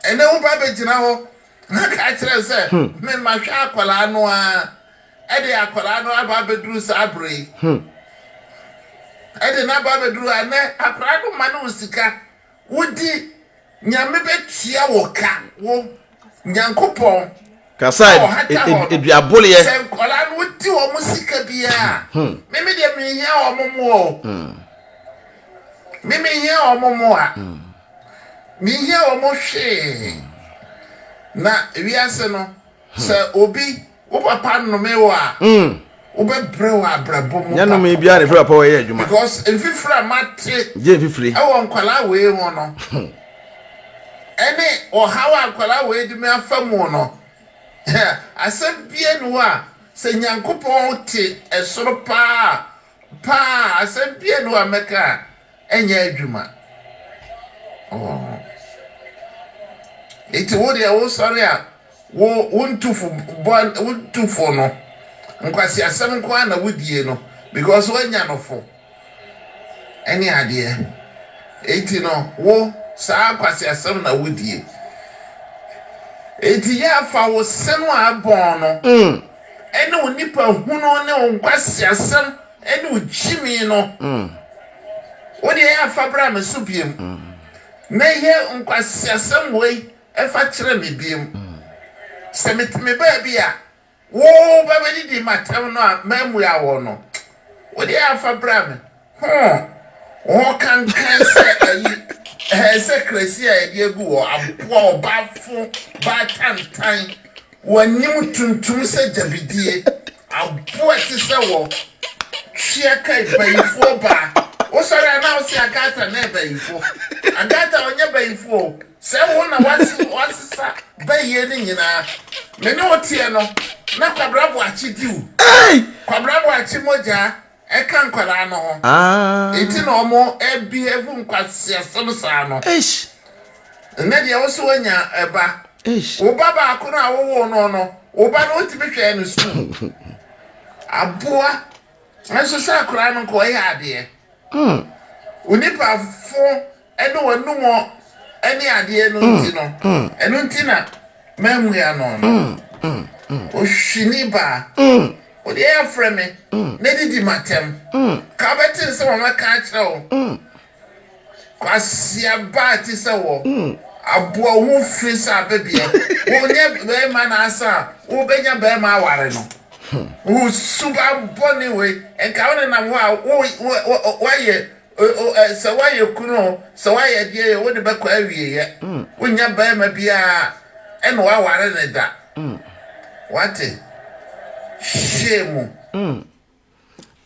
Ɛnɛ wo ba bɛgyina hɔ na ka kyerɛ sɛ hmm. me mahwɛ akwadaa no ara ɛde akwadaa no aba abɛduru saa bere yi hmm. ɛde no aba abɛduru a nɛ akwadaa no ma no wo sika wodi nyame bɛtua wo ka wo nyankopɔn kasa eduaboleɛ sɛ nkwadaa no wodi wɔn sika biara hmm. meme deɛ mehia wɔn mmoa o meme hia wɔn mmoa. Menhia wɔn hwee. Na wiase no, sɛ obi, wo papa nnome wo a, wobɛbrɛ wɔ abrabɔ mu Nyɛ nnome biara na ɛfiri papa hɔ yɛ adwuma. Because mfifiri a mate Gye mfifiri. wɔ nkwadaa wei ho no, ɛne ɔhaw a nkwadaa wei de me afa mu no, asɛm biara nni hɔ a sɛ Nyankopɔn te soro paa paa a, asɛm biara nni hɔ a mɛka a ɛnyɛ adwuma. Oh. Nti wo deɛ wosɔre a wo wo ntufo bɔ wo ntufo no nkwasi asɛm nko ara na wodie no because woanya no fo ɛne adeɛ. Enti no wo saa nkwasi asɛm na wodie. Enti yɛ afa wo se no a ɛbɔn no ɛne wo nipa hunu ne wo nkwasi asɛm Ɛne wo gyimii no. Wo deɛ yɛ afa bra me so biom. Na yɛ nkwaseasɛm wei fa kyerɛ me biom. Sɛ mete me baabi a, Wo ba bɛdidi m'atɛm no a mammua wo no, wo deɛ afa bra me. Ho, wo ho kankan sɛ ayi, ɛhɛ sɛ krasi a yɛde agu hɔ, aboa ɔbaafo baatantan, w'anim tuntum sɛ gyabidie, aboa ɛte sɛ wɔ, twea kai, bayifoɔ baa. Wosɔre a na wose Agatha na ɛbayifo. Agatha ɔnyɛ bayifo o. Sɛ wo na woasesa bayie no nyinaa. Me ne wo teɛ no, na Kwabena Boakye di wo. Kwabena Boakye mogya ɛka nkwadaa no ho. Enti na wɔn behave nkwaseasɛm saa no. Nnɛ deɛ wo so woanya ɛba. Wo ba baako no a wowoo no no, wo ba no wotumi hwɛɛ no sukuu. Aboa. Nso sɛ akwadaa no nka ɔyɛ adeɛ. Onipa fo ne w'anum ne adeɛ no nti no, ɛno nti na mammua no no. Ohwini baa, wo deɛ yɛafrɛ me na didi m'atɛm. Ka wobɛte nsɛm a mɛka akyerɛ wo. Kwasia baa te sɛ wɔ, aboa wo ho firi sɛ abɛbeɛ. Wonyɛ bɛrima na asa a, wobɛnya bɛrima aware no. Wo suban bɔne wei, nka wo nenam hɔ a, woayɛ Sɛ woayɛ kunu o, sɛ woayɛ deɛ o, wode bɛkɔ awieɛ. Wonnya barima biara ɛna woaware no da. Wate? Shame.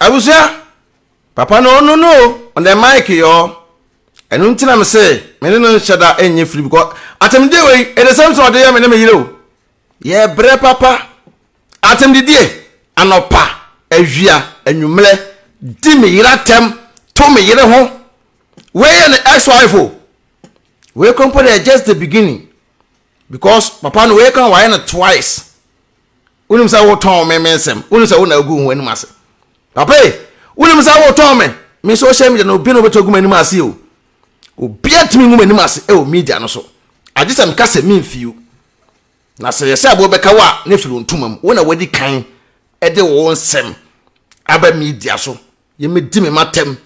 Abusua, papa no ɔno no o, on the mic yɔ. Ɛno nti na me se me ne no nhyɛ da nyɛ firi because atemdie wei, it is same thing ɔde yɛ me ne me yere o. Yɛbrɛ papa. Atɛmdidie, anɔpa, awia, anwummerɛ, di me yere atɛm, to me yere ho. Wei yɛ ne ex-wife o. Wei kora mpo deɛ just the beginning. Because papa no wei kan wayɛ no twice. Wonim sɛ wotɔn me me nsɛm. Wonim sɛ wo na agu wo ho anim ase. Papa yi, wonim sɛ wotɔn me. Me social media no obi na obɛtɔ agu m'anim ase o. Obi atumi ngu m'anim ase ɛwɔ media no so. Agye sɛ meka sɛ memfiw. Na sɛ yɛsɛ aboɔ bɛka wo a, na ɛfiri wo ntoma mu. Wo na wadi kan de wo nsɛm aba media so. Yɛmɛdi me matɛm,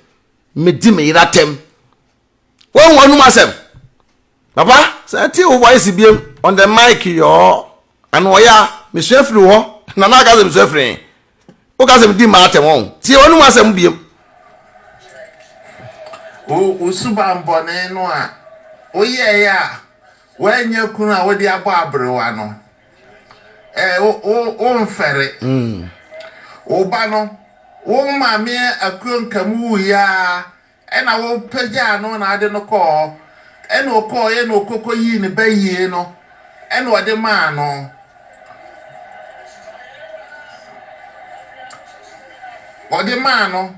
mɛdi me yere atɛm. Woahu w'anum asɛm? Papa, sɛ ɛte wo voice biem on the mic yɔɔ. Ano ɔyɛ a, mesua firi wo hɔ. Nana aka sɛ mesua firi he? Woka sɛ medi mmaa atɛm ɔn. Tie w'anum asɛm biem. Wo subanbɔne no a woyɛeɛ a Woannya kunu a wode abɔ aberewa no, eh, wo, wo, womfɛre. Mm. Wo ba no, wo maame akuo nkamu wuiɛ a, ɛna wopagyaa no na ade no kɔɔ hɔ. Ɛna ɔkɔɔeɛ na ɔkɔkɔ yii ne ba yie no, ɛna ɔde maa no. Ɔde maa no.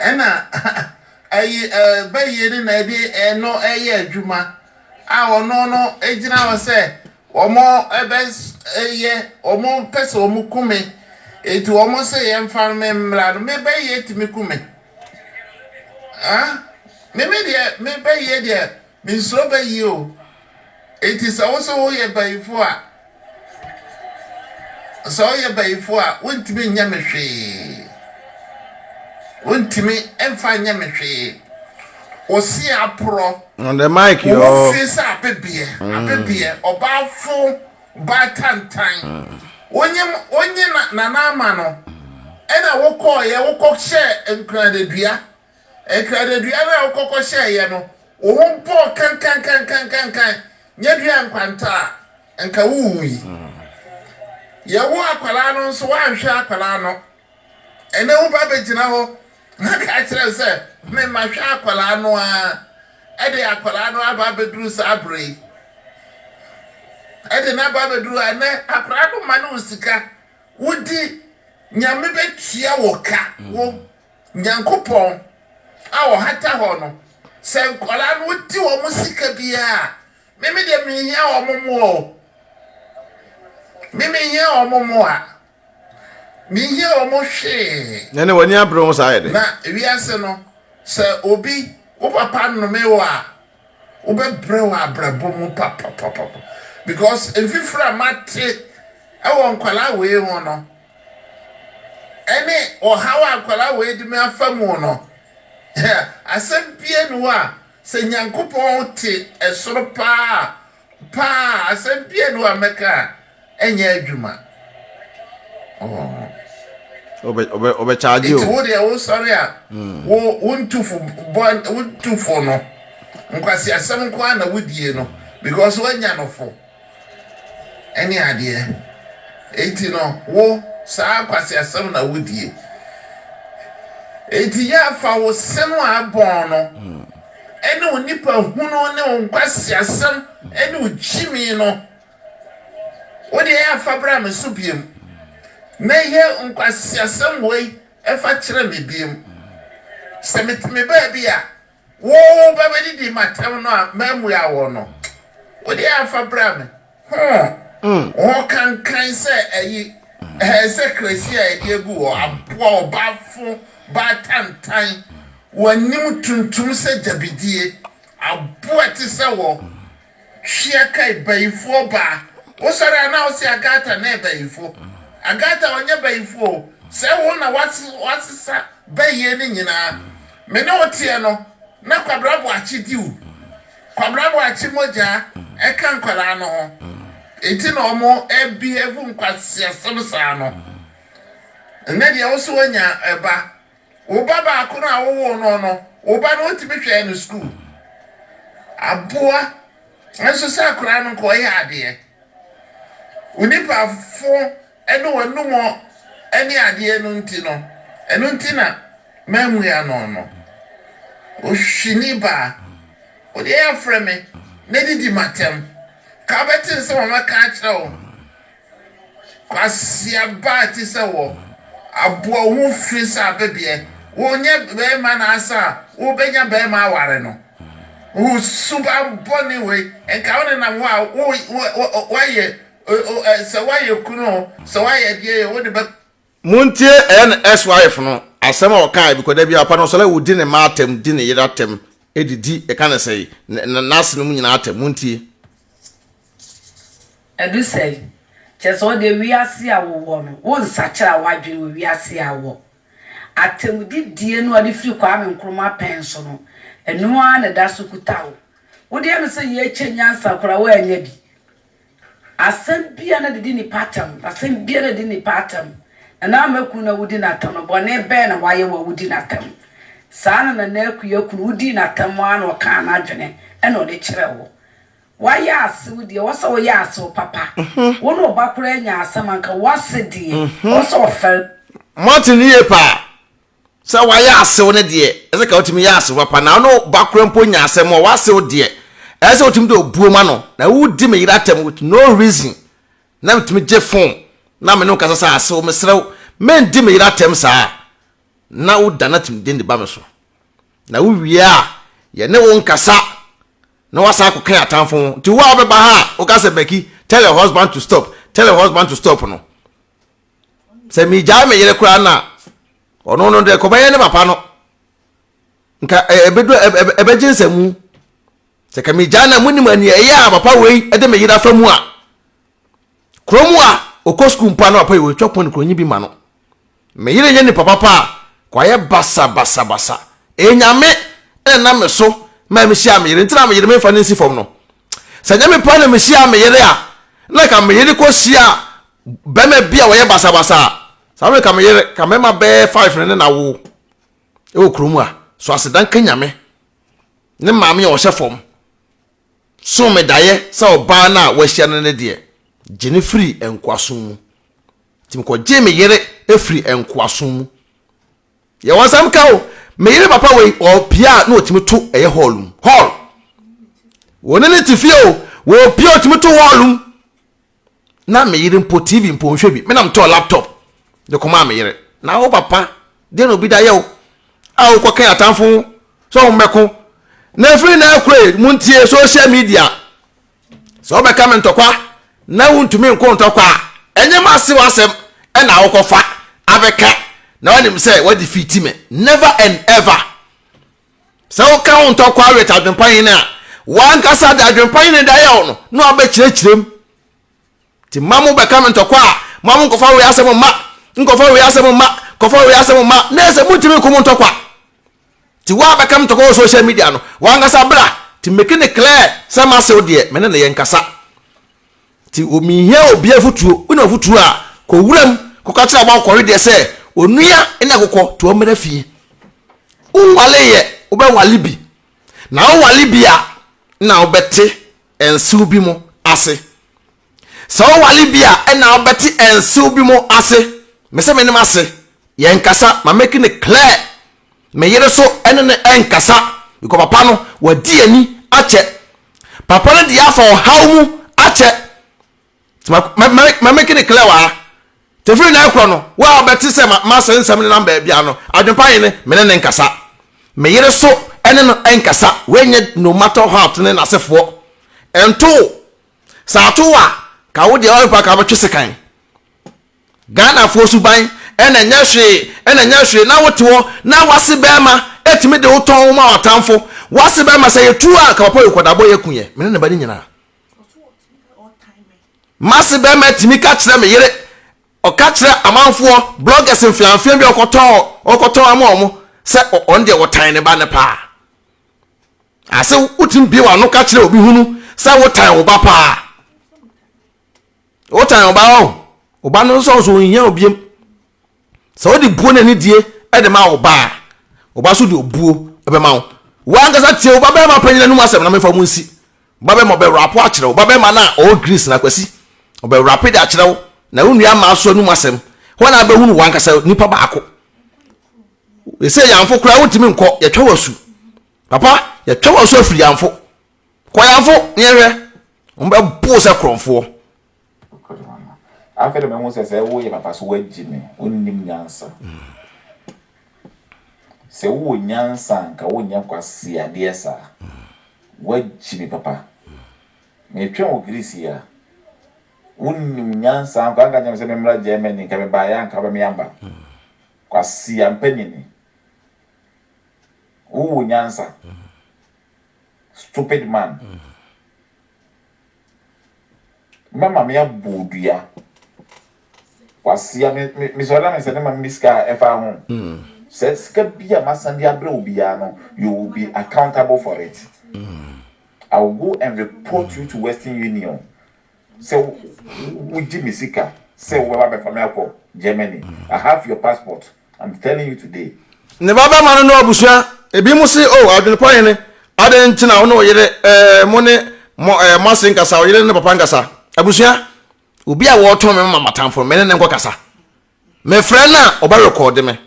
Ɛna Ayi ɛɛ bayie no na ɛde ɛno ɛyɛ adwuma a ɔno no gyina hɔ sɛ wɔn ɛbɛ ɛyɛ wɔn pɛ sɛ wɔn ku me eti wɔn sɛ yɛn fa me mmra no me bayie tumi ku me ah me me deɛ me bayie deɛ me nsuro bayie o eti sɛ wo sɛ woyɛ bayifo a. Sɛ woyɛ bayifo a, wontumi nyɛ me hwee. Wontumi mfa nyɛ me hwee. Wo se aporɔ. On the mic, yo. Wo fi sɛ abebeɛ, abebeɛ, ɔbaafo, ɔbaatantan. Wonye wonye na nana ama no. Ɛna wokɔɔyɛ, wokɔhyɛɛ nkranadua. Nkranadua no a wokɔkɔhyɛeɛ no, wo ho bɔɔ kankankankankankan. Nyɛ dua nkwanta a, nka wowui. Yɛwoo akwadaa no nso, woanhwɛ akwadaa no. Ɛnɛ wo ba bɛgyina hɔ na ka kyerɛ no sɛ, me mahwɛ akwadaa no ara, ɛde akwadaa no aba abɛduru saa berɛ yi. Ɛde no aba abɛduru ha, ɛnɛ akwadaa no ma no wo sika, wodi, Nyame bɛtua wo ka, wo Nyankopɔn a ɔhata hɔ no, sɛ nkwadaa no wodi wɔn sika biara a, me me deɛ menhia wɔn mmoa o. Me menhia wɔn mmoa. Menhia wɔn hwee. Na ne w'ani abere ho saa yɛ dɛ. Na wiase no, sɛ obi, wo papa nnome wo a, wobɛbrɛ wɔ abrabɔ mu papapapa. Because mfifiri a mate wɔ nkwadaa wei ho no, ɛne ɔhaw a nkwadaa wei de me afa mu no, asɛm bia ni hɔ a sɛ Nyankopɔn te ɛsoro paa paa asɛm bia ni hɔ a mɛka a. Ɛnyɛ adwuma. Oh. Ɔbɛkyaagye o. Nti wo deɛ wosɔre a, wo wo ntufo bɔ wo ntufo no nkwasiasɛm nko ara na wodie no because woanya no fo ɛne adeɛ. Enti no wo saa nkwasiasɛm na wodie. Enti yɛ afa wo se no a abɔn no ɛne wo nipa hunu ne wo nkwasiasɛm ɛne wo gyimi no. Wo deɛ yɛ a fa bra me so biom, na yɛ nkwaseasɛm wei fa kyerɛ me biom. Sɛ mete me baabi a, wo ba bɛdidi m'atɛm no a mammua wo no. Wo deɛ yɛ a fa bra me ho. Wo ho kankan sɛ ayi, ɛɛ sɛ krasi a yɛde agu hɔ, aboa ɔbaafo baatantan, w'anim tuntum sɛ gyabidie, aboa te sɛ wɔ. Hwɛ kai bayifoɔ baa. Wo sɔre a na wo se Agatha na ɛbayifo. Agatha ɔnyɛ bayifo o. Sɛ wo na wasesa bayie no nyinaa. Me ne wo teɛ no na Kwabena Boakye di wo. Kwabena Boakye mogyaa ɛka nkwadaa no ho. Enti na ɔmo behave nkwaseasɛm saa no. Nnɛ deɛ wo se woanya ɛba. Wo ba baako no a wowoo no no, wo ba no wotumi hwɛɛ no sukuu. Aboa nso sɛ akwadaa no nka ɔyɛ adeɛ. Wo nipa fo ne w'anum ne adeɛ no nti no, ɛno nti na mammua no no. Ohwini baa, wo deɛ yɛafrɛ me na didi m'atɛm. Ka wobɛte nsɛm a mɛka akyerɛ wo. Kwasia baa te sɛ wɔ aboa wo ho firi sɛ abebeɛ wo nyɛ bɛɛma na asa a wo bɛnya bɛɛma aware no wo suban bɔne wei nka wo nenam hɔ a wo wayɛ sɛ wayɛ kunu o sɛ wayɛ deɛ yɛ wo de bɛ. Montie ɛyɛ no ex wife no asɛm a ɔkae because da biara papa no ɔsɔre a ɔdi ne mma atɛm di ne yere atɛm didi ɛka ne sɛe n'ase no mu nyinaa atɛm montie. Ɛdu sɛn? Kyerɛ sɛ wo deɛ wiase a wowɔ no, wonsakyera w'adwene wɔ wiase a wɔ. Atɛmudidie no a wode firi Kwame Nkrumah pɛn so no, ɛno ara na ɛda so kuta wo. Wo deɛ me sɛ yɛkyɛ nyansa koraa woannya bi. Asɛm biara na didi nipa atɛm, asɛm biara na di nipa atɛm. Nana Ama kunu na wodi n'atɛm no, bɔne bɛn na wayɛ wo a wodi n'atɛm? Saa na Nana Akua kunu, wodii n'atɛm ara na ɔkaa n'adwene ɛna ɔde kyerɛɛ wo. Wayɛ asew deɛ ɛwɔ sɛ woyɛ asew papa. Wo ne wo ba koraa anya asɛm anka w'ase deɛ ɛwɔ sɛ ɔfɛre. Moate no yie paa sɛ wayɛ asew no deɛ ɛsɛ ka wotumi yɛ asew papa na wo ne wo ba koraa mpo nya asɛm a w'asew deɛ ɛsɛ sɛ wotumi de obuo ma no na wodi me yere atɛm with no reason na metumi gye phone na me ne wo kasa sɛ asew mesrɛ wo mendi me yere atɛm saa na woda no atimden de ba me so na wowie a yɛne wo nkasa na wasan akɔka yɛn atamfo ho. Nti wo a wobɛba ha a woka sɛ Becky, tell your husband to stop, tell your husband to stop no. Sɛ megyae me yere koraa na ɔno no deɛ kɔbɛyɛ ne papa no. Nka ɛbɛdu ɛbɛgye nsɛmu. Sɛ ka megyae na monim ani ɛyɛ a papa wei de me yere afa mu a. Kurom a ɔkɔ sukuu mpo a na papa yi wɔtwa pɔn kuronyi bi ma no. Me yere nyɛ nipa papa a, kwayɛ basa basa basa. Ɛyɛ Nyame na ɛnam me so maa me hyiaa me yere, nti na me yere memfa no nsi fam no. Sɛ nyɛ me paa na me hyiaa me yere a, na ka me yere kɔ hyia bɛma bi a wɔyɛ basa basa a, saa bere ka me yere, ka mɛma bɛyɛ five ne ne na wo ɛwɔ kurom a, so aseda nka Nyame ne maame a ɔhyɛ fam. So me daeɛ sɛ ɔbaa no a wahyia no no deɛ, gye no firi nkoasom mu. Nti mekɔgyee me yere firi nkoasom mu. Yɛwɔ nsɛm ka o, me yere papa wei, ɔpie a na ɔtumi to ɛyɛ hall mu. Hall! Wɔne ne te fie o, wɔpie a ɔtumi to hall mu. Na me yere mpo TV mpo nhwɛ bi. Me na metɔɔ laptop de kɔmaa me yere. Na wo papa, deɛ na obi da yɛ wo a wokɔka atamfo ho sɛ wɔn mmɛko. Na efiri na akure mu ntie social media sɛ wobɛka me ntɔkwa na wontumi nko ntɔkwa a ɛnyɛ m'asew asɛm ɛna wokɔfa abɛka na wanim sɛ wadi fiti me. Never and ever. Sɛ woka wo ntɔkwa with adwempa hene a, wankasa de adwempa hene de ayɛ wo no na wabɛkyerɛkyerɛ mu. Nti mma mo bɛka me ntɔkwa a, mma mo nkɔfa wei asɛm mma, nkɔfa wei asɛm mma, nkɔfa wei asɛm mma, na ɛsɛ montumi nko mo ntɔkwa. Nti wo a bɛka me ntɔkwa wɔ social media no, wankasa bra, nti make ne clear sɛ masew deɛ, me ne no yɛnkasa. Nti menhia obi afotuo. Wonim afotuo a, kɔ wuram kɔka kyerɛ aboa kɔkɔwedeɛ sɛ, Onua ne akokɔ, to ɔmmra fie. Wonwaleeɛ, wobɛwale bi. Na wowale bi a, na wobɛte nsew bi mo ase. Sɛ wowale bi a, ɛna wobɛte nsew bi mo ase. Mese me ne m'ase, yɛnkasa, ma make no clear. Me yere so ɛne no ɛnkasa because papa no wadi ani akyɛ. Papa no de afa ɔhaw mu akyɛ. Ma, ma, ma make no clear wɔ ha. Te firi nnɛ rekorɔ no, wo a wobɛte sɛ m'asɛ nsɛm nenam baabiara no, adwempa hene, me ne no nkasa. Me yere so ne no nkasa. Wei nyɛ no matter what ne n'asefoɔ. Ɛnto wo. Sɛ ato wo a, ka wo deɛ woampa ka wobɛtwe sekan. Ghanafoɔ suban ɛna ɛnyɛ hwee, ɛna ɛnyɛ hwee na wote hɔ na w'ase bɛrima ɛtumi de wo tɔn wo ma w'atamfo. W'ase bɛrima sɛ yɛtu a, ka papa yɛ kɔdabɔ yɛ ku yɛ, me ne ne ba no nyinaa. M'ase bɛrima tumi ka kyerɛ me yere, ɔka kyerɛ amanfoɔ, bloggers mfeamfea bi a ɔkɔtɔn ɔkɔtɔn ama wɔn sɛ ɔno deɛ ɔtan ne ba no paa. Ase wotumi bie w'ano ka kyerɛ obi hunu sɛ wotan wo ba paa. Wotan wo ba hɔ, wo ba no nso nso ohia obiem. Sɛ wode buo ne anidie de ma wo ba a, wo ba nso de obuo bɛma wo. Wo ankasa tie wo babarima panyin anum asɛm na memfa mu nsi. Wo babarima ɔbɛwurapo akyerɛ wo. Babarima no a ɔwɔ Greece na Kwasi, ɔbɛwurape de akyerɛ wo. Na wo nua mmaa nso anum asɛm. Hɔ na abɛhunu wo ankasa nipa baako. Ɛsɛ Yamfo koraa wontumi nkɔ, yɛtwa wo asu. Papa, yɛtwa wo asu afiri Yamfo. Kɔ Yamfo na yɛhwɛ. Wɔbɛbo sɛ korɔmfoɔ. Afei na mahu sɛ sɛ woyɛ papa so woagye me, wonnim nyansa. Sɛ wowɔ nyansa a nka wonyɛ nkwaseadeɛ saa. Woagye me papa. Metwɛn wɔ Greece yi a, wonnim nyansa nka anka kyerɛ me sɛ memmra Germany nka mebaeɛ a nka wobɛme aba. Kwasea mpanyini. Wowɔ nyansa. Stupid man. Mɛma me abɔ wo dua. Kwasia, me me mesɔre na mesɛ ne ma me sika a ɛfa ho. Sɛ sika bi a masan de abrɛ wo biara no, you will be accountable for it. I will go and report you to Western Union sɛ wogye me sika sɛ wobɛba abɛfa me akɔ Germany. I have your passport. I'm telling you today. Ne ba bɛma no no abusua. Ebinom se, Oh, adwene pa hene, adɛn nti na wo ne wo yere, eh, mo ne mo, eh, mo ase nkasa, wo yere ne papa nkasa? Abusua, obi a wɔretɔn me ma m'atamfo no, me ne ne nkɔkasa. Mefrɛ no a, ɔbɛrekɔɔde me.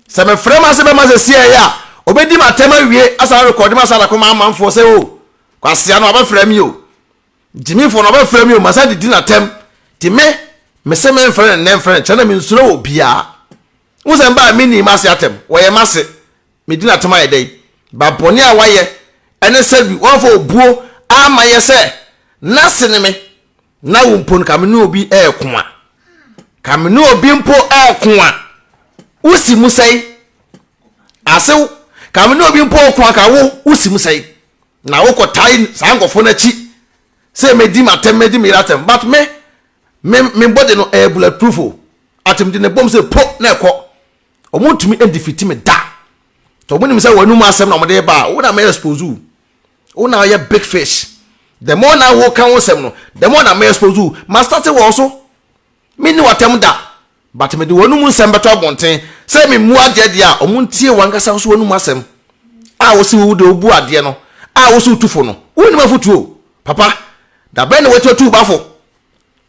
Sɛ mefrɛ m'ase bɛma sɛ siɛɛ a, ɔbɛdi m'atɛm awie asan rekɔɔde me asan akɔma amanfoɔ sɛ, oh, kwasea no wabɛfrɛ me o. Gyimifo no ɔbɛfrɛ me o, masan didi n'atɛm. Nti me, mese memfrɛ no nnɛ mfrɛ no kyerɛ na mensuro wɔ biara. Wo sɛ mbaa menni m'ase atɛm, wɔyɛ m'ase, medi n'atɛm ayɛ dɛn? Ba bɔne a wayɛ ɛne sɛ bi wɔamfa obuo amma yɛ sɛ n'ase ne me, na wo mpo no ka me ne obi ɛɛko a, ka me ne obi mpo ɛɛko a, wosi mu sɛe? Asew, ka me ne obi mpo ɔko a ka wo, wosi mu sɛe? Na wokɔ tae saa nkurɔfoɔ no akyi sɛ mɛdi m'atɛm mɛdi me yere atɛm but me me me body no ɛyɛ bullet proof o atem de ne bom sɛ po na ɛkɔ wɔn ntumi ndefiti me da sɛ wɔn nim sɛ wɔn anum asɛm na wɔn de ba a wo na mɛ expose wo wo na ɔyɛ big fish the more na wo ka wo nsɛm no the more na mɛ expose wo ma start wɔ so Me nni w'atɛm da, but mede w'anum nsɛm bɛto abɔnten sɛ memu adeɛ deɛ a, ɔmo ntie w'ankasa nso w'anum asɛm a wose wo deɛ wobu adeɛ no a wose wotu fo no, wonnim afotuo papa, da bɛn na watu atu wo ba fo?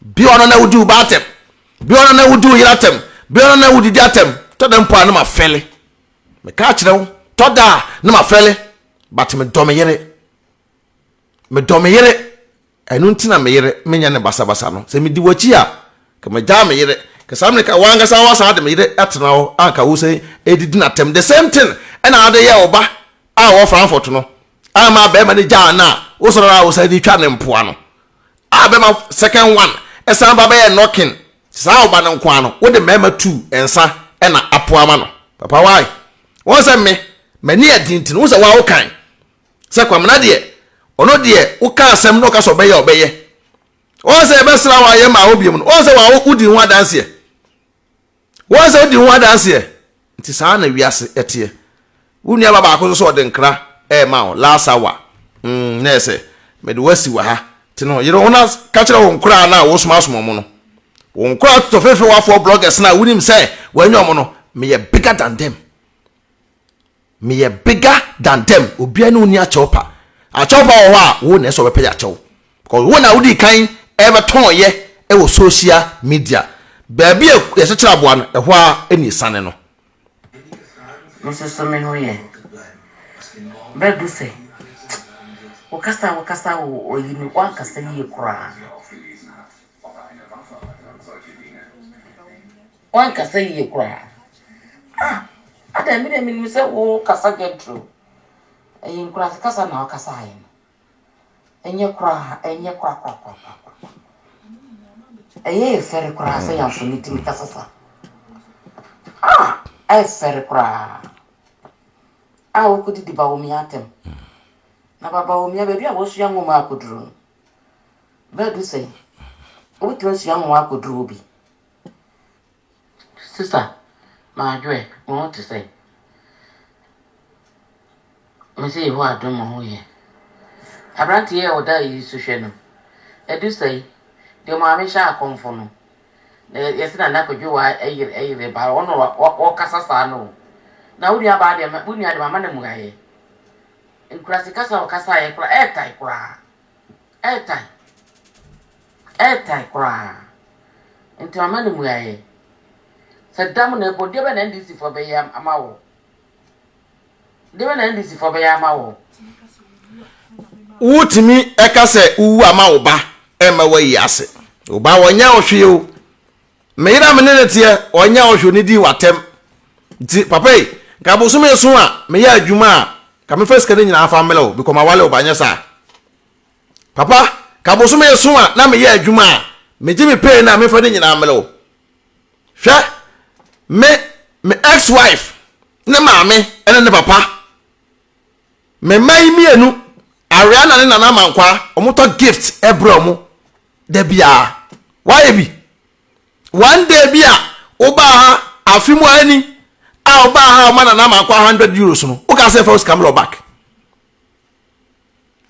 Bi ɔno na wodi wo ba atɛm, bi ɔno na wodi wo yere atɛm, bi ɔno na wodidi atɛm, tɔ da mpo a na mafɛle, meka akyerɛ wo, tɔ da a na mafɛle, but medɔ me yere, medɔ me yere. Ɛno nti na me yere menyɛ no basabasa no. Sɛ medi w'akyi a, nka magyaa me yere. Nka saa mmerɛ ka w'ankasa woasan de me yere atena hɔ a nka wo sɛ ɛdidi no atɛm. The same thing ɛna wode yɛ wo ba a ɔwɔ Frankfurt no a ma bɛrima no gyaa no a wosɔre a wosan de twa ne mpoa no. A bɛrima second one ɛsan ba bɛyɛ knocking saa wo ba no nko ara no wode mmarima tu nsa ɛna apoa ma no. Papa why? Wɔn sɛ me m'ani yɛ den nti no wo sɛ wa wo kan. Sɛ Kwamina deɛ, ɔno deɛ woka asɛm na ɔka sɛ ɔbɛyɛ a ɔbɛyɛ. Wɔn sɛ yɛbɛsra wo a yɛmmaa hɔ biom no, wɔn sɛ wa wodi ho adanseɛ. Wɔn sɛ wodi ho adanseɛ. Nti saa na wiase ɛteɛ. Wo nua ba baako nso sɛ ɔde nkra ɛrema wo last hour. Mm, na ɛsɛ mede wo asi wɔ ha. Nti no, yere wo na ka kyerɛ wo nkoraa no a wosomasoma wɔn no. Wo nkoraa totɔfeefewafoɔ bloggers no a wonim sɛ wɔanya wɔn no, meyɛ bigger than them. Meyɛ bigger than them. Obiara ne wo ni akyɛw pa. Akyɛw pa wɔ hɔ a, wo na ɛsɛ ɔbɛpɛ yɛ akyɛw. Because wo na wodii kan ɛbɛtɔn yɛ ɛwɔ social media. Baabi a yɛkyekyere aboa no, ɛhɔ ara ɛna esiane no. Me nso so me ho yɛ. Berɛ du sɛ wo kasa a wo kasa wɔ oyi no woankasa yie koraa. Woankasa yie koraa. Ah, adɛn me deɛ menim sɛ wo kasa gentle. Ɛyɛ nkuraase kasa na wokasaeɛ no. Ɛnyɛ koraa, ɛnyɛ korakorakorakora. Ɛyɛ yɛ fɛre koraa sɛ yɛn no tumi kasa saa. Ah, ɛyɛ fɛre koraa. A wokɔdidi Bawumia atɛm. Na ba Bawumia baabi a wɔsua nwoma akɔduru no, bɛadu sɛn? Wobɛtumi asua nwoma akɔduru hɔ bi. Sista Madwoɛ, mo ho te sɛn? Mese Yehowa adom mo ho yɛ. Aberante yi a ɔda yi so hwɛ no, ɛdu sɛn? Deɛ maame hyɛ akɔmfo no, na yɛse Nana Kwadwo wa yere yere ba, ɔno ɔkasa saa no o. Na wo nua baa deɛ, wo nua deɛ mama no mmuaeɛ. Nkurase kasa a ɔkasaeɛ koraa, ɛɛtae koraa. Ɛɛtae. Ɛɛtae koraa. Nti mama no mmuaeɛ. Sɛ dam na ɛbɔ, deɛ bɛn na NDC foɔ bɛyɛ ama wo? Deɛ bɛn na NDC foɔ bɛyɛ ama wo? Wotumi ka sɛ wowu ama wo ba ɛmma wayi ase. Wo ba wɔnyɛ wo hwee o. Me yere a me ne no teɛ ɔnyɛ wo hwee o ne dii w'atɛm. Nti papa yi nka bosome so a meyɛ adwuma a ka mefa sika no nyinaa fa mmerɛ wo because mawale wo ba nyɛ saa. Papa ka bosome so a na meyɛ adwuma a megye me pay no a mefa ne nyinaa mmerɛ wo. Hwɛ me me ex wife ne maame ne ne papa me mma yi mmienu Ariana ne Nana Amankwa wɔtɔ gift brɛ wɔn da biara wayɛ bi one day bi a wobaa ha afe mu ani a wobaa ha ɔma Nana Amankwa 100 euros no woka sɛ fa wo sika mmerɛ back.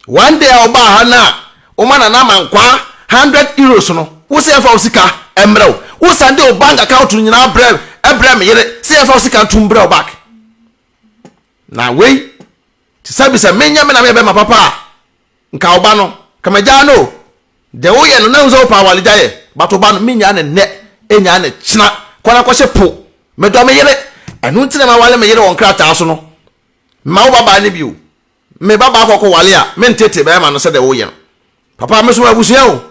One day a ɔbaa ha no a woma Nana Amankwaa €100 no, wo sɛ yɛmfa wo sika mmerɛ wo. Wo san de wo bank account no nyinaa brɛ brɛ me yere sɛ yɛmfa wo sika ntom brɛ wo back. Na wei te sɛ bi sɛ menyɛ me na meyɛ bɛma papa a, nka wo ba no, nka magyaa no o. Deɛ woyɛ no na hu sɛ wopɛ awaregya yɛ, but wo ba no menyaa no nnɛ, ɛnyaa no kyena, kɔ na kɔhyɛ po. Medɔ me yere, ɛno nti na mawale me yere wɔ nkrataa so no. Mma wo babaa no bio. Me babaa kɔ kɔwale a, mentete bɛrima no sɛdeɛ woyɛ no. Papa, me nso mewɔ abusua o.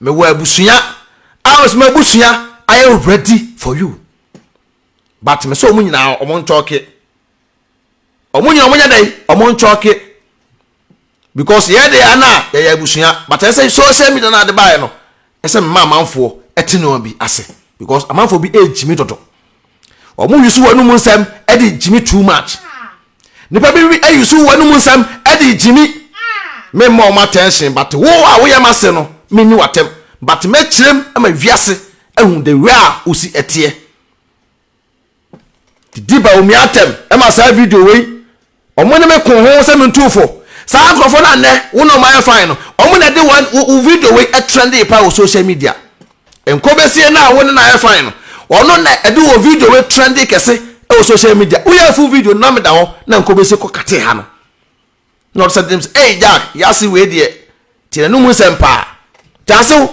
Mewɔ abusua a me nso m'abusua ayɛ ready for you. But me sɛ wɔn nyinaa wɔn nkyɔke. Wɔn nyinaa wɔn nyɛ dɛn? Wɔn nkyɔke. Because yɛ de ana yɛyɛ abusua but ɛsɛ social media na ade baeɛ no ɛsɛ mma amanfoɔ ɛte nneɛma bi ase because amanfoɔ bi ɛgyimi dodo. Wɔn yusu wɔn anum nsɛm ɛde gyimi too much. Nipa bi ɛyusu wɔn anum nsɛm ɛde gyimi. Me mma wɔn attention but wo a woyɛ ma se no me ni watɛm but mɛkyerɛm ama wiase ahu the way a wosi ɛteɛ. Didi Bawumia atɛm ma saa video wei. Wɔn ne me ko ho sɛ mentu fo. Saa nkurɔfoɔ no a nnɛ wo ne wɔn ayɛ fine no, wɔn na ɛde wɔn wo video wei trendee paa wɔ social media. Nkɔbɛsie no a wo ne no ayɛ fine no, ɔno na ɛde wɔ video wei trendee kɛse wɔ social media. Woyɛ full video no na meda hɔ na nkɔbɛsie kɔ katee ha no. Na ɔde sɛ dem sɛ, ei Jack, yɛase wei deɛ, tie n'anum nsɛm paa. Te asew,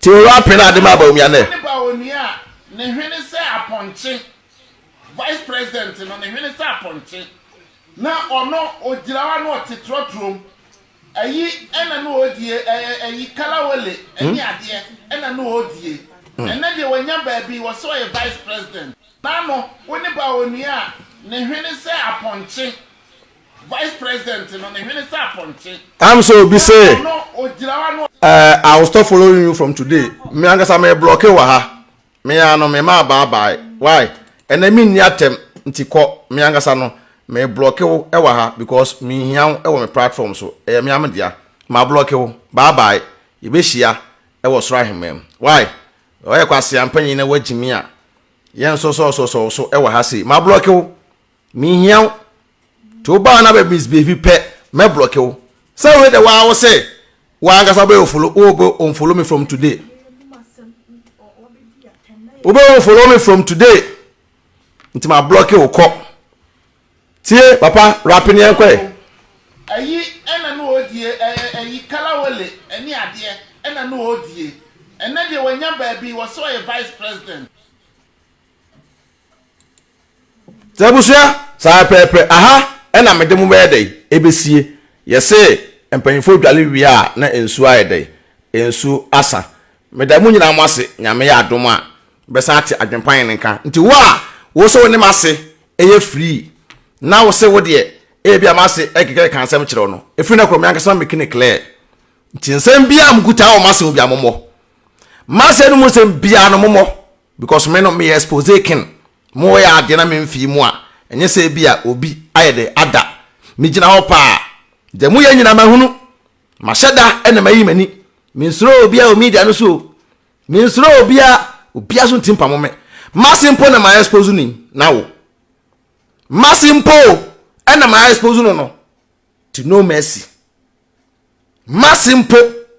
tie owura pene ade ma Bawumia nnɛ. Ne ba onua a ne hwene sɛ apɔnkye, vice president no ne hwene sɛ apɔnkye, na ɔno ogyina hɔ a na ɔte trɔtrɔm, ayi ɛna na ɔredie, ɛyi kalawele ɛne adeɛ ɛna na ɔredie, ɛnɛ deɛ wanya baabi wɔsɛ ɔyɛ vice president. N'ano, wo ne ba onua a ne hwene sɛ apɔnkye, Vice president no ne hwene sɛ apɔnkye. Am sɛ obi Na se ɔno ogyina hɔ a na. Eh, I will stop following you from today. Me ankasa me blocke wɔ ha. Me ara no me ma bye bye. Why? Ɛnɛ me nni atɛm nti kɔ. Me ankasa no me blocke wo wɔ ha because me nhia wo wɔ me platform so. Ɛyɛ me ara me dea. Ma blocke wo. Bye bye. Yɛbɛhyia wɔ soro ahemman mu. Why? Ɔyɛ kwasea mpanyin na wagyimi a yɛn nso sɔɔsɔɔsɔ wo so wɔ ha sei. Ma blocke wo. Menhia wo. Nti wo baa na bɛ misbehave pɛ, mɛ blocke wo. Sɛ wei de waa wo se. Wo ankasa wobɛyɛ follow, wobɛ unfollow me from today. Wobɛ unfollow me from today. Nti ma block wo kɔ. Tie papa rape ne yɛnkɔ ɛ. Ɛyi ɛna no ɔredie ɛyi kalawole ɛne adeɛ ɛna no ɔredie ɛnɛ deɛ wanya baabi wɔsɛ ɔyɛ vice president. Sɛ abusua, saa pɛpɛɛpɛ, aha ɛna mede mo bɛyɛ dɛn? Ɛbɛsie. Yɛse mpanyinfoɔ dwale wie a na nsuo ayɛ dɛn? Nsuo asa. Meda mo nyinaa mo ase, Nyame yɛ adom a, bɛsan ate adwempa yɛn nka. Nti wo a wo se wo ne m'ase ɛyɛ free, na wo se wo deɛ ebia m'ase ɛkekɛkeka nsɛm kyerɛ wo no, ɛfiri nnɛ korɔ me ankasa ma make no clear. Nti nsɛm biara a mokuta wɔ m'ase ho biara mommɔ. M'ase no mu nsɛm biara no mommɔ. Because me no meyɛ expose king. Mo yɛ adeɛ na me mfii mu a, ɛnyɛ sɛ ebi a obi ayɛ dɛ ada. Me gyina hɔ paa. Deɛ mo yɛ nyinaa mahunu. Mahyɛ da na mayi m'ani. Me nsuro obiara wɔ media no so o. Me nsuro obiara. Obiara so ntimi mpamo me. M'ase mpo na ma expose no yi, na wo. M'ase mpo o, ɛna ma expose no no. To no mercy. M'ase mpo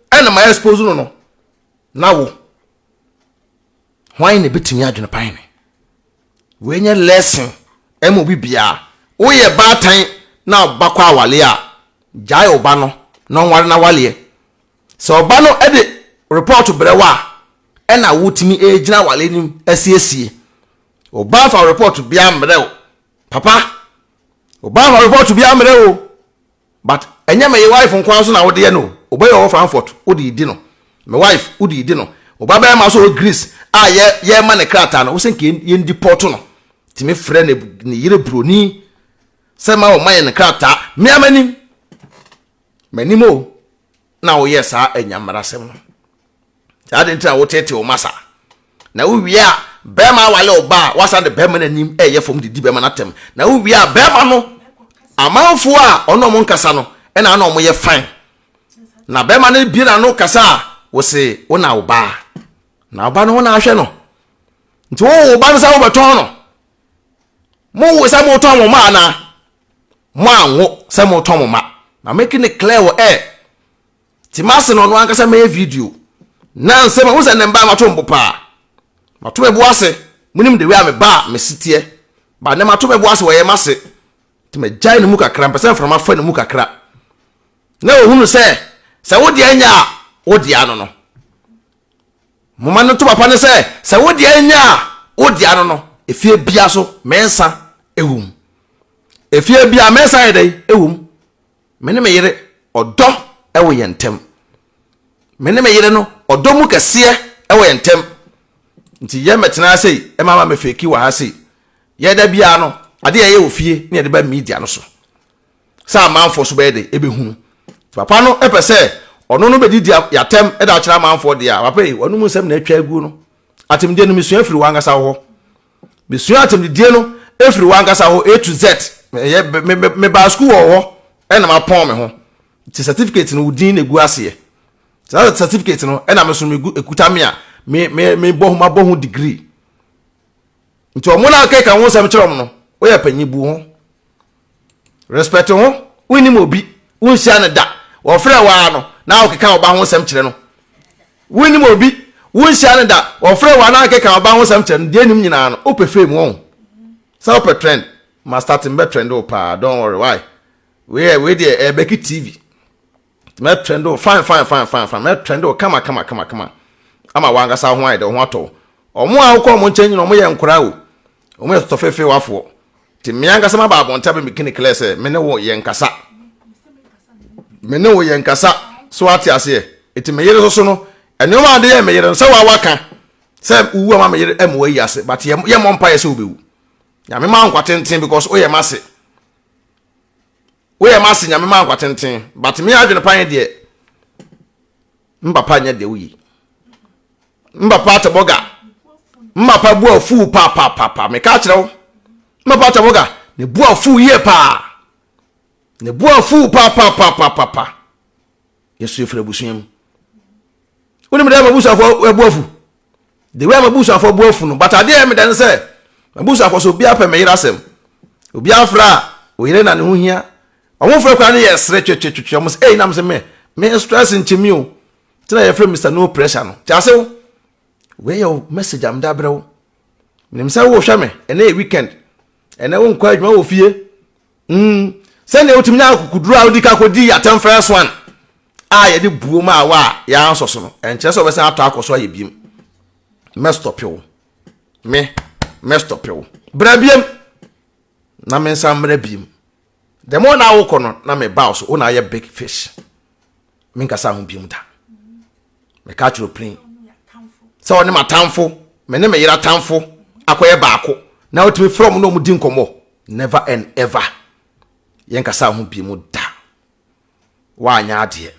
ɛna ma expose no no, na wo. Hwan na ebetumi adwene pan ne? Wei nyɛ lesson ɛma obi biara. Woyɛ baatan na ɔba kɔ awale a, gyae ɔba no na ɔnware n'awaleɛ. Sɛ ɔba no de report brɛ wo a, ɛna wotumi gyina awale no mu asiesie. Ɔba fa report biara mmerɛ wo. Papa, ɔba fa report biara mmerɛ wo. But ɛnyɛ me wife nko ara so na wode yɛ no o, wobɛyɛ ɔwɔ Frankfurt wode redi no, me wife wode redi no, wo ba bɛrima nso wɔ Greece a yɛ yɛrema ne krataa no, wosɛ nka yɛn deport no, tumi frɛ ne ne yere broni sɛ ma ɔma yɛ ne krataa, me a m'anim, m'anim o, na woyɛ saa anyammarasɛm no. Saa ade nti na woteetee wo mma saa. Na wowie a, bɛrima awale ɔba a, wasan de bɛrima no anim ɛyɛ fam didi bɛrima no atɛm. Na wowie a, bɛrima no, amanfoɔ a ɔne ɔmo nkasa no, ɛna ana ɔmo yɛ fine. Na bɛrima no bie n'ano kasa a, wose wo na wo ba. Na ɔba no wo na ahwɛ no. Nti wo wo ba no sɛ wobɛtɔn no. Mo wo sɛ motɔn mo mma anaa? Mo anwo sɛ motɔn mo mma. Na make it clear wɔ air. Ti m'ase no ɔno ankasa mɛyɛ video na nsɛm a wohu sɛ ne mba mato mbo paa mato me bo ase munim the way a me ba a mesi teɛ ba ne mato me bo ase wɔyɛ m'ase nti magyae ne mu kakra mpɛ sɛ mframa fa ne mu kakra na ohunu sɛ sɛ wo deɛ nyɛ a wo deɛ ano no moma no to papa ne sɛ sɛ wo deɛ nyɛ a wo deɛ ano no efie bia so mɛnsa ɛwɔ mu efie bia mɛnsa yɛ dɛ ɛwɔ mu Me ne me yere, ɔdɔ wɔ yɛn ntam. Me ne me yere no, ɔdɔ mu kɛseɛ wɔ yɛn ntam. Nti yɛ mɛtena ha sei, ɛma ama mɛfeeki wɔ ha sei. Yɛ da biara no, adeɛ yɛyɛ wɔ fie ne yɛde ba media no so. Sɛ amanfoɔ so bɛyɛ de, ɛbɛhunu. Nti papa no pɛ sɛ ɔno no bɛdidi yɛatɛm de akyerɛ amanfoɔ deɛ a, papa yi, w'anom nsɛm na atwa aguo no. Atemdeɛ no, mesua firi w'ankasa wo hɔ. Mesua atɛmdidie no firi w'ankasa hɔ A to Z. Meyɛ me me mebaa sukuu wɔ hɔ ɛna mapɔn me ho. Nti certificate no wo din na egu aseɛ. Saa certificate no ɛna me so megu ekuta me a me me mebɔ ho mabɔ ho degree. Nti wɔn na keka ho nsɛm kyerɛ wɔn no woyɛ panyin bu ho. Respect ho. Wonnim obi, wonhyia no da. Wɔfrɛ wo ara no, na wokeka wo ba ho nsɛm kyerɛ no. Wonnim obi, wonhyia no da. Wɔfrɛ wo ara na wokeka wo ba ho nsɛm kyerɛ no. Deɛ anim nyinaa no, wopɛ fame wɔn. Sɛ wopɛ trend, ma start mbɛ trend wo paa. Don't worry, why? Wei yɛ wei deɛ ɛyɛ Becky TV. Mɛ trend wo fine fine fine fine fine. Mɛ trend wo kama kama kama kama. Ama wankasa ho ayɛ dɛ, wo ho atɔ wo. Wɔn a wokɔ wɔn nkyɛn nyina wɔn yɛ nkoraa o. Wɔn yɛ tɔfeefeewafoɔ. Nti me ankasa maba abɔnten abɛ make it clear sɛ me ne wo yɛ nkasa. Me ne wo yɛ nkasa. So ate aseɛ? Nti me yere soso no, nneɛma a ade yɛ me yere no, sɛ wa waka sɛ wowu ama me yere ɛma wayi ase, but yɛ yɛ mmɔ mpaeɛ sɛ wobɛwu. Nyame ma nkwa tenten because woyɛ m'ase. Woyɛ m'ase Nyame ma nkwa tenten, but me adwene pan deɛ, mpapa nyɛ deɛ woyi. Mpapa atɛbɔga. Mpapa bu afuw paapaapaapa. Meka akyerɛ wo. Mpapa atɛbɔga. Ne bu afuw yie paa. Ne bu afuw paapaapaapapa. Yɛsu efiri abusua mu. Wonim dɛ m'abusuafo abu afu. The way m'abusuafo abu afu no, but adeɛ a ɛyɛ me dɛ ne sɛ, m'abusuafo so obiara pɛ me yere asɛm. Obiara frɛ a, oyere na ne ho hia. Wɔn frɛ koraa no yɛ sere twetwetwetwe. Wɔn sɛ, ei, nam sɛ me. Me stress nkye me o. Nti na yɛfrɛ Mr. No Pressure no. Te ase wo. Wei yɛ wo message a mede abrɛ wo. Menim sɛ wohwɛ me, ɛnɛ yɛ weekend. Ɛnɛ wonkɔ adwuma wɔ fie. Sɛnea wotumi nya akokoduru a wodi ka kɔdi atɛm first one a yɛde buo ma awa a yɛansɔ so no, ɛnkyerɛ sɛ wɔbɛsan atɔ akɔ so ayɛ biem. Mɛstɔpe wo. Me, mɛstɔpe wo. Bra biem na me nsa mmra biem. The more na wokɔ no na me ba so, wo na ayɛ big fish. Menkasa ho biem da. Meka kyerɛ opirin sɛ ɔne m'atamfo, me ne me yere atamfo akɔyɛ baako na wotumi frɛ wɔn na wɔn di nkɔmmɔ. Never and ever. Yɛnkasa ho biem da. Woanyɛ adeɛ.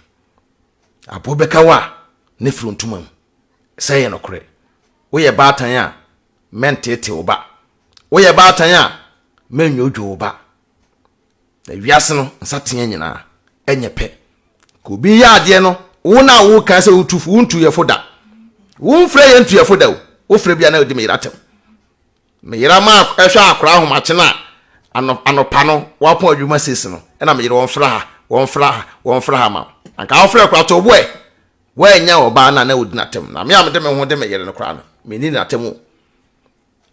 Aboɔ bɛka wo a, ne firi ntoma mu. Sɛ ɛyɛ nokorɛ. Woyɛ baatan a, mɛnteetee wo ba. Woyɛ baatan a, mɛnnwodwo wo ba. Na wiase no nsateaa nyinaa nyɛ pɛ. Ka obi yɛ adeɛ no, wo na woka sɛ wotu fo, wontu yɛ fo da. Womfrɛ yɛn ntu yɛ fo da o. Wofrɛ bi a na wodi me yere atɛm. Me yere ama ɛhwɛ akora ahomakye no a anɔpa no wapɔn adwuma sisi no, ɛna me yere wɔmfra ha, wɔmfra ha, wɔmfra ha ma wo. Anka wofrɛ koraa to bo ɛ. Woannya ɔbaa no a na wodi n'atɛm. Na me a mede me ho de me yere no koraa no, menni n'atɛm o.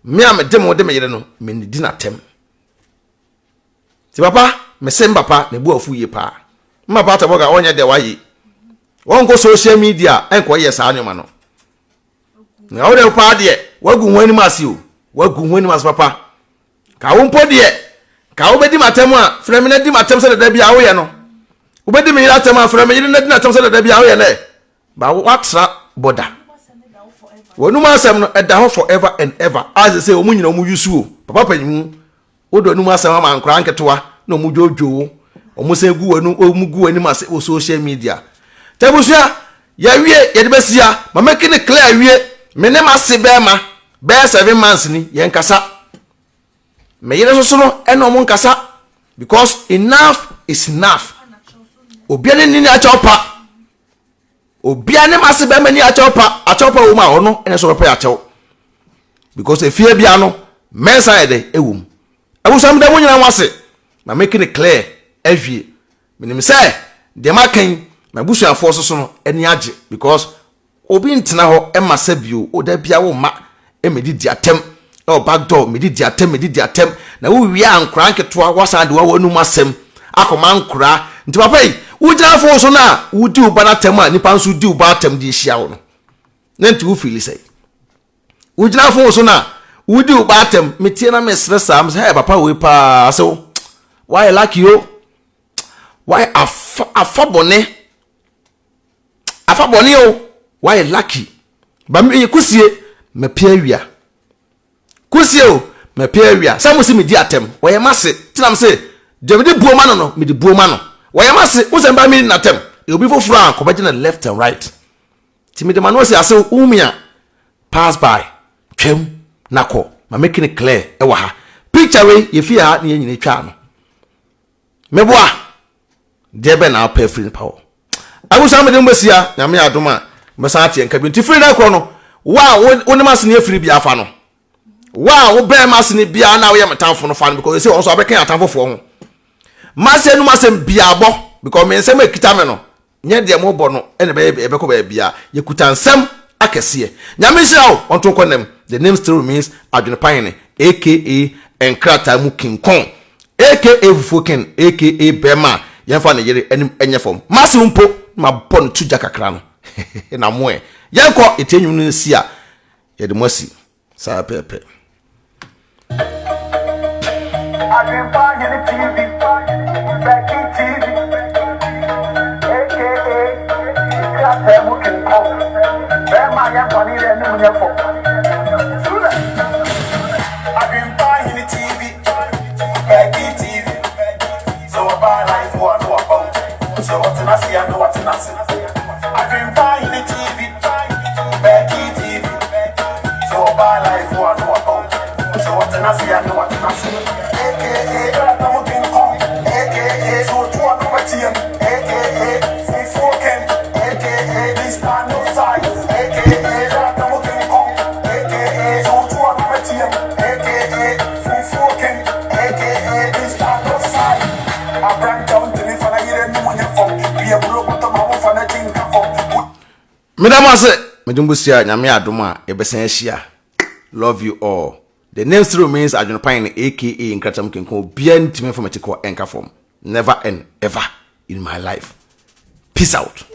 Me a mede me ho de me yere no, mennidi n'atɛm. Nti papa, mese me papa ne bo afu yie paa. Me papa Atabɔga ɔnyɛ deɛ wayɛ yi. Ɔnkɔ social media ɛnkɔ yɛ saa nneɛma no. Na wo deɛ paa deɛ, wagu ho anim ase o. Wagu ho anim ase papa. Ka wo mpo deɛ, ka wobɛdi m'atɛm a, frɛ me na di m'atɛm sɛ dada bi a woyɛ no. Wobɛdi me yere atɛm a, frɛ me yere na di n'atɛm sɛ dada bi a woyɛ no ɛ. Ba woatra bɔda. Wɔnum asɛm no, ɛda hɔ forever and ever. A sɛ sɛ wɔn nyina wɔn yusu o. Papa panyin, wode w'anum asɛm ama nkoraa nketewa na wɔn dwoodwoo wo. Wɔn san gu w'anum, wɔn gu w'anim ase wɔ social media. Tabusua, yɛawie, yɛde bɛsia. Ma make ne clear awie. Me ne m'ase bɛrima bɛyɛ 7 months ni, yɛn kasa. Me yere nso so no, ɛna ɔmo nkasa because enough is enough. Obiara ne ni akyɛw pa. Obiara ne m'ase bɛrima ni akyɛw pa. Akyɛw pa wɔ mu a ɔno ɛna sɛ ɔbɛpɛ akyɛw. Because efie bia no, mɛnsa yɛ dɛ ɛwɔ mu. Abusua meda mo nyinaa mo ase. Ma make ne clear awie. Menim sɛ deɛ maka yi, m'abusuafoɔ nso so no ani agye because obi ntena hɔ ma sɛ bio o da bia wo mma mmɛdidi atɛm ɛwɔ back door, mmɛdidi atɛm, mmɛdidi atɛm na wowie a nkoraa nketewa wasan de w'anum asɛm akɔma nkoraa. Nti papa yi, wogyina phone so no a wodi wo ba no atɛm a nipa nso di wo ba atɛm de ahyia wo no, na nti wo feeli sɛn? Wogyina phone so no a wodi wo ba atɛm, metie na mesere saa, mesɛ hey papa wei paa sɛ wo wayɛ lucky o, wayɛ afa afa bɔne afa bɔne o, wayɛ lucky. Ba me kusie mapia awia, kusie o mapia awia sɛ mo se medi atɛm, wɔyɛ m'ase tena m se deɛ mede buo ma no no mede buo ma no, wɔyɛ m'ase wo sɛ mba medi n'atɛm, obi foforɔ a kɔbɛgye no left and right. Nti mede m'ano asi ase wohu me a pass by, twam na kɔ, ma make no clear ɛwɔ ha. Picture wei yɛfie ha ne yɛn nyina twaa no. Meboa, deɛ bɛn na wopɛ afiri nipa hɔ? Abusua mede mo bɛsia, Nyame yɛ adom a mɛsan ate yɛn nka bio. Nti firi dɛ korɔ no, wo a wo ne m'asene afiri biara fa no. Wo a wobɛn m'asene biara na woyɛ me tamfo no fa no because ɛsɛ wɔn nso abɛka yɛn atamfofoɔ ho. M'asɛm no mu asɛm biara bɔ because me nsɛm a ɛkita me no Nyɛ deɛ mobɔ no na ɛbɛyɛ ɛbɛkɔ baabiara. Yɛkuta nsɛm akɛseɛ. Nyame nhyira wo, ɔnto nkɔ nnam. The name still remains Adwene Pa Hene aka Nkrataa mu King Kong aka Fufuo King aka Bɛɛma a yɛmfa ne yere anim nyɛ fam. M'asew mpo na mabɔ no to gya kakra no. Na mo ɛ? Yɛnkɔ, yɛtie nnwom no nsi a yɛde mo asi. Saa pɛpɛɛpɛ. Adwempa Hene TV, Becky TV, aka Krataa mu King Kong, bɛrima a yɛmfa ne yere anim nyɛ fam. Sula. Adwempa Hene TV, Becky TV, sɛ wɔba life a na wɔba o, sɛ wɔtena ase a na wɔatena ase. Adwempa Hene TV, Becky TV, sɛ wɔba life a na wɔba o, sɛ wɔtena ase a na wɔatena ase. AKA Krataa mu King Kong, AKA sɛ wɔtu a na wɔateam, AKA Fufuo King, AKA Mr. No Size, AKA Krataa mu King Kong, AKA sɛ wɔtu a na wɔateam, AKA Fufuo King, AKA Mr. No Size. Aberante a ɔntumi mfa n'ayere anim nyɛ fam, dua aburo bɔtɔ ma wo. Meda mo ase. Mede mo bɛhyia Nyame adom a yɛbɛsan ahyia. Love you all. The name still remains Adwene Pan aka Nkrataa mu Kenkon. Obiara ntumi mfa m'akyi kɔ nka fam. Never and ever in my life. Peace out.